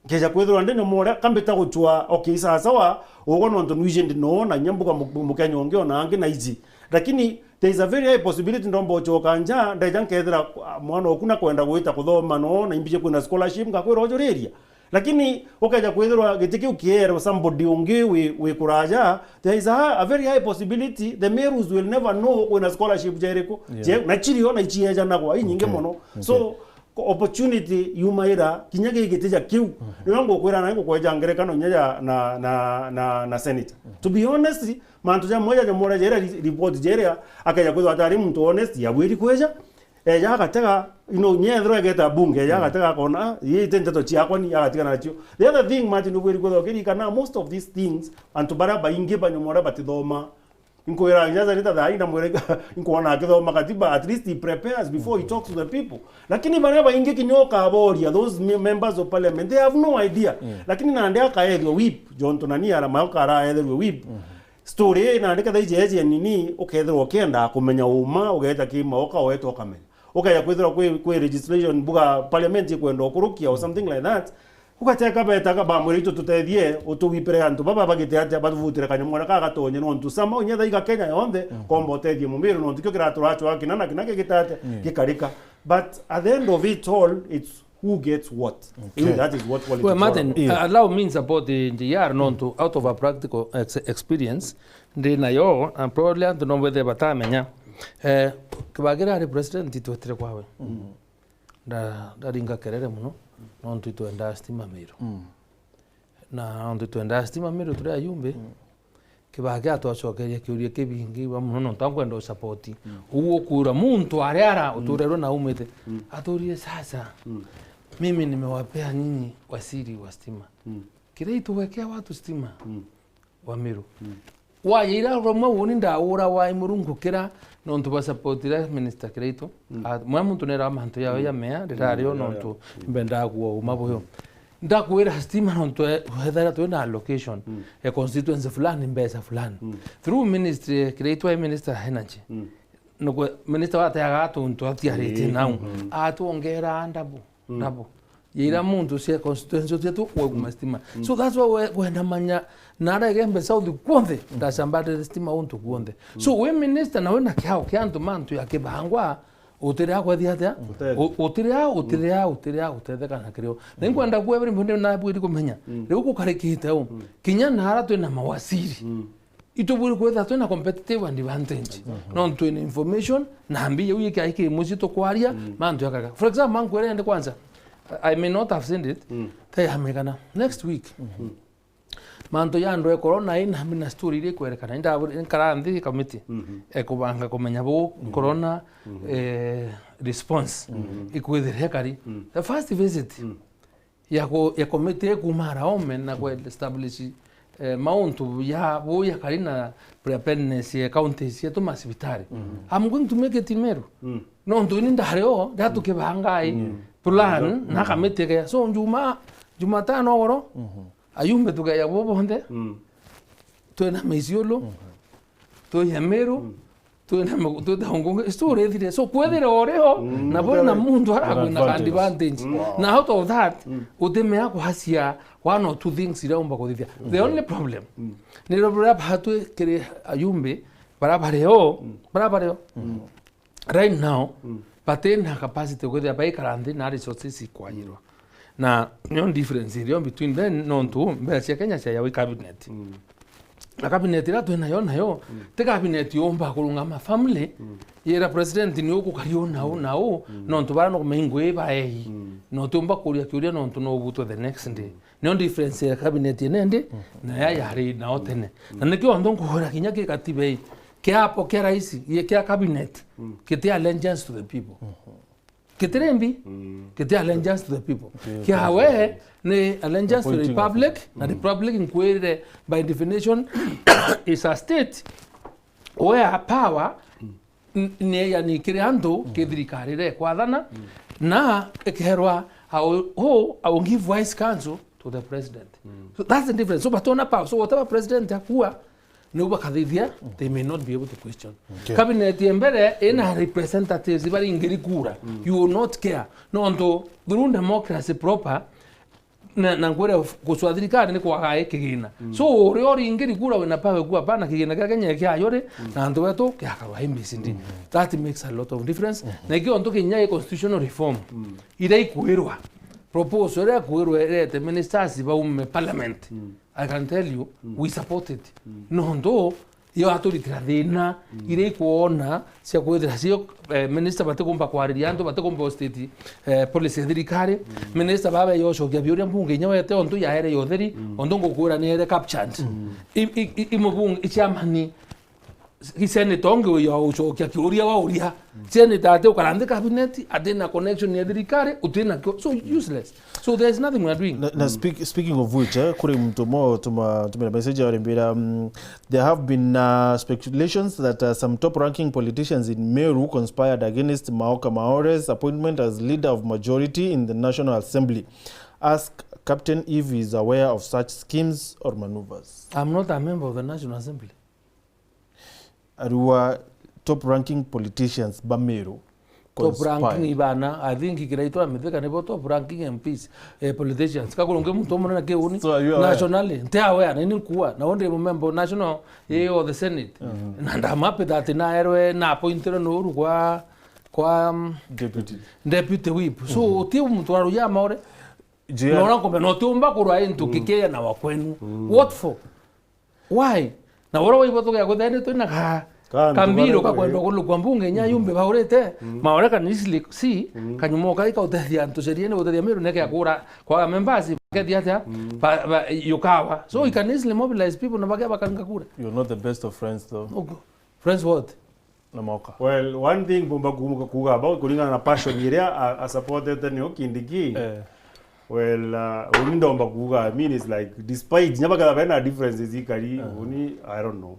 Nkeja kwithirwa ndi nyuma uria, kambita guchwa, okay, sawa sawa, ugwe nontu nwiji ndi noo, na inya mbuga mu-, mukenya ungi ona angi na iji. Lakini there is a very high possibility ndomba uchoka nja, ndeja nkethira, ah, mwana oku na kwenda gwita kuthoma noo, na imbije kwina scholarship, ngakwira ujuriria. Lakini ukeja kwithirwa giti kiu kierwe somebody ungi wi, wi kuraja, there is a, a very high possibility the Merus will never know kwina scholarship ja iriku. Yeah. Je, na chirio na ichiejanagwa, inyingi, okay, mono. Okay. So, opportunity yumaira kinya gigitija kiu. Niyo ngukwira na ngukweja ngerekano inya ya na, na, na, na senator. To be honest, mantu jamwe ja jamwe ja ira ri-, report ja iria akeja kwithirwa atari muntu honest, yabwiri kwija, eja agatega, you know, nyethirwa egeta bunge, eja agatega akona, "Ah, ii ti nteto ciakwa ni," agatigana nacio. The other thing, Martin, ubwiri kwithirwa ukirikana, most of these things, antu baria baingi ba nyuma uria batithoma, Inkwira, nja Zanita thaa ii ndamwira, inkwona akithoma katiba, at least he prepares before he talks to the people. Lakini baria baingi kinya ukaboria, those me-, members of parliament, they have no idea. Mm. Lakini nandi akaethua whip, John Tunania ara maoka araetherua whip. Mm. Story ii nandi ketha ijeje nini, ukethirwa ukienda kumenya uma, ugeeta kimaoka, ueta ukamenya. Ukeja kwithirwa kwi, kwi legislation, mbuga parliament ikwenda ukurukia or something like that, Ugacheka betaga bamwira, "Itu tutethie, utuwipire antu baba bagite atia, batuvutire kanyamu karia kagatonye, nontu sama unya thaiga Kenya yonthe, mm, komba utethie Mumiru, nontu kio kiratura acwa kina na kina gigita atia, mm, gikarika." But at the end of it all, it's who gets what. Okay. That is what quality. Well, Martin, yeah, uh, allow me support the J R, nontu out of a practical ex-, experience, ndi nayo, and probably antu no bethe batamenya. Eh, Kibaki ari president, itwetire kwawe. Mm. Nda-, ndaringa kerere mono, nontu itwendaa stima Meru. Mm. Na nontu itwendaa stima Meru turi ayumbi, mm, Kibaki atwacokeria kiuria kibingi ba mono, nontu ankwenda usapoti. Mm. Uu ukuura muntu aria ara, mm, uturerwe na aumite. Mm. Aturie, "Sasa, mm, mimi nimewapea nyinyi waziri wa stima. Mm. Kiraitu, wekea watu stima." Mm. Wa Meru. Mm. Waja ira rumwe uuni ndaura wai Murungu kira nontu ba support ira Minister Kiraitu. Mm. A, mwe muntu nera mantu yao, mm, ya mea, rirario, mm, nontu, mm, mbendaa kuwa uma buyo. Mm. Ndakwira stima nontu e-, wethera twina allocation, mm, e constituency fulani, mbeca fulani. Mm. Through ministry, Kiraitu e Minister of Energy. Mm. Nukwe minister wateaga tuntu atiaritie, ii, nau. Mm. Atwongera ndabu. Mm. Nabo. Ya ira, mm, muntu cia constituency cietu wauma, mm, stima. Mm. So that's why we-, wenda manya, nara Igembe South kwonthe, mm, ndasambatire stima untu kwonthe. Mm. So we minister na wina kiao kia antu mantu ya kibangwa, utiria kwethia atia? Utethia. U-, utiria, mm, utiria, utiria, utetheka na kirio. Na, mm, inkwenda kuwa everybody nabwiri kumenya. Mm. Riu gukarikite u. Mm. Kinya nara twina mawaziri. Mm. Itubwiri kwithirwa twina competitive advantage. Mhm. Nontu twina information, na mbia iu ikia iki mucii tukwaria, mm, mantu jakaga. For example, mankwire ndi kwanza, I may not have seen it, mm, te ya migana. Next week, mhm, mantu ja andu e corona ii, na mina story iria ikwerekana. Inda-, inkara nthi committee, mhm, e kubanga kumenya bu, mhm, corona, mhm, eh, response, mhm, ikwithira ikari. Mm. The first visit, mm, ya ku-, ya committee kuuma Araome na ku establish, eh, mauntu ya bu ya kari na preparedness ya counties cietu macibitari. Mm. I'm going to make it in Meru. Mm. Nontu ini ndari o, nda tukibanga i, mm, plan, mm, na committee gea. So, Juma-, Jumatano ugoro, mhm, Ayumbe tukeya bo bonthe, Mm. twina Misiulu, Mhm. twina Meru, Mm. twina Magu-, twita Ungungi, story ithire. So, kwethira uri ho, Mm. na bo na muntu arakwina Advantage. advantage. Mm. Na out of that, Mm. utimea kwacia one or two things iria umba kuthithia. The Mm. only problem, Mm. ni riria batwi kiri ayumbe, bara bari o, Mm. bara bari o. Mm. Right now, Mm. batina capacity kwithira baikara nthi na resources ikwayirwa. Na nio difference irio between then, nontu mbere cia Kenya ciayawa i cabinet. Mm. Na cabinet iria twinayo nayo, Mm. ti cabinet yumba kurungama family, Mm. yira president ni ukukari u na u na u, Mm. nontu bara no kumenga ngui baei. Mm. No utiumba kuria kiuria nontu no ubutwe the next day. Mm. Nio difference ya cabinet ene ndi, Mm. na ya yari nao tene. Mm. Na nikio nthu nkuhura kinya ki katiba ii, kiapo kia rais, ye kia cabinet, Mm. kiti allegiance to the people. Mm. Kitiri mbi, Mm. kiti allegiance to the people. Ndio, Kia ndio, we ndio. ni allegiance to the Appointing republic, officer. na Mm. republic nkwirire by definition is a state where power Mm. n-, ni, yani, kiri antu, Mm. ki thirikari iria ikwathana, Mm. na ikerwa, I will, who, I will give wise counsel to the president. Mm. So that's the difference. So batona power. So whatever president akua, niu bakathithia, Mm. they may not be able to question. Okay. Cabinet ya mbere ina representatives bari ngiri kura. Mm. You will not care. Nontu through democracy proper, na, na ngwire gucwa thirikari ni kwaga i kigina. Mm. So, uria uringiri kura wina power kuga, "Hapana, kigina kia Kenya kiayo ri, Mm. na antu betu kiakarwa A B C D." Mm. That makes a lot of difference. Mm. Na ikio ntu kinya i constitutional reform, Mm. iria ikwirwa, proposal iria ikwirwa irete ministers baume parliament, Mm. I can tell you, Mm. we support it. Mm. Nontu yo aturitira thina Mm. iria ikwona cia kwithira cio, eh, minister batikumba kwariria antu, batikumba state, eh, policy ya thirikari. Mm. Minister baba yocokia biuria mbunge inya wete ontu yaere ya utheri, Mm. ontu ngukwira ni ere captured. Mm. I, i, i, i mubunge, i chairman, i senator ungi uyo ucokia kiuria wa uria. Mm. Senator ati ukara nthi cabinet, ati na connection ya thirikari, uti na kio. So useless. So there is nothing we are doing. Na, na Mm. speak-, speaking of which, eh, kuri muntu mo tuma, tumira message ya rimbira, mm, there have been, uh, speculations that, uh, some top-ranking politicians in Meru conspired against Maoka Maore's appointment as leader of majority in the National Assembly. Ask Captain if he is aware of such schemes or maneuvers. I'm not a member of the National Assembly. Ariwa top-ranking politicians ba Meru Top conspire. Ranking ibana, I think Kiraitu na Mithika nibo top ranking M Ps, eh, politicians. Kakurungi muntu umunene kiuni, So are you aware? Nationally, nti aware, na ini nkuwa, na undi mumemba national, ye o the Senate. Mhm. Na ndamapita ati naerwe, na appointirwe ni uru kwa, kwa, um, Deputy. Deputy Whip. So, Mhm. uti muntu wa ruya maore, J R. Na uria nkumenya, na utiumba kurwa into Mm. kikeya na wa kwenu. Mm. What for? Why? Na uria waigua tugia kwithira ni twina ka, Ka antu kambiro baria kakwenda kwi- kulukwa mbunge inya Mm. yumbe baurite, Mm. maore can easily see, Mm. kanyuma ukai kautethia antu ceriene, gutethia Meru neke akura kwaga members, bakethia atia, Mm. ba, ba, yukawa. So, Mm. you can easily mobilize people na bagia bakaringa kura. You're not the best of friends, though. Ugu. Friends what? Na Maoka. Well, one thing mbumba kuumuka kuuga about kuringana na passion iria a, a supportete nio Kindiki. Eh. Well, uh, uni ndomba kuuga, I mean, it's like, despite, nya baketha bena differences ikari, Eh. uni, I don't know.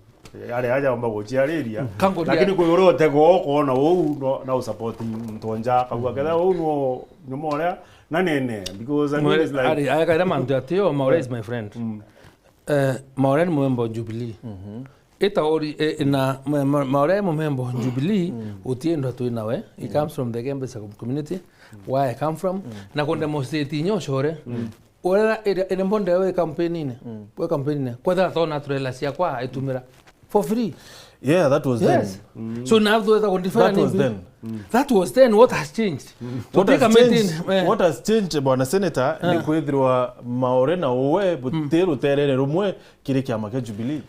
Ari aja omba guciariria. Kanguria- Lakini kwi uria utego ukona uu, no, na usupport muntu nja, kauga ketha uu no, no more, na nene, because I mean, it's like Ari, aya kaira mantu atio, Maore is my friend. Mm. Eh, Maore ni mwemba wa Jubilee. Mhm. Ita ori, e, na ma, ma, Maore mumemba wa Jubilee, Mm. uti ndwa twi nawe. He Mm. comes from the Gembe sub community, Mm. where I come from. Mm. Na ku demonstrate inya ucore. Mm. Ura ira, ira mbonde we campaign-ini. Mm. We campaign-ini. Kwetha thona trailer ciakwa aitumira. For free. Yeah, that was Yes. then. Mm. So now those are different That was people. then. Mm. That was then. What has changed? Mm. What Tutika has maintain, changed, eh. what has changed, Bwana Senator, ni Ah. kwithirwa Maore na uwe buti Mm. ruterene rumwe kiri kiama kia Jubilee.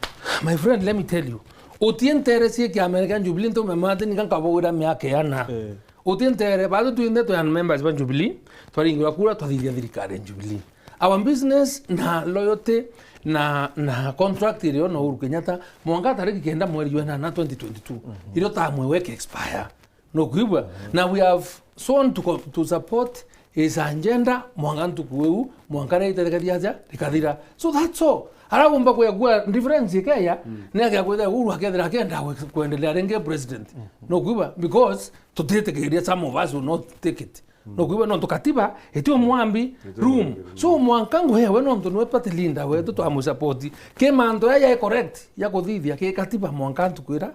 My friend, let me tell you. Utie ntere cie kiama kia Jubilee ntumemate ninka nkabugwira miaka iana. Eh. Utie ntere, bado twinthe twi members ba Jubilee, twaringirwa kura, twathithia thirikari ya Jubilee. Our business na loyalty na, na contract irio na Uhuru Kenyatta, mwanka tariki kenda mweri jwa enana twenty twenty-two, Mhm. irio tamwe weke expire. Nukwigua? Mhm. Na we have sworn to co-, to support his agenda, mwanka ntuku iu, mwanka riria itethekeria aja, rikathira. So that's all. Ara umba kwegua difference ikeya, Mm. ni agia kwithira Uhuru akethira akenda kwe-, kwendelea ringi president. Mhm. Nukwigua? Because tutitikiria, some of us will not take it. Nukwigua, nontu katiba iti umwambi room. So mwanka nguhewe nontu niwe party leader wetu, twamusapoti. Ki mantu ya ya correct ya kuthithia ki katiba, mwanka ntukwira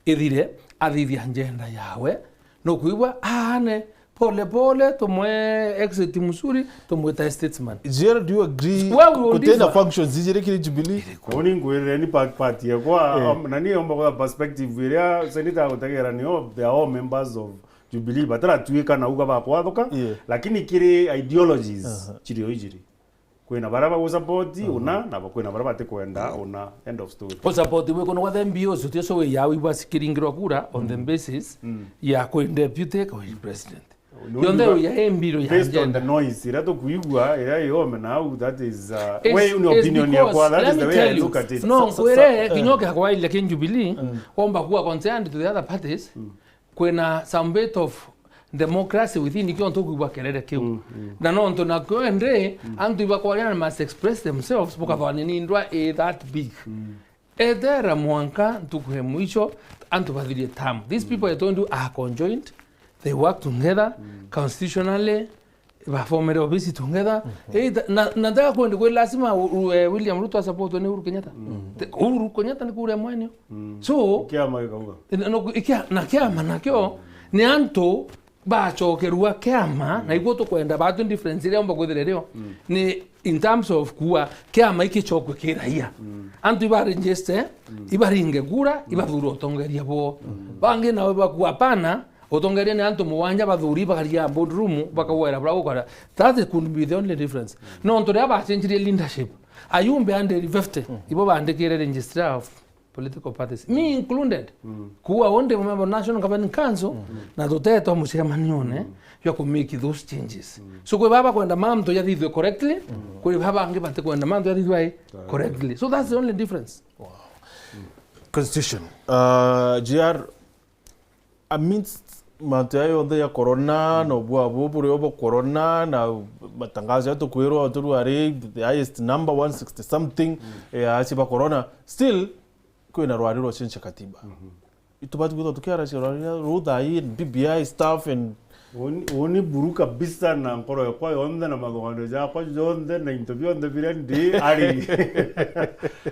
ithire athithia agenda yawe. Nukwigua, aane pole pole, tumwe exit mzuri, tumwita statesman. J R, do you agree? Well, we'll kutina differ. Functions ijiri kiri Jubilee? Uni ngwirire ni pa-, party yakwa, Eh. um, na ni omba kwa perspective iria senator agutegera nio, they are all members of Jubilee, bataratuika na uga bakwathuka, Yeah. lakini kiri ideologies Aha. chiri o ijiri. Kwina baria bagusupport Mhm. una, na kwina baria batikwenda una. End of story. Usupport bwiko no wathe mbio ucio tio we ya wibwa cikiringirwa kura on the Mm. basis Mm. ya kwi deputy ka win president. No, Yonthe you uya e mbiro ya based on agenda. The noise iria tukuigua, iria yome now, that is, uh, It's, we, in it's opinion because, yakwa, that let is the me way I tell you, look at it. No, Sa-, sa-, kwere sa-, eh. Kinyoke kwa ile kin Jubilee, Mm. omba kuwa concerned to the other parties. Mm. Kwina some bit of democracy within kio ntukwigua kerere kiu. Mm, mm. Na nontu nakio indi, Mm. antu ibakwaria na must express themselves, bukathwania ni ndwa i that big. Mm. Ethera mwanka ntuku ya mwisho, antu bathirie term. These Mm. people I told you are conjoined, they work together, Mm. constitutionally, bafomere obisi together. Mhm. Either, na, na ndaka kwende kwi lazima u-, u-, eh, William Ruto asupportwe ni Uhuru Kenyatta. Mm. Te-, Uhuru Kenyatta ni kuria mwenio. Mm. So, Kiama gikauga. Na, no, ikia-, na kiama nakio, ni antu bacokerua kiama, Mm. na iguo tukwenda batu difference iria omba kwithira rio, Mm. ni in terms of kuwa kiama iki chokwe ki raia. Mm. Antu iba register, Mm. ibaringe kura, Mm. ibathure utongeria bo. Mm. Bangi nao bakua pana, utongeria ni antu mugwanja bathuri bakaria board room, bakawera bra gukora. That could be the only difference. Mm. Nontu riria bachenjirie leadership, ayumbe hundred fifty, Mm. ibo bandikire registrar of political parties, me included. Mm. Kuwa undi member National Governing Council, Mm. na tutetwa mucemanione Mm. jwa ku make those changes. Mm. So, kwi baba kwenda mantu jathithwe correctly, Mm. kwi baba bangi batikwenda mantu jathithwe ai Correct. correctly. So that's the only difference. Constitution. Uh, J R, amidst mantu jaya jonthe ja corona, Mm. na ubua bubu burio bwa corona, na matangazo ya tukwirwa turu ari the highest number, one sixty something, Mm. eh, aci ba corona. Still, kwina rwari rwa change katiba. Mhm. Itubati kwithirwa tukiaracia rwari ruru thaa ii, B B I stuff and Uni, uni buru kabisa na nkoro yakwa yonthe na mathuganio jakwa jonthe na into bionthe biria ndi ari.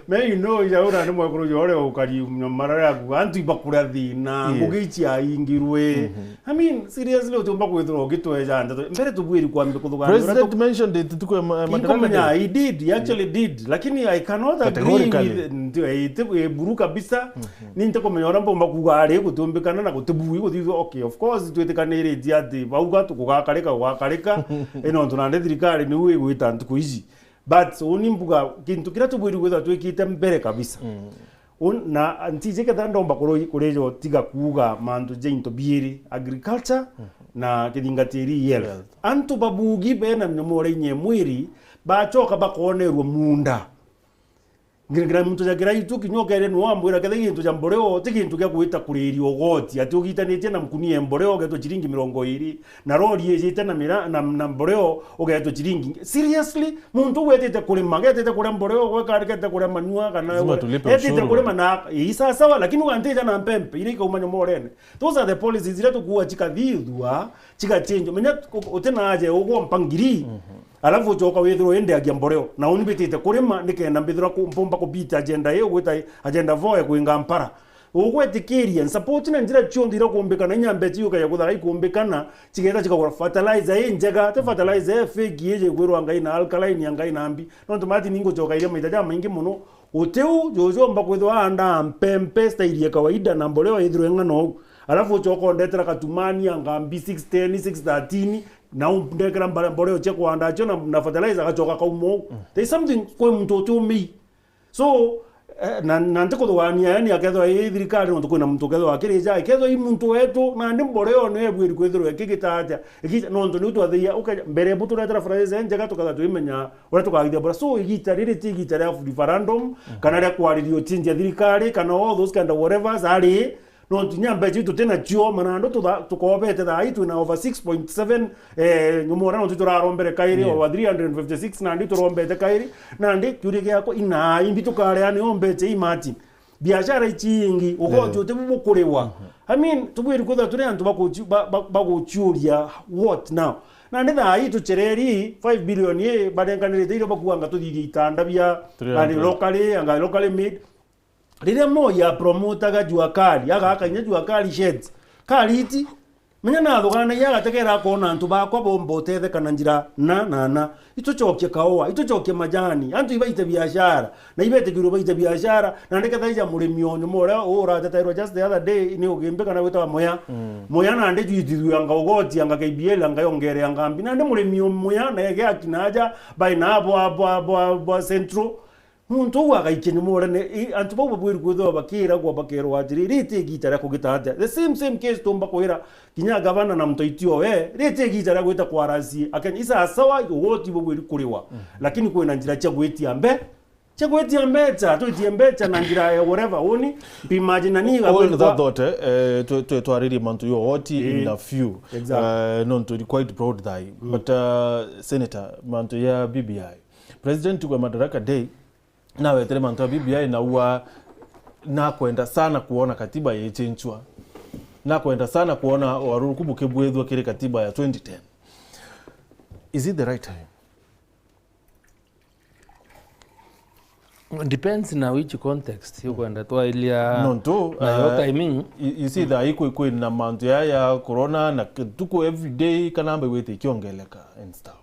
Me, you know, ija ura ni mwekuru jore ukari nyamara yaku, antu ibakuria thina, Yeah. ngugi ici aingirwe. Mhm. I mean, seriously, utiumba kwithirwa ugitweja ndeto. Mbere tubwiri kwambi kuthugania uria President tu- mentioned it tuku ya ma-, Madaraka Inkomenya, Day. He did, he actually did. Lakini I cannot agree Categorically. with, nti-, eh, ti-, eh, buru kabisa. Mhm. Ni ntikumenya uria mbumba kuuga ari gutiumbikana na gutibui guthithwa. Okay, of course, twitikaniritie ati bauga tukugakarika, gugakarika. Ino ntu nandi thirikari niu igwita ntuku ici. But uni mbuga, kintu kiria tubwiri gwithwa twikite mbere kabisa. Mm. Un-, na ntiji kethira ndomba kuru-, kurija utiga kuuga mantu ja into biiri, agriculture Mhm. na kithingatiri health. Health. Antu babugi bena mnyomo uria inya mwiri, bachoka bakonerwa munda. Ngira, ngira muntu ja kiraitu kinya ukere no ambwira ketha gintu ja mboreo, ti gintu gia gwita kuriria ugoti, ati ugitanitie na mkunia ya mboreo ugetwa chiringi mirongo iri, na rori ijite na mira-, na, na mboreo ugetwa chiringi. Seriously? Muntu ugwetite kurima, getite kuria mboreo, gweka, getite kuria manua, kana Lazima tulipe etite ushuru. Kurima na, ii, sawa sawa, lakini ugantija na mpempe, iria ikauma nyomorene. Those are the policies iria tukuua chikathithua, chigachenjwa. Menya u-, utina aja ugwompa ngiri, Mhm. alafu uchoka withirwa indeagia mboreo. Na uni bitite kurima, nikenda mbithirwa ku-, mpumba kubita agenda ii, ugwita agenda four ya kwinga mpara. Ugwetikiria, support na njira cionthe iria kumbikana, inya mbecha iu ukaja kuthara ikumbikana, chigeta chikagura fertilizer i njega, ti fertilizer i fake iji ikwirwa ngai na alkaline ya ngai na mbi. Nontu mati ninguchoka iria maita jamaingi muno. Utiu, juju omba kwithirwa aanda mpempe style ya kawaida na mboreo ithirwe ing'ana uu. Alafu uchoka undetera katumani ya ngambi six ten, six thirteen, na undekera mbare-, mboreo cia kuanda cio na, na fertilizer agachoka kauma uu. Mm. There is something kwi muntu utiumii. So, eh, na, na ntikuthugania, yani, akethwa i thirikari, nontu kwina muntu ukethwa akirija, ikethwa i muntu wetu, nandi mboreo ni ebwiri kwithirwa ikigita atia? Ikija, nontu niu twathiia, ukeja, mbere bu turetera fertilizer njega, tukethwa twimenya uria tukathithia mboreo. So, igita riri ti igita ria referendum, Mhm. kana ria kwariria uchinjia thirikari, kana all those kind of whatever, ari, nontu inya mbecha iu tuti nacio, mana andu tutha-, tukobete thaa ii twina over six point seven, eh, nyomora nontu turarombere kairi, Yeah. over three hundred fifty six, nandi turombete kairi, nandi kiuria giakwa, ina imbi tukaria nio mbecha ii mati? biashara ici ingi, ugoti uti bu bukuriwa. I mean, tubwiri kwithirwa turi antu baguci-, ba-, ba-, baguciuria what now? Nandi thaa ii tucereri five billion ii barenganirite iria bakuanga tuthithia itanda bia, three hundred, locally, anga locally made. Riria Moi apromotaga jua kali, agaaka inya jua kali sheds, kali iti, menya nathuganagia agategera akoona antu bakwa bomba utetheka na njira na, na, na. Itucokie kaua, itucokie majani, antu ibaite biashara, na ibetikirwe baite biashara, na ndikethaija murimi o nyuma uria urateterwa just the other day ni ugimbi kana gwitawa muya. Muya nandi jwitithua anga ugoti, anga K B L, anga yongere, anga mbi. Nandi murimi o muya na ege akina aja, bai na bwa, bwa, bwa, bwa Central, muntu uu agaikia nyuma uria ne, i, antu bau babwiri kwithirwa bakiragwa, bakerwa atiri, riti igita ria kugita atia? The same, same case tumba kwira kinya gavana na mutaiti owe, riti igita ria gwita kwarasi Akenya. Isasawa, ugoti bubwiri kuriwa. Lakini kwina njira cia gwitia mbe-, cia gwitia mbecha, twitie mbecha na njira ya whatever, uni, mpi imagine ni All gabwiri that kwa thought, eh, eh, twe, twe twaririe mantu yo ugoti in a few. Exactly. Eh, nontu ni quite broad thaai. But, uh, Senator, mantu ya B B I. President kwa Madaraka Day, nawetere mantu ya B B I na ua nakwenda sana kuona katiba yechenchwa. Nakwenda sana kuona uaruruku bukibwithua kiri katiba ya twenty ten. Is it the right time? Depends na which context ukwenda twailia. Nontu, na yo, eh, timing. You, you see, thaa ii kwi, kwi na mantu ya, ya corona na k-, tuku every day kana mbe gwite ikiongeleka and stuff.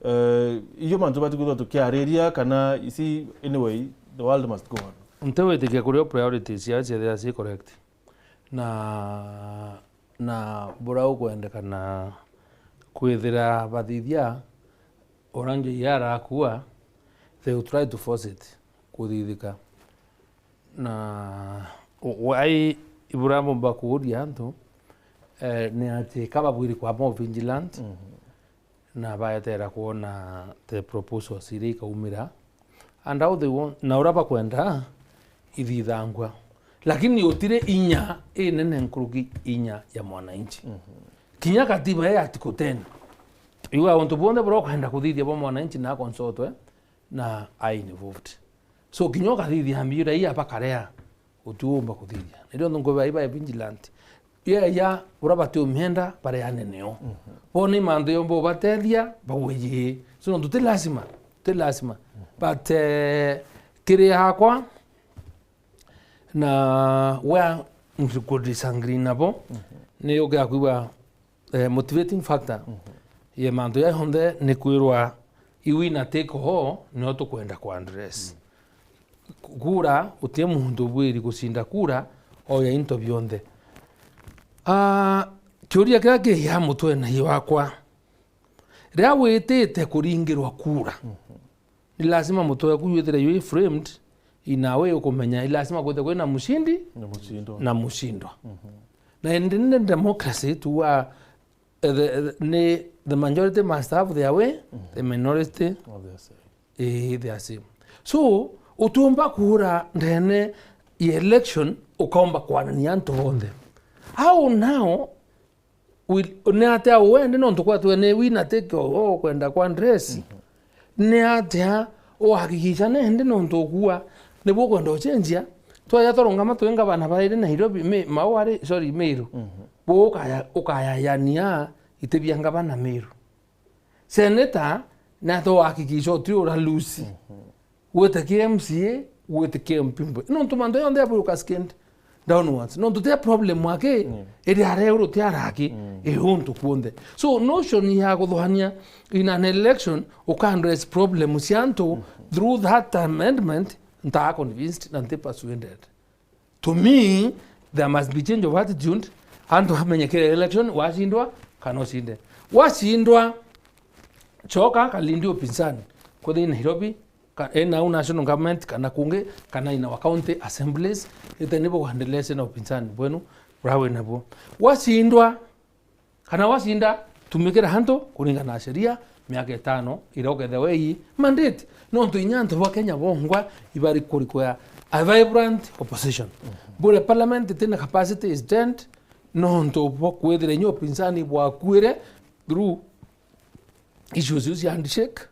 Eh, iyo mantu bati kwithirwa tukiariria kana, you see, anyway, the world must go on. Ntiwitikia kuria priorities ciao ciethira ci correct. Na, na buria ukwendekana kwithira bathithia, uria J R arakua, they will try to force it kuthithika. Na u-, wai iburia mbumba kuuria antu, eh, ni ati ka babwiri kwa more vigilant, na baetera kwona the proposals iria ikaumira, and how they want, na uria bakwenda ithithangwa. Lakini utiri inya inene nkuruki inya ya mwananchi. Kinya katiba ya article ten iuga untu bunthe buria ukwenda kuthithia bwa mwananchi na consultwe na ai involved. So kinya ukathithia mbiu iria bakarea, utiumba kuthithia. Nirio nthungu bai bai vigilant. Yeya, uria batiumienda, bareane nio. Bone mantu yomba ubatethia, bagwe ii. So, nontu ti lazima, ti lazima. But, eh, kiri yakwa, na where nkudisagree nabo, ni ukia kwigua, eh, motivating factor ya mantu ya yonthe ni kwirwa i winner take all nio tukwenda ku address. Kura, uti muntu ubwiri gucinda kura, oya into bionthe. Ah, kiuria kiria ki ya mutwe na i wakwa, riria witite kuringirwa kura, ni lazima mutwe waku withire yu framed in a way ukumenya, ni lazima kwithire kwina mucindi na mucindwa. Na indi ni democracy tu wa, eh, the, the, ni the majority must have their way, the minority, of their say. Ii, they are same. So, utiumba kuura ndene ya election ukaumba kwanania antu bonthe. How now will, ni atia wende nontu kwatwe ni winner take all, kwenda kwa address? Ni atia uhakikisha nende nontu ukua nibu ukwenda ucenjia? Twaja twarungama twi ngavana bairi Nairobi, Mi-, Mau ari, sorry, Meru. Bu ukaya-, ukayayania iti bia ngavana Meru. Senator, na tuhakikisha uti ura lusi. Gwite ki M C A, gwite ki M P mbwe. Nontu mantu yonthe abwiruka second downwards. Nontu ti problem wake, iri areuru ti araki, i untu kuonthe. So, notion ya kuthuania in an election, uka address problem cia antu through that amendment, ntaa convinced na nti persuaded. To me, there must be change of attitude. Antu bamenye kiri election, wacindwa kana ucinde. Wacindwa, coka kalindi upinzani. Kwithira i Nairobi, ka-, in our national government, kana kungi, kana in our county assemblies, ite nibo kuendelea na upinzani bwenu, buria wi nabuo. Wacindwa, kana wacinda, tumikira antu kuringana na sheria, miaka itano iria ukethirwa ii mandate. Nontu inya antu ba Kenya bongwa ibari kurikwa a vibrant opposition. Bure parliament itina capacity is dead, nontu bwa kwithira inya upinzani bwakuire through issues iu cia handshake.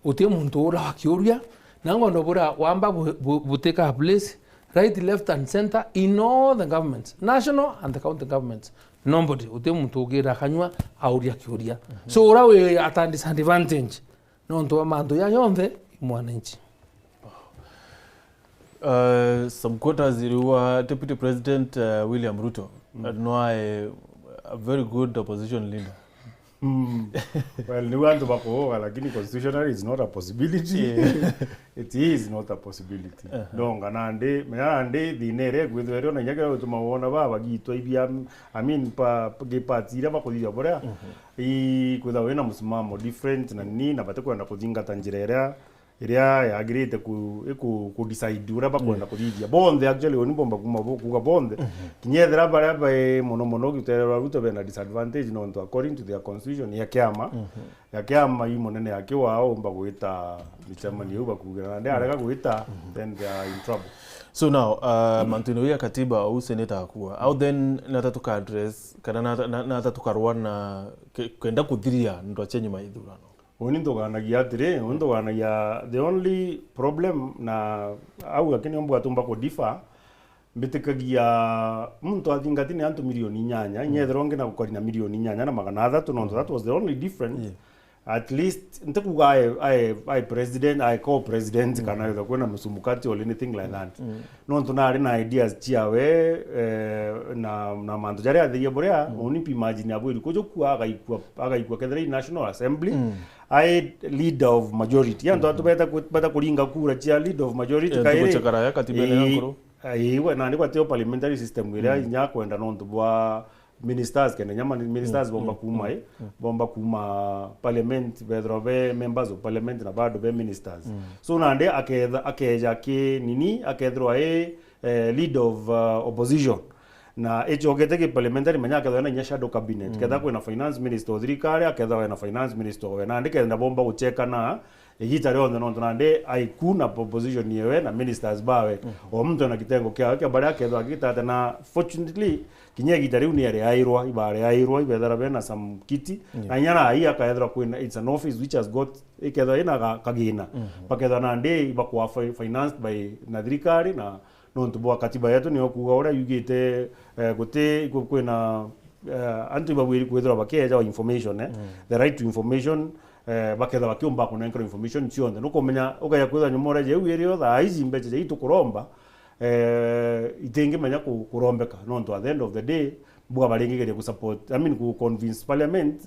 Uti muntu ura wakiuria, na ngono bura wamba bu-, bu-, butika place, right, left and center, in all the governments, national and the county governments, nobody, uti muntu ugira akanyua auria kiuria. So ura wi at a disadvantage nontu wa mantu ya yonthe i mwananchi. Uh, some quarters riu wa Deputy President uh, William Ruto, mm, no ae a very good opposition leader. Mm. Well, ni antu bakuuga, lakini constitutionally it's not a possibility. Yeah. It is not a possibility. Uh-huh. Ndonga nandi, menya nandi thina iria ikwithirwa irio na inya kiria gituma wona baba bagitwa ibia, I mean, pa, pa, party iria bakuthithia buria, mm-hmm, ikwithirwa wina musimamo different na nini, na batikwenda kuthingata njira iria iria yagirite ku, iku, ku decide uria bakwenda, yeah, kuthithia. Bonthe, actually, uni bomba kuma bo, kuga bonthe. Mhm. Kinya ethira baria bai mono mono gitererwa Ruto bena disadvantage nontu according to their constitution ya kiama, mhm, ya kiama i munene aki wao umba gwita micemanio iu bakugira, na nandi arega gwita, mhm, then they are in trouble. So now, uh, mantu-ini ya katiba, au seneta akua, au then nata tuka address, kana nata, na, nata tukarwa na ke-, kenda kuthiria ndwa cia nyuma ya ithurano? Uni nthuganagia atiri, uni nthuganagia the only problem na au, lakini umbu atumba ku differ, mbitikagia muntu athingatine antu milioni inyanya, mm, nyethirwa ngi na gukari na milioni inyanya na magana athatu, nontu that was the only difference. Yeah. At least, ntikuga ae, ae, ae president, ae co-president, mm, kana wethirwa kwina musumukati or anything like that. Mm. Nontu nari na ideas ciawe, eh, na, na mantu jaria athirie buria, mm, uni mpi imagine abwiri kujukua agaikua, agaikua kethira i National Assembly, mm, ai leader of majority. Antu, mm, atu beta ku-, beta kuringa kura cia leader of majority. Eh, kairi, ntugucakara ya katiba ino ya, eh, nkuru. Eh, iwe, nandi gwatio parliamentary system iria, mm, inya kwenda nontu bwa ministers, kenda nyama ni ministers, mm, bomba, mm, kuma, mm, eh, mm, bomba kuma parliament, bethirwa be members of parliament na bado be ministers. Mm. So nandi aketha-, akeja ki nini, akethirwa e, eh, leader of, uh, opposition. Na icokete ki parliamentary, menya akethirwa na inya shadow cabinet. Mm. Ketha kwina finance minister o thirikari, akethirwa ena finance minister owe. Nandi kenda bomba guchekana igita rionthe, nontu nandi aiku na opposition yewe na ministers bawe. Mm. O muntu ena kitengo kiawe kia baria akethirwa akigitate, na fortunately, kinya igita riu ni ariairwa, ibariairwa, ibethera bena some kiti. Yeah. Na inya na ai akaethirwa kwina, it's an office which has got, ikethirwa ina ga-, kagina. Mhm. Bakethirwa nandi ibakwa fi-, financed by na thirikari, na nontu bwa katiba yetu niyo kuuga uria yugite, eh, guti ku-, kwina, eh, antu ibabwiri kwithirwa bakieja information, eh, mm, the right to information, eh, bakethirwa bakiumba kunenkerwa information cionthe. Nukumenya, ukaja kwithirwa nyuma uria jeu irio thaa iji mbeca jaitu kuromba, eh, itingimenya ku-, kurombeka, nontu at the end of the day, buga baringigeria ku support, I mean, ku convince parliament,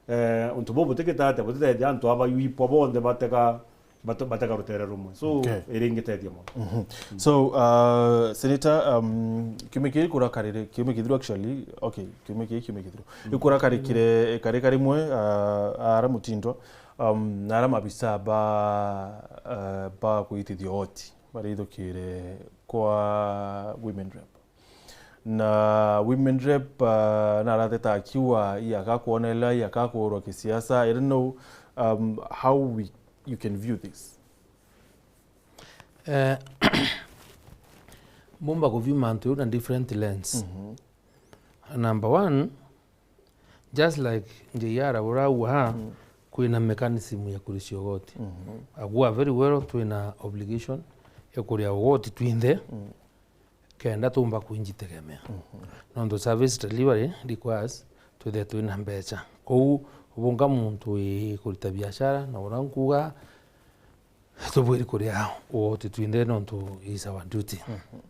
eh, untu buu butikitete, butitethia antu aba yuipwa bonthe batega, bate-, batega rutere rumwe. So, okay, iringitethia mono. Mhm. Mm. So, uh, Senator, um, kiumia kii kurakarire, kiumia kithiru actually, okay, kiumia kii, kiumia kithiru. Mm. Ikurakarikire, mm, ikarika rimwe, uh, ara Mutindwa, um, na ara mabisa ba, uh, ba kuitithia oti, barithukire kwa women rep. Na women rep, uh, narateta akiuga, iaka kuonela, iaka kuurwa kisiasa. I don't know, um, how we, you can view this. Eh, mumba ku view mantu na different lens. Mhm. Number one, just like J R urauga ha, mm, kwina mechanism ya kurisia ugoti. Mhm. Agua very well, twina obligation ya kuria ugoti twinthe. Mm. Kenda tumba kwinjitegemea. Mhm. Nontu service delivery requires twithire twina mbeca. Kou ubunga muntu wi kurita biashara, na uria nkuga, tubwiri kuria ugoti twinthe nontu is our duty. Mhm.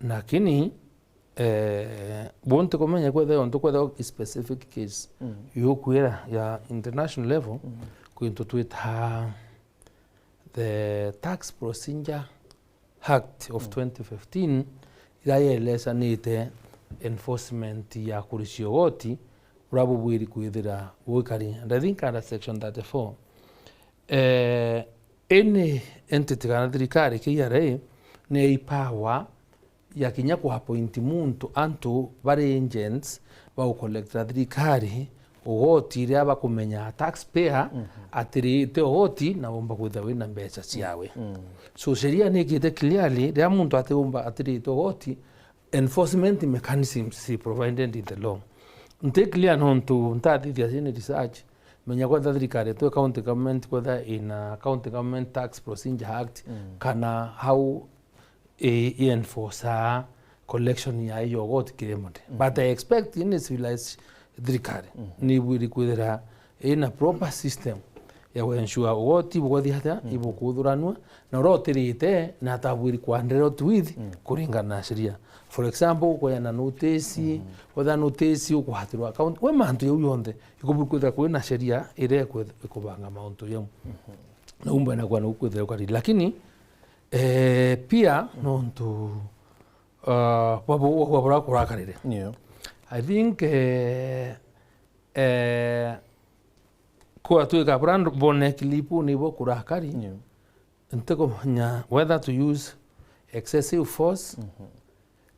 Lakini, eh, bunti kumenya kwethira untu kwethira specific case, mm, yukwira ya international level, mm, kwintu twita the Tax Procedure Act of, mm, twenty fifteen, iria yelesanite enforcement ya kurisia ugoti uria bubwiri kwithira gwikari. And I think under section thirty-four, eh, any entity kana thirikari, K R A, ni i power ya kinya ku appoint muntu, antu bari agents ba gucollectira thirikari ugoti riria bakumenya taxpayer, mhm, atirite ugoti na umba kwithirwa wina mbeca ciawe. Mm. So, sheria ni ikite clearly, riria muntu atiumba, atirite ugoti, enforcement mechanisms is provided in the law. Nti clear nontu ntathithia cini research, menya kwetha thirikari yetu ya county government, kwetha ina County Government Tax Procedure Act, mm, kana how i, i enforce collection ya iyo goti kiri mode. But I expect in civilized thirikari ni bwiri kwithira ina proper system ya ku ensure ugoti bugothi atia ibukuthuranua, na uria utirite na atabwiri kwa dealt with kuringana na sheria. For example, kweyana notice, wetha notice, ukwatirwa account, we mantu jau yonthe, ikubwiri kwithira kwina sheria iria ikubanga mauntu jau. Na umbe na kwa nukwithira ukari. Lakini, eh, pia nontu, uh, bwa bu-, bwa buria kurakarire. I think, eh, eh, kwatwika buria mbone clip ni bo kurakari. Ntikumenya whether to use excessive force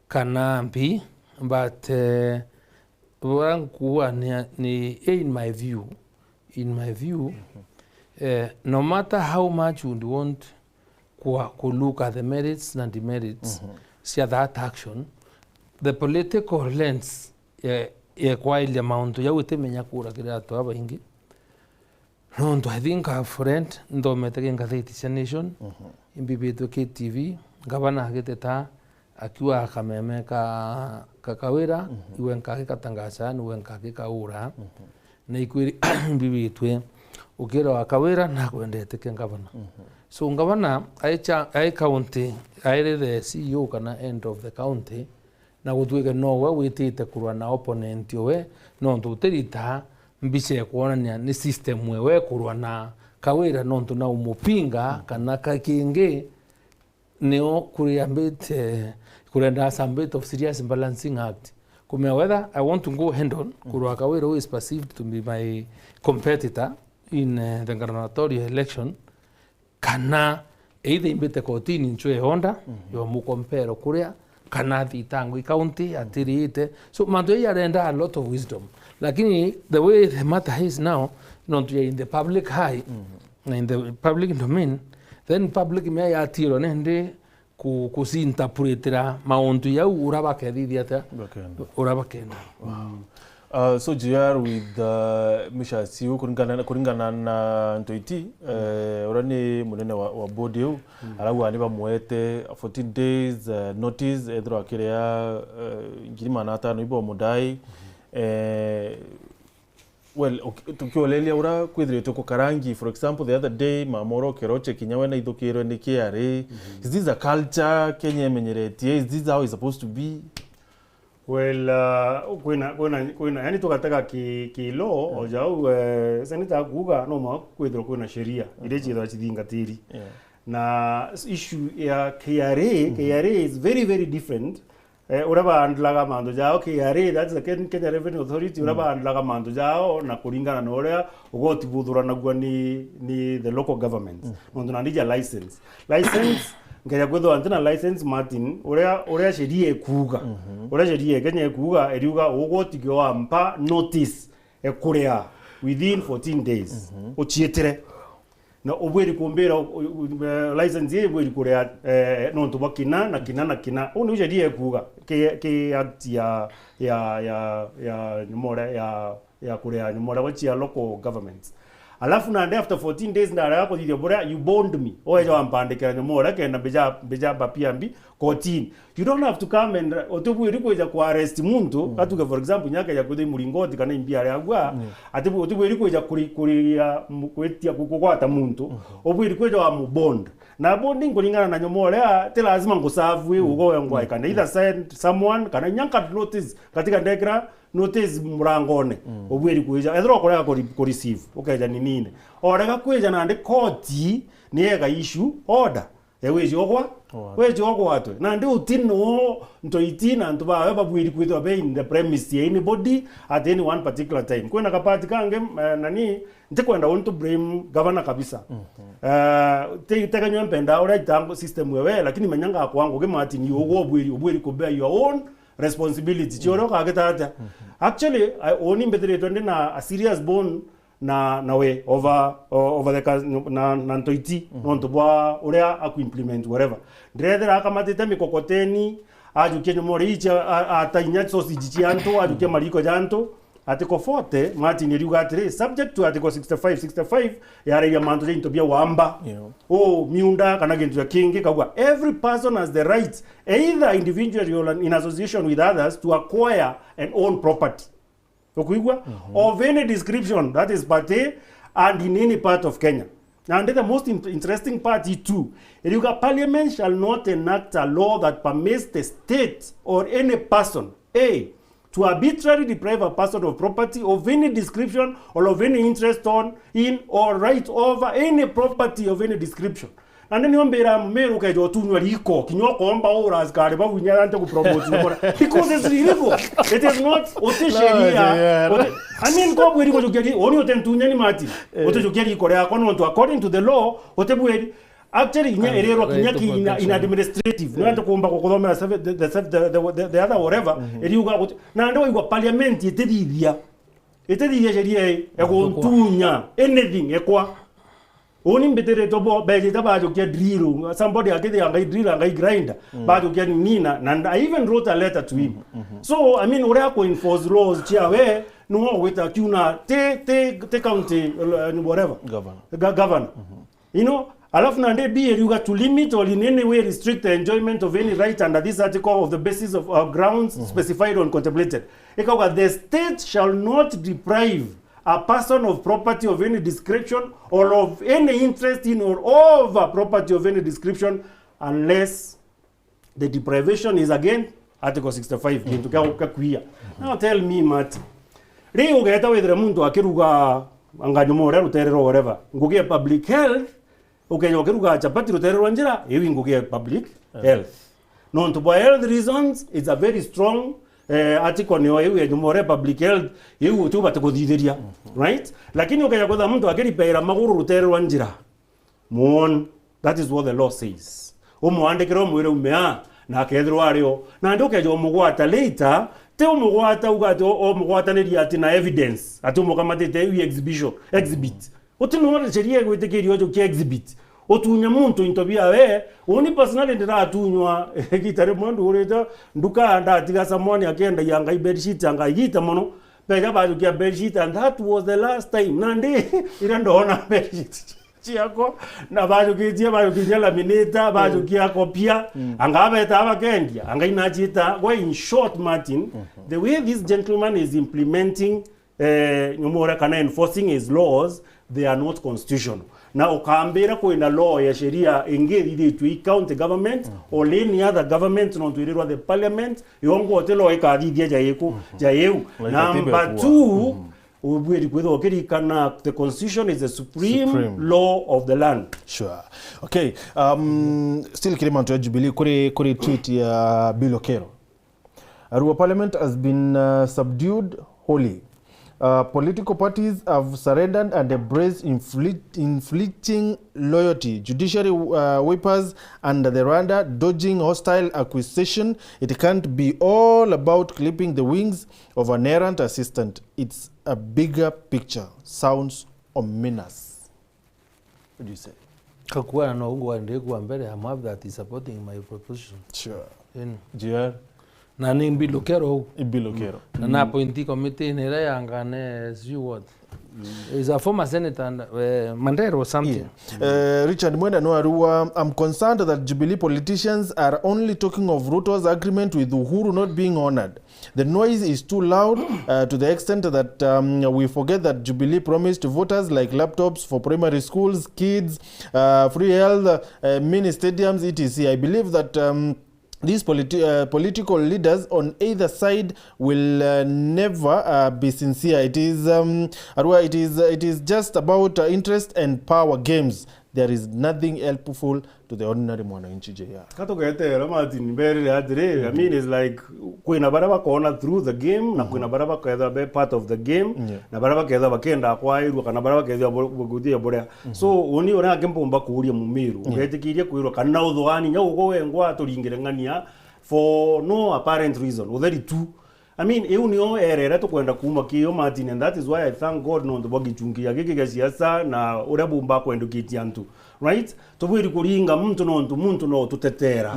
kana mpi, but, eh, buria nkuuga ni, ni, in my view, in my view, eh, no matter how much you'd want ku, ku look at the merits na demerits cia that action, the political lens ya, ya kwairia mauntu jau itimenya kura kiri antu babaingi. Nontu I think I've read, nthomete ki ngatheti cia Nation, imbibitwe ki T V, ngavana agiteta akiuga kameme ka, ka Kawira, iwe nkagi katangaca, niwe nkagi kaura. Na ikwiri imbibitwe, ukira wa Kawira nakwendete ke ngavana. So ngavana ai cha-, ai county, airi the C E O kana head of the county, na gutwike nowe witite kurwa na opponent owe, nontu utirita mbica ya kwonania ni system ewe kurwa na Kawira, nontu na umupinga kana ka kingi, nio kuri a bit, eh, kurenda some bit of serious balancing act. Kumea whether I want to go head on kurwa Kawira who is perceived to be my competitor in, eh, the gubernatorial election, kana either imbite kotini ncwe order, yo mukompero kuria, kana thitangwi county atirite. So, mantu yai arenda a lot of wisdom. Lakini the way the matter is now, nontu ya in the public eye, na in the public domain, then public mea yatirwa nende ku-, kucinterpretera mauntu jau ura bakethithia atia? Bakenda. Ura bakenda. Wow. Uh, so J R, with, uh, Misha Siu, kuringana, kuringana na Ntoiti, eh, ura ni munene wa, wa board iu, arauga ni bamwete fourteen days, uh, notice, ethirwa akiria, uh, ngiri magana atano ibo mudai. Eh, well, ok-, tukiolelia ura kwithiritwe kukarangi, for example, the other day, mama ura ukero chekinya we naithukirwe ni K R A. Is this a culture Kenya imenyeretie? Is this how it's supposed to be? Well, uh, kwina, kwina, kwina, yani tugatega ki, ki law, o jau, eh, senator akuuga no mwa kwithirwa kwina sheria iria ciithirwa cithingatiri. Na issue ya K R A, K R A is very, very different. Eh, uria baandlaga mantu jao, K R A, that's the Ken-, Kenya Revenue Authority, uria baandlaga mantu jao na kuringana na uria ugoti buthuranagua ni, ni the local government. Nontu nandi ja license. License, nkeja kwithirwa ntina license, Martin, uria, uria sheria ikuuga. Uria sheria ya Kenya ikuuga, iriuga ugoti kiwampa notice ekuria within fourteen days. Uchiitire. Na ubwiri kumbira, u-, u-, eh, license ii ibwiri kuria, eh, nontu bwa kina, na kina, na kina. Uu niu sheria ikuuga, ki, ki act ya, ya, ya, ya nyomore, ya ya kuria nyomore gwa cia local governments. Alafu nandi after fourteen days ndarega kuthithia buria, you bond me. Oeja wampandikira nyomore kenda mbija, mbija mbapia mbi kotini. You don't have to come and, utibwiri kwija ku arrest muntu, atuge for example, nyakeja kwithia muringoti kana imbi aria agua, ati bu-, utibwiri kwija kuri-, kuria mu-, kwitia ku-, kugwata muntu, ubwiri kwija wa mu bond. Na bonding kuringana na nyomore, ti lazima ngusavu ii ugo we ngwaikane. Either send someone, kana inya nka notice, katika ndekira notice murangone, ubwiri kwija. Ethirwa ukurega kuri-, kureceive, ukeja ninine. Orega kwija nandi koti ni ega issue order. E wiji ogwa, wiji ogwatwe. Nandi uti no Ntoiti na antu bawe babwiri kwithirwa be in the premise ya anybody at any one particular time. Kwina kapati kangi, eh, nani, ntikwenda untu blame governor kabisa. Eh, ti-, tegenywe mpenda uria itangu system wewe, lakini menya ngakwa ngugi Martin, yu ugwo ubwiri, ubwiri ku bear your own responsibility. Cio uria ukagita atia? Actually, I, uni mbithiritwe ndi na a serious bone na, na we over, o-, over the cas-, na, na Ntoiti, nontu bwa uria aku implement whatever. Ndirethira akamatite mikokoteni, ajukia nyomore ici, a-, a-, ata inya sausage cia antu, ajukia mariko ja antu. Article forty, Martin, iriuga atiri, subject to Article sixty-five, sixty-five yaragia mantu ja into bia wamba. Yeah. O miunda kana gintu ja kingi, kauga, "Every person has the right, either individually or in association with others, to acquire and own property." Ukuigua? Mhm. "Of any description," that is part A, "and in any part of Kenya." And the most in-, interesting part is two. Iriuga, "Parliament shall not enact a law that permits the state or any person, A, to arbitrarily deprive a person of property of any description or of any interest on, in, or right over any property of any description." Nandi nio mbira Mumiru ukeja utunywa riko, kinya ukomba ura askari bau inya ante ku promote ukora. Because it's illegal. It is not, uti sheria. Yeah. Uti, I mean, kwa bwiri kujukia ri-, uni uti ntunyani mati. Eh. Utijukia riko riakwa nontu according to the law, uti bwiri. Actually, inya irirwa kinya ki in, in administrative. No ante kumba kukuthomera the, the, the, the, the other whatever. Mhm. Iriuga uti, nandi waigua parliament itithithia. Itithithia sheria ii, ya guntunya anything ekwa. Uni mbitiritwe bo, bejite bajukia drill, somebody akithia ngai drill, ngai grinder, mm, bajukia nina, na I even wrote a letter to him. Mm-hmm. So, I mean, uria ku enforce laws ciawe, niwe ugwita kiuna ti, ti, ti county, uh, whatever. Governor. Ga-, governor. Mm-hmm. You know, alafu nandi B iriuga, "To limit or in any way restrict the enjoyment of any right under this article of the basis of, uh, grounds, mhm, specified on contemplated." Ikauga, "The state shall not deprive a person of property of any description or of any interest in or over property of any description unless the deprivation is against Article sixty-five, gintu kia, kia kuiya." Now tell me, Mati. Ri ugeta withire muntu akiruga anga nyuma uria rutere rwa whatever, ngugi ya public health, ukeja ukiruga chapati rutere rwa njira, iu i ngugi ya public health. Nontu bwa health reasons, it's a very strong, eh, article niyo iu ya nyuma uria public health, iu tu bati kuthithiria, mhm, right? Lakini ukeja kwitha muntu akiripeera maguru rutere rwa njira, Mwon, that is what the law says. Umwandikire umwire ume aa, na akethirwa ari o. Nandi ukeja umugwata later, ti umugwata uga ati o-, umugwataniria ati na evidence, ati umukamatite iu exhibition, exhibit. Uti no sheria igwitikiria ujukia exhibit. Utunya muntu into biawe, uni personally ndiratunywa, igita rimwe ndurite nduka ndatiga someone akiendagia ngai bedsheet anga igita mono. Beja bajukia bedsheet and that was the last time. Nandi, ira ndona bedsheet ciakwa, na bajukitie, bajukitie laminator, bajukia kopia, mm, anga beta bakendia, anga inachita. Well, in short, Martin, mhm, the way this gentleman is implementing, eh, nyumura kana enforcing his laws, they are not constitutional. Na ukambira kwina law ya sheria ingi ithithitue i county government, mhm, or any other government, nontu irirwa the parliament, yongo uti law ikathithia jaiku, mhm, jaiu. Like katiba number two, mhm. Ubwiri kwithwa ukirikana the constitution is the supreme, supreme law of the land. Sure. Okay. Um, still kiri mantu ya Jubilee, kuri, kuri tweet ya Bill Okero. Arua, parliament has been, uh, subdued wholly. Uh, political parties have surrendered and embraced inflict-, inflicting loyalty. Judiciary, uh, whippers and the Rwanda dodging hostile accusation. It can't be all about clipping the wings of an errant assistant. It's a bigger picture. Sounds ominous. What do you say? Kakuana no ungu wa ndiku wa mbere, I'm happy that he's supporting my proposition. Sure. Ino. G R. Na ni Bill Okero u. I Bill Okero. Na, na appointee committee ni ira ya ngane, sijui what. Is a former senator and, eh, Mandera or something. Yeah. Eh, Richard Mwenda no arua, I'm concerned that Jubilee politicians are only talking of Ruto's agreement with Uhuru not being honored. The noise is too loud, uh, to the extent that, um, we forget that Jubilee promised voters like laptops for primary schools, kids, uh, free health, uh, mini stadiums, et cetera. I believe that, um, these politi-, uh, political leaders on either side will, uh, never, uh, be sincere. It is, um, Arua, it is, it is just about, uh, interest and power games. There is nothing helpful to the ordinary mwananchi, J R. Katugeteera, Martin, mberire atiri, I mean, it's like, kwina baria bakona through the game, na kwina baria bakethwa be part of the game, yeah, na baria bakethwa bakenda kwairua, kana baria bakethwa bu-, bu-, buthia buria. So, uni uria angi mpumba kuuria Mumiru, yeah, ugetikiria kwirwa kana uthwani, nya ugo wengwa aturingire ng'ania for no apparent reason, utheri tu. I mean, iu nio erere tukwenda kuuma kio, Martin, and that is why I thank God nontu bwa gichungi gia giki gia siasa na uria bumba kwendukitie antu. Right? Tubwiri kuringa muntu nontu muntu no ututetera.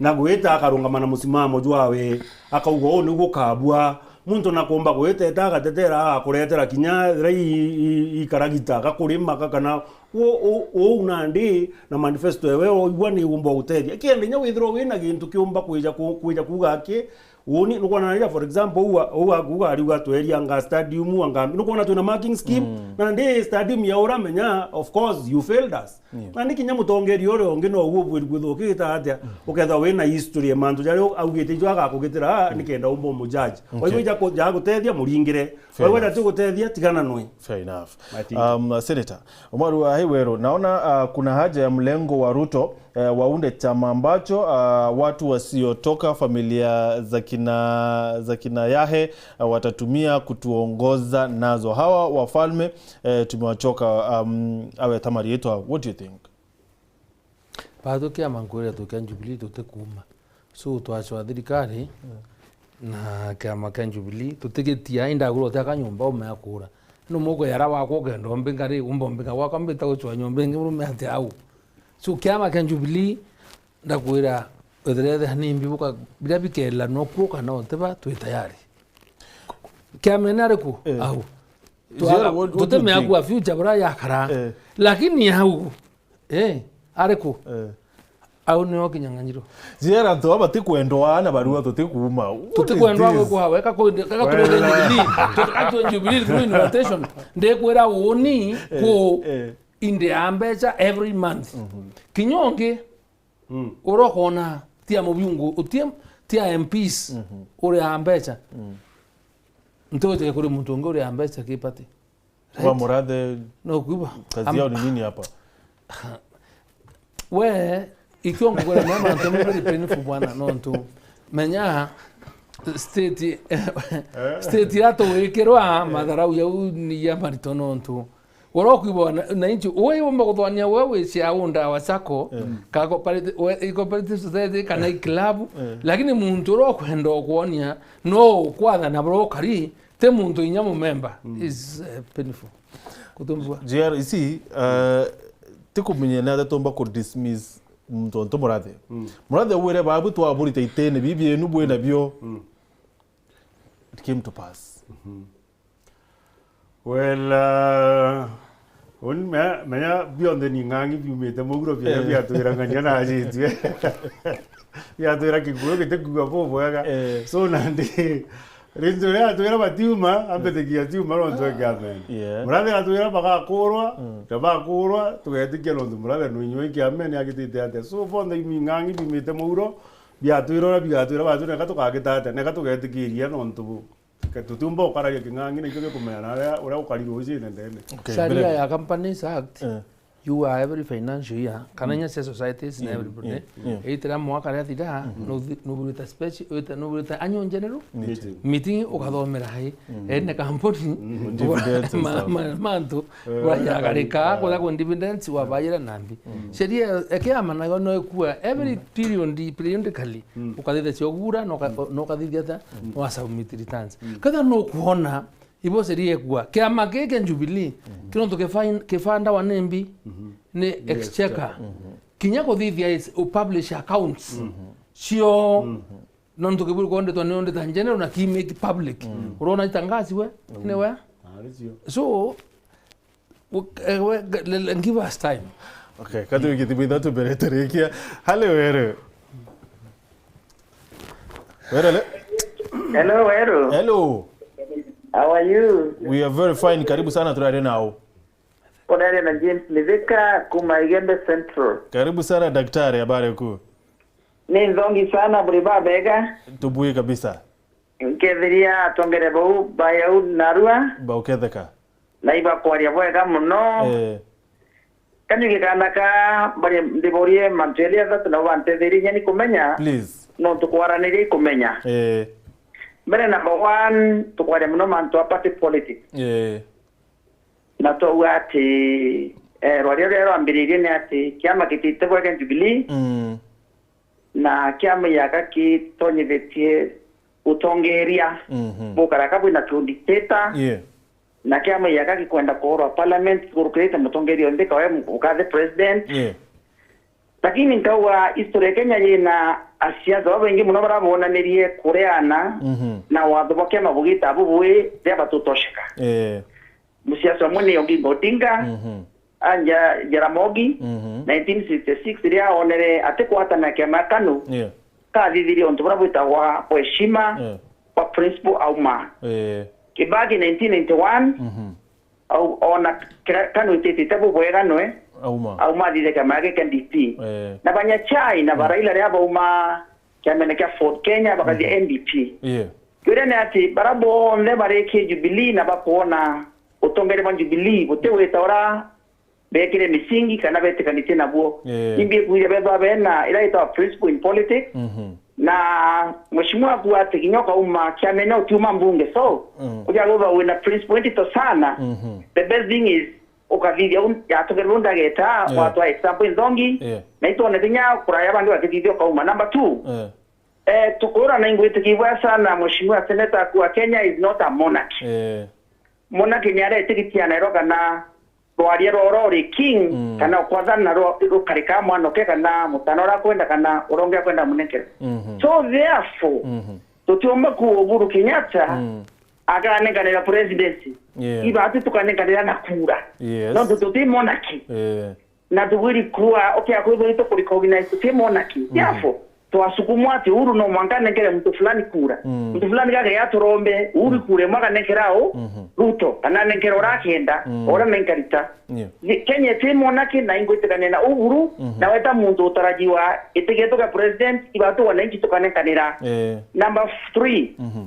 Na gwita akarungama na musimamo jwawe, akauga, "Uu niu gukabua, Muntu na kumba gwiteta agatetera, agakuretera kinya ira i, i, ikaragita, gakurima, ga-, kana u-, u-, uu nandi na manifesto ewe oigua ni umba gutethia. Kenda inya withirwa wina gintu kiumba kwija ku-, kwija kuuga aki, uni, nukwona na ira, for example, uu a-, uu akuuga ariuga twerianga stadium, anga, nukwona twina marking scheme, mm, na ndi stadium ya uramenya, of course, you failed us. Yeah. Na ni kinya mutongeria uria ungi no uguo bwiri kwithwa ukigita atia, ukethwa wina history ya mantu jaria augite ijo agakugitira, mm, nikenda umba umujaji. Okay. Waigua ja ku-, ja gutethia, muringire. Fair enough. Waigua ja ti gutethia, tigana nwe. Fair enough. I think. Um, Senator, Omari wa Heweru, naona, uh, kuna haja ya mlengo wa Ruto, eh, waunde chama ambacho, uh, watu wasiotoka familia za kina, za kina Yahe, uh, watatumia kutuongoza nazo. Hawa wafalme, eh, tumewachoka, um, awe ta marietwa. What do you think? Bathu kiama nkwire tu kia Jubilee tutikuuma. So, twacwa thirikari, mm, na kiama kia Jubilee, tutigitia, indagura uti aka nyomba ume akura. No muko yara wakwa ukenda umbinga ri, umba umbinga gwakwa mbita gucwa nyomba ingi murume ati au. So, kiama kia Jubilee, ndakwira, wetherete hanini mbibuka, biria bikela no kuo kana utiba, twi tayari. Kiamene ariku? Eh. Au. Zero, what, what do you think? Tutimea kua future bura yakara. Eh. Lakini au, eh, ariku? Eh. Au nio kinyang'anyiro. Ziera antu aba batikwendwa na barua tutikuuma. What is this? Tutikwendwa gwikwa weka ku-, kaka turi Jubilee. Turi Jubilee through invitation. Ndikwira uni, eh, ku, eh, inde ya mbeca every month. Mhm. Kinya ungi, mm, uria ukona tia mubiungu, utie, tia M Ps, mhm, uria mbeca. Mm. Ntiwetike kuri muntu ungi uria mbeca ki party. Right? Wa Murathe, no kuiba. Kazi yao ni nini hapa? We, ikio ngugure mema mantu amwe very painful bwana, nontu menya state, state iratuwikirwa, eh, matharau jau ni ya marito nontu uria ukwigua na, na inchi, uwe umba guthwania we wi shareholder wa sacco, mm, ka cooperative, we, i cooperative society kana i club, eh, lakini muntu uria ukwenda ukwonia no ukwathana buria ukari, ti muntu inya mumemba, mm, is, eh, painful. Kutumbua. G R C, eh, tikumenya ni atia tumba ku dismiss muntu ontu Murathe. Mm. Murathe wire babu twaburite itene bibi enu bwina bio. Mm. It came to pass. Mhm. Well, uh, uni me-, menya bionthe ni ng'ang'i biumite muguro bia, eh, biatwirang'ania na ajitue. Biatwira kikuyu gitikuua bubwega. Eh. So nandi, rintu riria atwira batiuma, ambitikia tiuma no ntweke amen. Yeah. Murathe atwira bagakurwa, mm, na bakurwa, tugetikia nontu Murathe no inywe iki amen agitite atia. So bonthe imi ng'ang'i biumite muguro, biatwira uria bigatwira batwira neka tukagita atia, neka tugetikiria nontu bu-, Ke-, tutiumba gukaragia king'ang'i, na ikio gikumenya na aria, uria ukari rucine ndene. Okay, sharia mbere ya Companies Act, eh, you are every financial year, kana, mm, inya cia societies na, mm, everybody, mm, mm, itira mwaka ria thira, mm, nuthi-, nuburite special, wite-, nuburite annual general meeting, meeting, ukathomera hai, mm, ene kampuni, mm, dividends and ma-, stuff, ma-, mantu, eh, urayagarika, eh, kuria ku dividends, wabaira nambi. Mm. Sheria eke amanayo no ikua every, mm, period, periodically, mm, ukathithia cia ugura, na uka-, mm, na ukathithia ata, mm, wa submit returns. Mm. Ketha no kuona, ibo sheria ikua. Kiama giki kia Jubilee, mm, kiri untu kifain-, kifandawa ni mbi, mhm, ni, ni exchequer. Exchequer. Mhm. Kinya kuthithia is, u publish accounts, mhm, cio, mhm, nontu kiburi kwondetwa ni auditor general na ki make public. Mm. Urona itangazi we, mm, ni we. Ari cio. So, Uk-, eh, we, g-, le-, le-, give us time. Okay, kati wiki timu ithatu mbere turikia. Hale Weru. Weru le? Hello, Weru. Hello. How are you? We are very fine. Karibu sana, turaria nao. Unaria na James Mithika kuma Igembe Central. Karibu sana daktari, habari kuu? Ni nthongi sana, buri babega. Tubui kabisa. Nkethiria atongere bau bayau narua. Bauketheka. Na ibakwaria bwega muno. Eh. Kanyuge kana ka, bari ndiborie mantu eli athatu nabo bantetherie inya ni kumenya. Please. Nontu kwaraniria ikumenya. Eh. Mbere number one, tukwaria muno mantu a party politics. Eh. Na twauga ati, eh, rwaria ruria rwambiririe ni ati kiama kitite bwega Jubilee. Mm. Na kiama yaka kitonyithitie utongeria, mhm, bukara ka bwina tu dictator. Yeah. Na kiama yaka gikwenda kuurwa parliament, gurukirite mutongeria o nthi kawe ukathe president. Yeah. Lakini nkauga history ya Kenya yina asiasa babaingi muno baria bonanirie kureana Mhm. na watho bwa kiama bugita bubui riria batutosheka. Eh. Musiasa umwe ni Oginga Odinga, Mhm. anja Jaramogi, Mhm. nineteen sixty-six riria onere atikwatana na kiama kia KANU, Yeah. kathithirie untu buria bwitagwa kuheshima Yeah. kwa principle auma. Eh. Kibaki nineteen ninety-one, Mhm. au, ona kira-, KANU ititite bubwega nwe, Auma. auma athithe kiama giake kia D P. Eh. Na banya chai na Mm. Baraila riria bauma kiamene kia Ford Kenya bakathia Mhm. N D P. Yeah. Kiuria ni ati, bara bonthe barikie Jubilee na bakwona utongeria bwa Jubilee buti wita ura bekire misingi kana betikanitie nabuo. Yeah. Imbi kwithia bethwa bena ira itawa principle in politics. Mhm. Na mheshimiwa akuga ati kinya ukauma kiamene utiuma mbunge. So, Mm. uja gutha wina principle ntito sana. Mhm. The best thing is ukathithia un-, yatogerwe undageta, Yeah. watwa example inthongi, Yeah. na itwone kinya kuraya bangi bakithithia ukauma. Number two, Yeah. eh, tukurana ingwitikia ibwa sana, mheshimiwa senator akuga Kenya is not a monarchy. Yeah. Monarchy ni aria itigitianairwa kana rwaria rwao ruri king, Mm. kana ukwathana rwa-, rukarika mwana uke kana mutana uria akwenda kana uria ungi akwenda munenkere. Mhm. So therefore, Mhm. tutiumba kuuga Uhuru Kenyatta Mm. akanenkanira presidency. Yeah. Ibati tukanenkanira na kura. Yes. Nontu tuti monarchy. Yeah. Na tubwiri kuua, okay, akwithirwa itukurecognize tuti monarchy. Mhm. Therefore, twasukumwa ati Uhuru no mwanka anenkere muntu fulani kura. Mm. Muntu fulani gake yaturombe, Uhuru Mm. kura imwe akanenkera u, Mhm. Ruto, kana anenkere uria akenda, Mm. uria nenkarita. Yeah. Thi-, Kenya iti monarchy na ingwitikania na Uhuru, Mhm. na weta muntu utarajiwa itigetuka president, ibatu wananchi tukanenkanira. Eh. Number three, Mhm.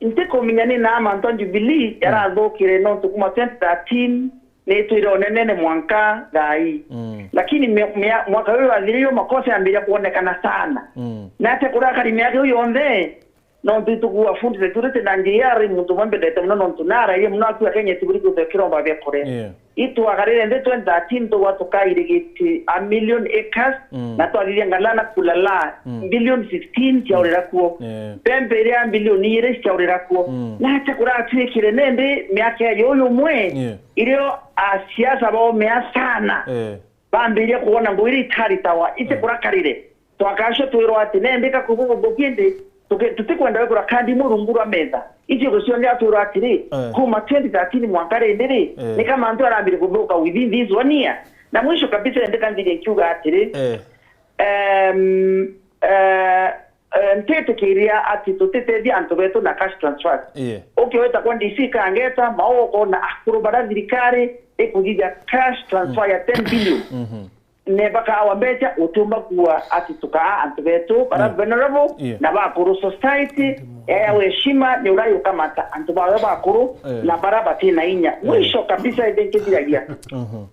ntikumenya ni naa mantu a Jubilee Mm. yarathukire nontu kuma twenty thirteen, nitwire unenene mwanka thaa ii. Mm. Lakini mia-, mia-, mwaka uyu wathiririo, makosa yambiria kuonekana sana. Mm. Na atia kurakari miaka iu yonthe, nontu itukua fundi security na J R, muntu umwe mbendete muno nontu narairie muno akua Kenya itiburi kwithirwa kiromba bia kuria. Yeah. Itwagarire nthi twenty thirteen, tugwa tukairigiti a million acres, Mm. na twathithia ngalana kulala, Mm. billion fifteen ciaurira kuo. Yeah. Mbembe iria billion igiri ciaurira kuo. Mm. Na atia kuratuikire nindi miaka ya yuyu umwe, Yeah. irio asiasa baumea sana. Eh. Bambiria kuona ngugi iria itaritawa, ici Eh. kurakarire. Twakacua twirwa ati, nembika kubu bubu kindi, tuki-, tutikwenda wikura kandi imwe rungu rwa metha. Ici gucionia twirwa atiri, Eh. kuma twenty thirteen mwanka rindi ri, Eh. ni kama antu arambire kuthuka within this one year. Na mwisho kabisa, ndika nthiri nkiuga atiri, Eh. em, eh, Eh, ntitikiria ati tutitethia antu betu na cash transfers. Ii. Ukiweta kwa D C kangeta, mauko na akuru bara thirikari ikuthithia cash transfer ya ten billion. Mhm. Ne bakawa mbeca, utiumba kuwa ati tukaa antu betu bara Ii. vulnerable Ii. na bakuru society, ya, ya heshima ni uria yukamata antu bawe bakuru Eh. na bara batina inya. Eh. Mwisho kabisa, indi nkithiragia. Mhm.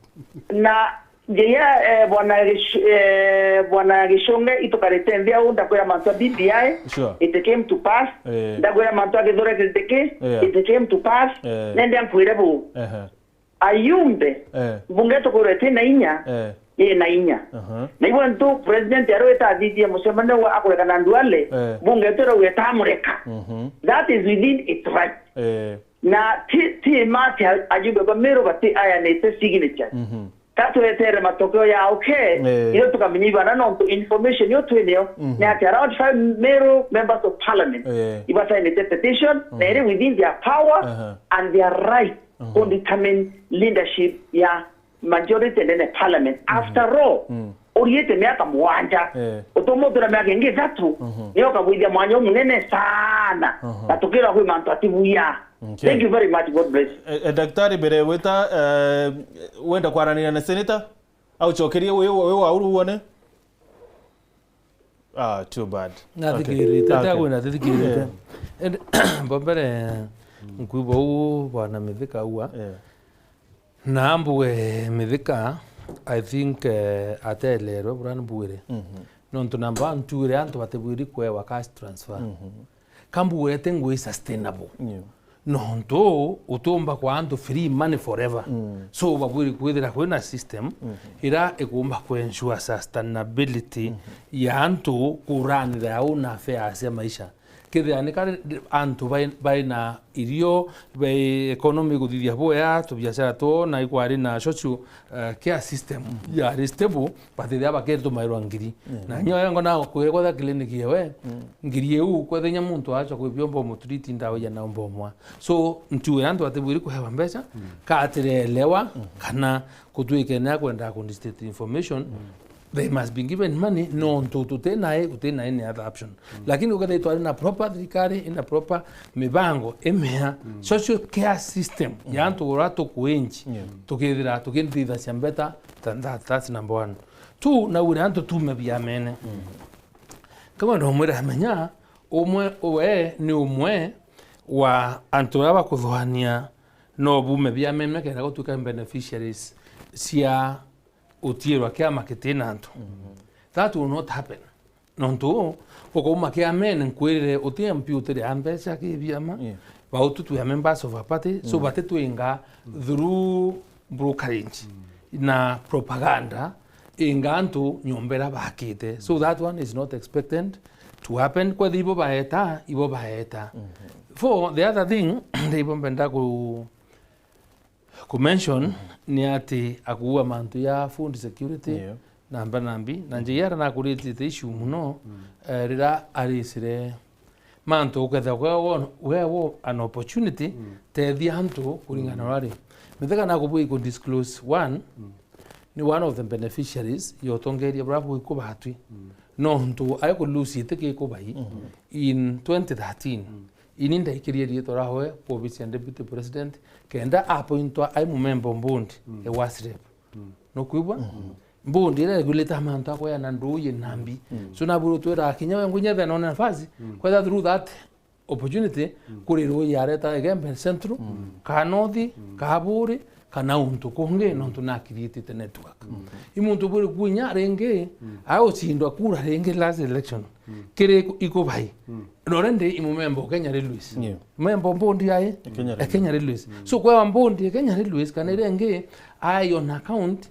Na Ngeya, eh, bwana Gish-, eh, bwana Gishunge, itukarite nthi au, ndakwira mantu a B B I, Sure. it came to pass. Eh. Ndakwira mantu a Githure Kindiki, Yeah. it came to pass. Eh. Nende nkwire bu. Ehe. Ayumbe, Eh. bunge tukwirwa iti na inya, Eh. ii na inya. Aha. Na ibo ntu president arwita athithie mucemanio wa akureka na Nduale, Eh. bunge twirwa itamureka. Mhm. That is within its right. Eh. Na ti, ti ma ati a-, ajumbe ba Meru bati ayanite signatures. Mhm. Ka twetere matokeo ya, okay, Eh. iyo tukamenya ibana nontu information yo twinio, Mhm. ni ati around five Meru members of parliament Eh. ibasainite petition, na Mhm. iri within their power Aha. and their right Mhm. to determine leadership ya majority ndene parliament. Mhm. After all, Mm. uriite miaka mugwanja, Eh. utumuthira miaka ingi ithatu, Mhm. niyo ukagwithia mwanya umunene sana, Mhm. na tukirwa kwi mantu atibuya. Okay. Thank you very much. God bless. Eh, eh, Daktari, mbere wita, eh, wenda kwaraniria na senator? Au chokerie wi, wi wa uru wone? Ah, too bad. Nathikirite, Okay. Okay. Tagwe nathikirite. Yeah. And, bo mbere, nkuigua uu bwana Mithika aua. Yeah. Na mbuge Mithika, I think, eh, atelerwe buria mbwire. Mhm. Nontu namba ntuire antu batibwiri kwewa cash transfer. Mhm. Ka mbuge ete ngui sustainable. Yeah. Nontu utiumba kwa antu free money forever. Mm. So, babwiri kwithira kwina system Mhm. ira ikumba ku ensure sustainability Mhm. ya antu kuranira au na affairs ya maisha. Kethira ni kari antu bai, bai na irio, bai economy iguthithia bwea, tubiashara twoo, na ikwari na social, eh, care system yari stable, batithia bakeri tumairwa ngiri. Na nyo yengo na kwire kwetha clinic yewe, ngiri iu kwetha inya muntu acha kwibiomba omutreat ndawa ya na omba omwa. So, ntiwira antu atibwiri kuhewa mbeca, katirelewa, kana kutwikene akwenda ku distribute information, they must be given money, nontu tuti nae, guti nae ni other option. Lakini ukethira twari na proper thirikari, ina proper mibango imea, social care system ya antu uria tukuinji, tukithira tukithithacia better than that, that's number one. Two, naugire antu tume biamene. Kama ndomwira amenya, umwe, we ni umwe wa antu aria bakuthuania no bume biamene kenda gutuika beneficiaries cia utiirwa kiama kitina antu. That will not happen. Nontu ukauma kiamene nkwirire uti M P utiria mbeca ki biama. Bautu twi a members of a party, so bati twinga through brokerage na propaganda inga antu nyomba iria bakite. So that one is not expected to happen. Kwethira ibo baeta, ibo baeta. For the other thing, ibo mbenda ku ku mention ni ati akuua mantu ya food security namba nambi, na J R nakuritie issue muno, eh, rira arisire mantu ukethira kwe wo, we wo an opportunity, tethia antu kuringana na uria ari. Mithika nakubui ku disclose one, ni one of the beneficiaries ya utongeria buria bwikubatwi. Nontu ai ku lose iti kikubai in twenty thirteen. Ini ndaikirie riitwa rawe kwa ofisi ya deputy president, kenda appointwa ai mumemba o board ya WASREB. Nukwigua? Board iria regulate mantu a kweana nduuyi nambi. So nabwirwe twira kinya we ngunya ethira none nafasi, kwetha through that opportunity, kuri ruuyi areta Igembe Central, ka North, ka Buuri, kana untu kungi, nontu na create network. I muntu bwiri kunya ringi, aucindwa kura ringi last election. Kiri iku-, ikubai. Na already i mumemba o Kenya Railways. Mumemba o board ya i-, Kenya Railways. So, kwewa board ya Kenya Railways, kana iria ingi, ai on account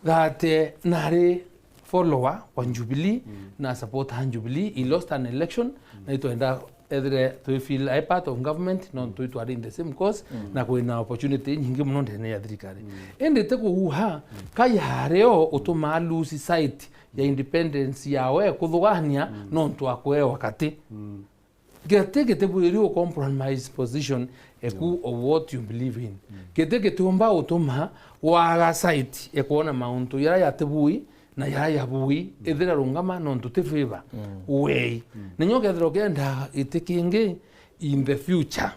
that, eh, nari follower wa Jubilee, na supporter a Jubilee, he lost an election, na itwenda ethire twi feel ai part of government, nontu itwari in the same cause, na kwina opportunity nyingi muno ndene ya thirikari. Indi ti kuuha, ka yari o utumaa lose sight ya independence yawe kuthugania nontu wa kwewa kati. Giti gitibwiri u compromise position eku of what you believe in. Giti gitiumba utuma waga sight ekwona mauntu yara yatibui na yara yabui, ithira rungama nontu ti favor wei. Na nyo kethira ukenda iti kingi in the future.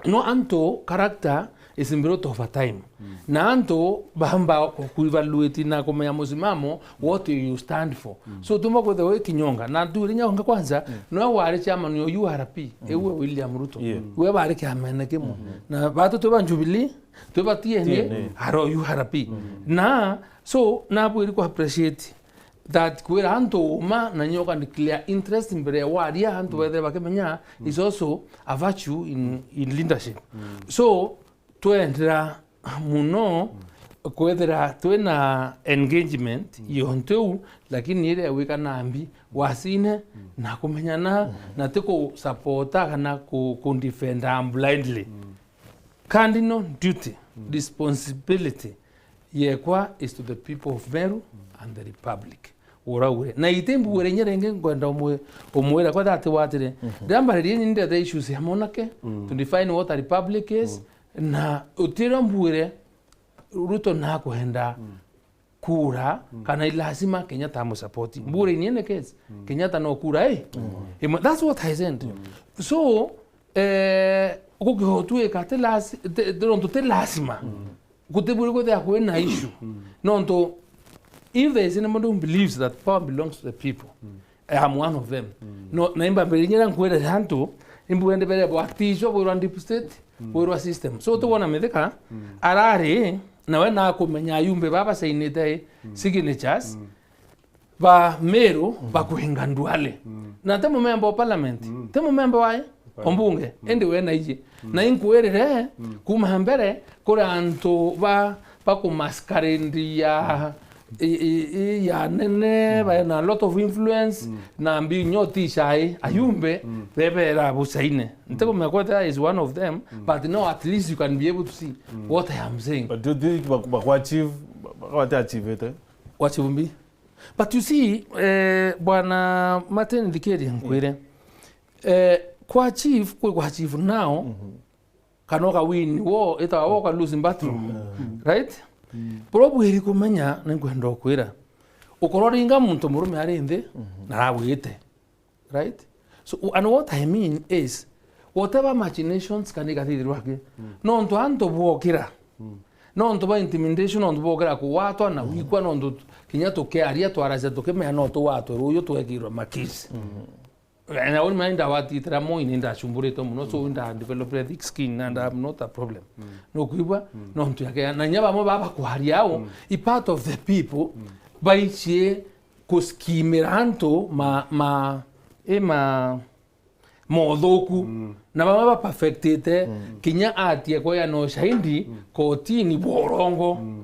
No antu, character is built over time. Na antu bamba ku-, kuevaluate na kumenya musimamo, what you stand for. So, tuma kwithirwa wi kinyonga. Na tu rinya onga kwanza, no wari chairman wa U R P, ewe William Ruto. We bari kiamene kimwe. Na batu twi ba Jubilee, twi ba T N A, aro U R P. Na, so, nabwiri ku appreciate that kwira antu uma na nyoka ni clear interest mbere ya waria antu bethire bakimenya is also a virtue in, in leadership. So, twendera muno kwethira twina engagement yontu iu, lakini iria wika nambi wasine na kumenyana na ti ku supporta kana ku, ku defenda blindly. Cardinal duty, responsibility yekwa is to the people of Meru and the Republic. Uraure. Na iti mbuire inya ringi nkwenda umwe-, umwira kwa that watire. Ndambaririe ni ndethe issues ya monake, to define what a republic is, na utira mbuire Ruto na kwenda kura, kana i lazima Kenyatta amusapoti. Mbure in any case, Kenyatta no kura, eh? Imwe, that's what I said. So, eh, gukihotwika ti lasi-, ti, ti, nontu ti lazima. Gutiburi kwithia kwina issue. Nontu, if there is anybody who believes that power belongs to the people, I am one of them. No, na imbambiriria nkwirire antu, imbwende bere bwatijwa bwirwa deep state, bwirwa system. So, tuwona Mithika, arari, nawe nakumenya ayumbe baba sainite signatures, ba Meru bakuhinga Duale. Na ti mumemba wa parliament, ti mumemba wa ombunge, indi we na iji. Na inkwirire, kuma mbere, kuri antu ba, bakumasqueradingia i, i, i ya nene, mm, bae na a lot of influence, mm, na mbi nyo ti cai, ayumbe, mm, bebera bucaine. Mm. Ntikumenya kwethira is one of them, mm, but no, at least you can be able to see, mm, what I am saying. But do you think bak-, bakwa achieve, bak-, bate achievete? Wachieve mbi? But you see, eh, Bwana Martin, thikiria nkwire, eh, kwa achieve, kwi kwa achieve now, mhm, kana uka win war, itawa war, uka lose in battle. Mm. Right? Mm. Buria bwiri kumenya, ninkwenda ukwira. Ukorwo ringa muntu murume ari nthi, mhm, na aragwite. Right? So, and what I mean is, whatever machinations kana igathithirwa aki, mm, nontu antu bwokira, mm, nontu bwa intimidation, nontu bwokira kugwatwa na, mm, gwikwa, nontu kinya tukiaria, twaracia tukimenya no tugwatwe ruuju twekirwe makisi. Mm. Na uni mai ndawatitira moi ni ndachumburitwe muno, so, mm, nda develop a thick skin and I'm not a problem. Mm. Nukwigua? Mm. Nontu yake, na inya bamwe baba kwaria au, mm, i part of the people, mm, baichie kuskimira antu ma, ma, i ma, mothuku. Mm. Na bamwe ba perfectite, mm, kinya atie kwea na ushahidi, mm, kotini bwa urongo. Mm.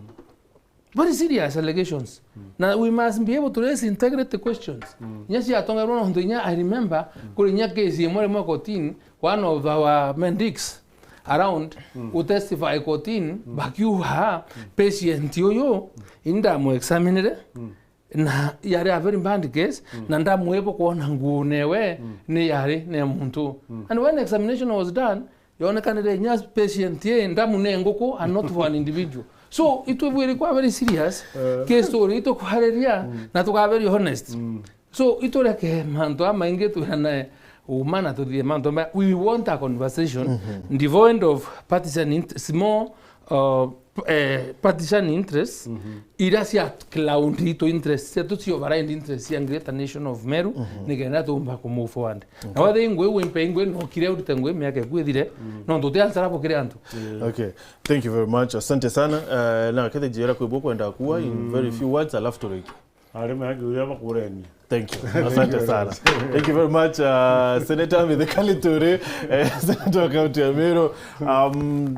Very serious allegations. Mm. Na we must be able to raise integrity questions. Mm. Inya ciatongerwa nontu inya I remember, mm, kuri inya case imwe rimwe kotini, one of our medics around, mm, u testify kotini, mm, bakiuga, mm, patient uyu, mm, indamu examinire, mm, na yari a very bad case, mm, na ndamwibo kwona nguo newe, mm, ni yari ne muntu. Mm. And when examination was done, yonekanire inya patient ye ndamu ne nguku and not for an individual. So, itwe bwiri kwa very serious, eh, case story itu kwariria, mm, na tuka very honest. Mm. So, itureke mantu a maingi twirane uma na tuthithie mantu ma, we want a conversation, mhm, devoid of partisan int-, small, uh, eh, partisan interests, mhm, iria cia cloud itu interests, cietu cia override interests cia greater nation of Meru, mhm, nikenda tumba ku move forward. Okay. Na wethe ingwe wimpe ingwe no kire urite ngwe miaka iku ithire, mm, no tuti answer bukire antu. Yeah. Okay. Thank you very much. Asante sana. Eh, na kethe jera kwibwo kwenda kuwa in, mm, very few words, alafu turiki. Ari magi uria bakurenia. Thank you. Asante sana. Thank you very much, uh, Senator Mithika Linturi, eh, Senator wa County ya Meru. Um,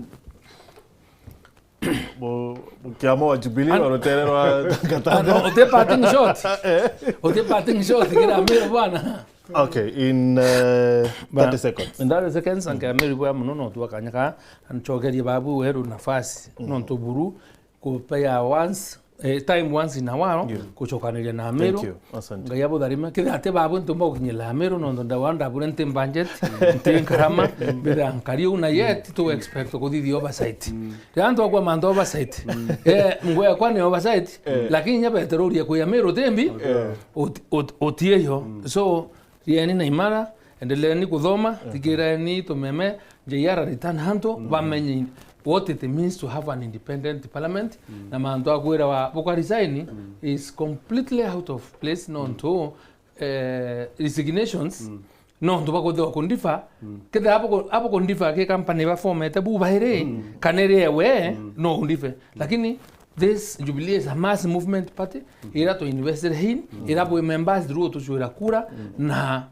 bu-, bu-, kiama wa Jubilee, an-, wa rutere rwa Gatanga. No, uti parting shot. Eh. Uti parting shot, gira Meru bwana. Okay, in, uh, ba-, thirty seconds. In thirty seconds, anke Meru bwa muno no tuakanya ka, anchokerie babu weru nafasi. Mm. No ntuburu, kupea once, eh, time once in a while, yeah, gucokaniria na Meru. Thank you. Asante. Ngai abutharime. Kethira ati babu ntumba gukinyira Meru, nontu ndawa ndabure nti budget, nti nkarama, mbithira nkari uu na yet, mm, tu expect kuthithia oversight. Mm. Riria antu akwa mantu oversight. Mm. Eh, ngwe yakwa ni oversight, eh, lakini inya beteruria kuya Meru timbi, eh, uti-, uti-, utieyo. Mm. So, Rieni na imara, endeleeni kuthoma, mhm, thikireni tumeme, J R return hantu, mhm, bamenye what it means to have an independent parliament, mhm, na mantu akwira wa buka resign, mhm, is completely out of place, nontu, eh, resignations, mhm, nontu bakuthwa kundifa, mhm, kethira abuku-, abukundifa ki company bafomete bu bairi, mhm, kana iri ewe, mhm, no undife. Lakini this Jubilee is a mass movement party, mhm, ira tu invested in, mhm, ira bwi members through tuchwira kura, mhm, na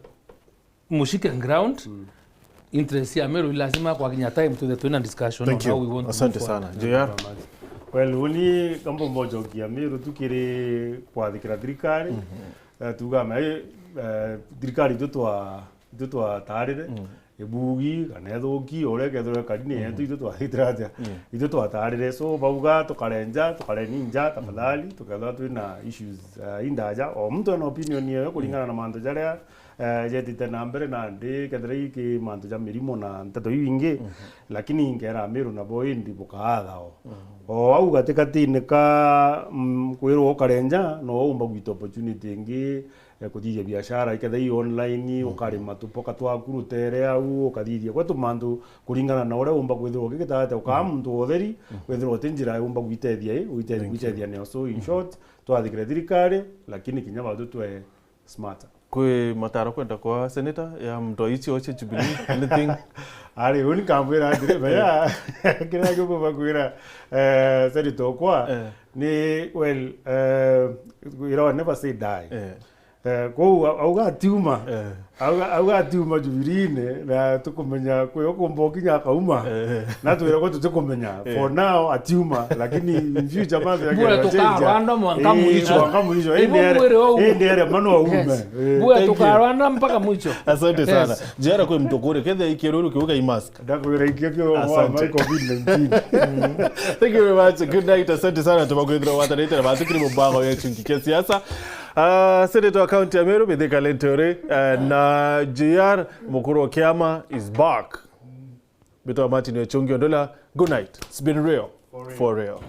mushike ground, mm, interest ya Meru, lazima kwakinya time to the twina discussion on how we want to move forward. Thank you. Asante sana. J R? Well, uni kambo mbojokia Meru tukiri kwathikira thirikari, mhm, eh, tuga me, eh, thirikari itu twa, itu twatarire, mm, ibugi kana ithuki, uria kethirwa kari ni yetu, mm, itu twathitire atia? Mm. Itu twatarire. So, bauga tukarenja, tukareni nja, tafadhali, mm, tukethirwa twina issues, eh, indaja. O muntu ena opinion yeyo kuringana, mm, na mantu jaria eh, jetite na mbere nandi, kethira i ki mantu ja mirimo na nteto iu ingi, mhm, lakini nkera Meru nabo indi bukaatha o. Mhm. O au gatikatini ka, mm, kwirwa ukarenja, no umba gwita opportunity ingi, eh, kuthithia biashara, ikethira i online, mhm, ukarima tupoka twaku rutere au, ukathithia gwe tumantu kuringana na uria umba kwithirwa ukigita atia, ukaa, mhm, muntu wa utheri, mhm, withirwa uti njira umba gwitethia i, gwite-, gwitethia nio. So, in, mhm, short, twathikire thirikari, lakini kinya batu twe smarter. Kwi mataro kwenda kwa senator ya mtu aichi oche Jubilee, anything? Ari, uni kambwira atiri, baya, kiria kiumba kwira, eh, senator okwa, eh, ni, well, eh, you know, never say die. Eh. Eh, kou au-, auga atiuma. Eh. Auga, auga atiuma Jubilee-ini, na tukumenya kwi ukumba ukinya akauma. Eh. Na twira kwa tutikumenya. Eh. For now, atiuma, lakini in future, mambo yake Bure yanachenja. Tukarwanda mwanka Eh, mwisho. Mwanka mwisho. Hivyo Ende yale, mwiri wao. Ende yale, mano aume. Yes. Eh. Bure Thank you. Tukarwanda mpaka mwisho. Asante sana. Yes. Jera kwi mtu kuri, kethe ikiruru kiuga imask. Ndakwira ikio kio wa Asante. Covid nineteen. Thank you very much. Good night. Asante sana. Tumakwithira watanite na batukiri mubango ya chungi kia siasa. Ah, Senator wa County ya Meru, Mithika Linturi, eh, na J R Mukuru wa Kiama is back. Mbitwa Martin Ochungi Ondula. Good night. It's been real. For real. For real.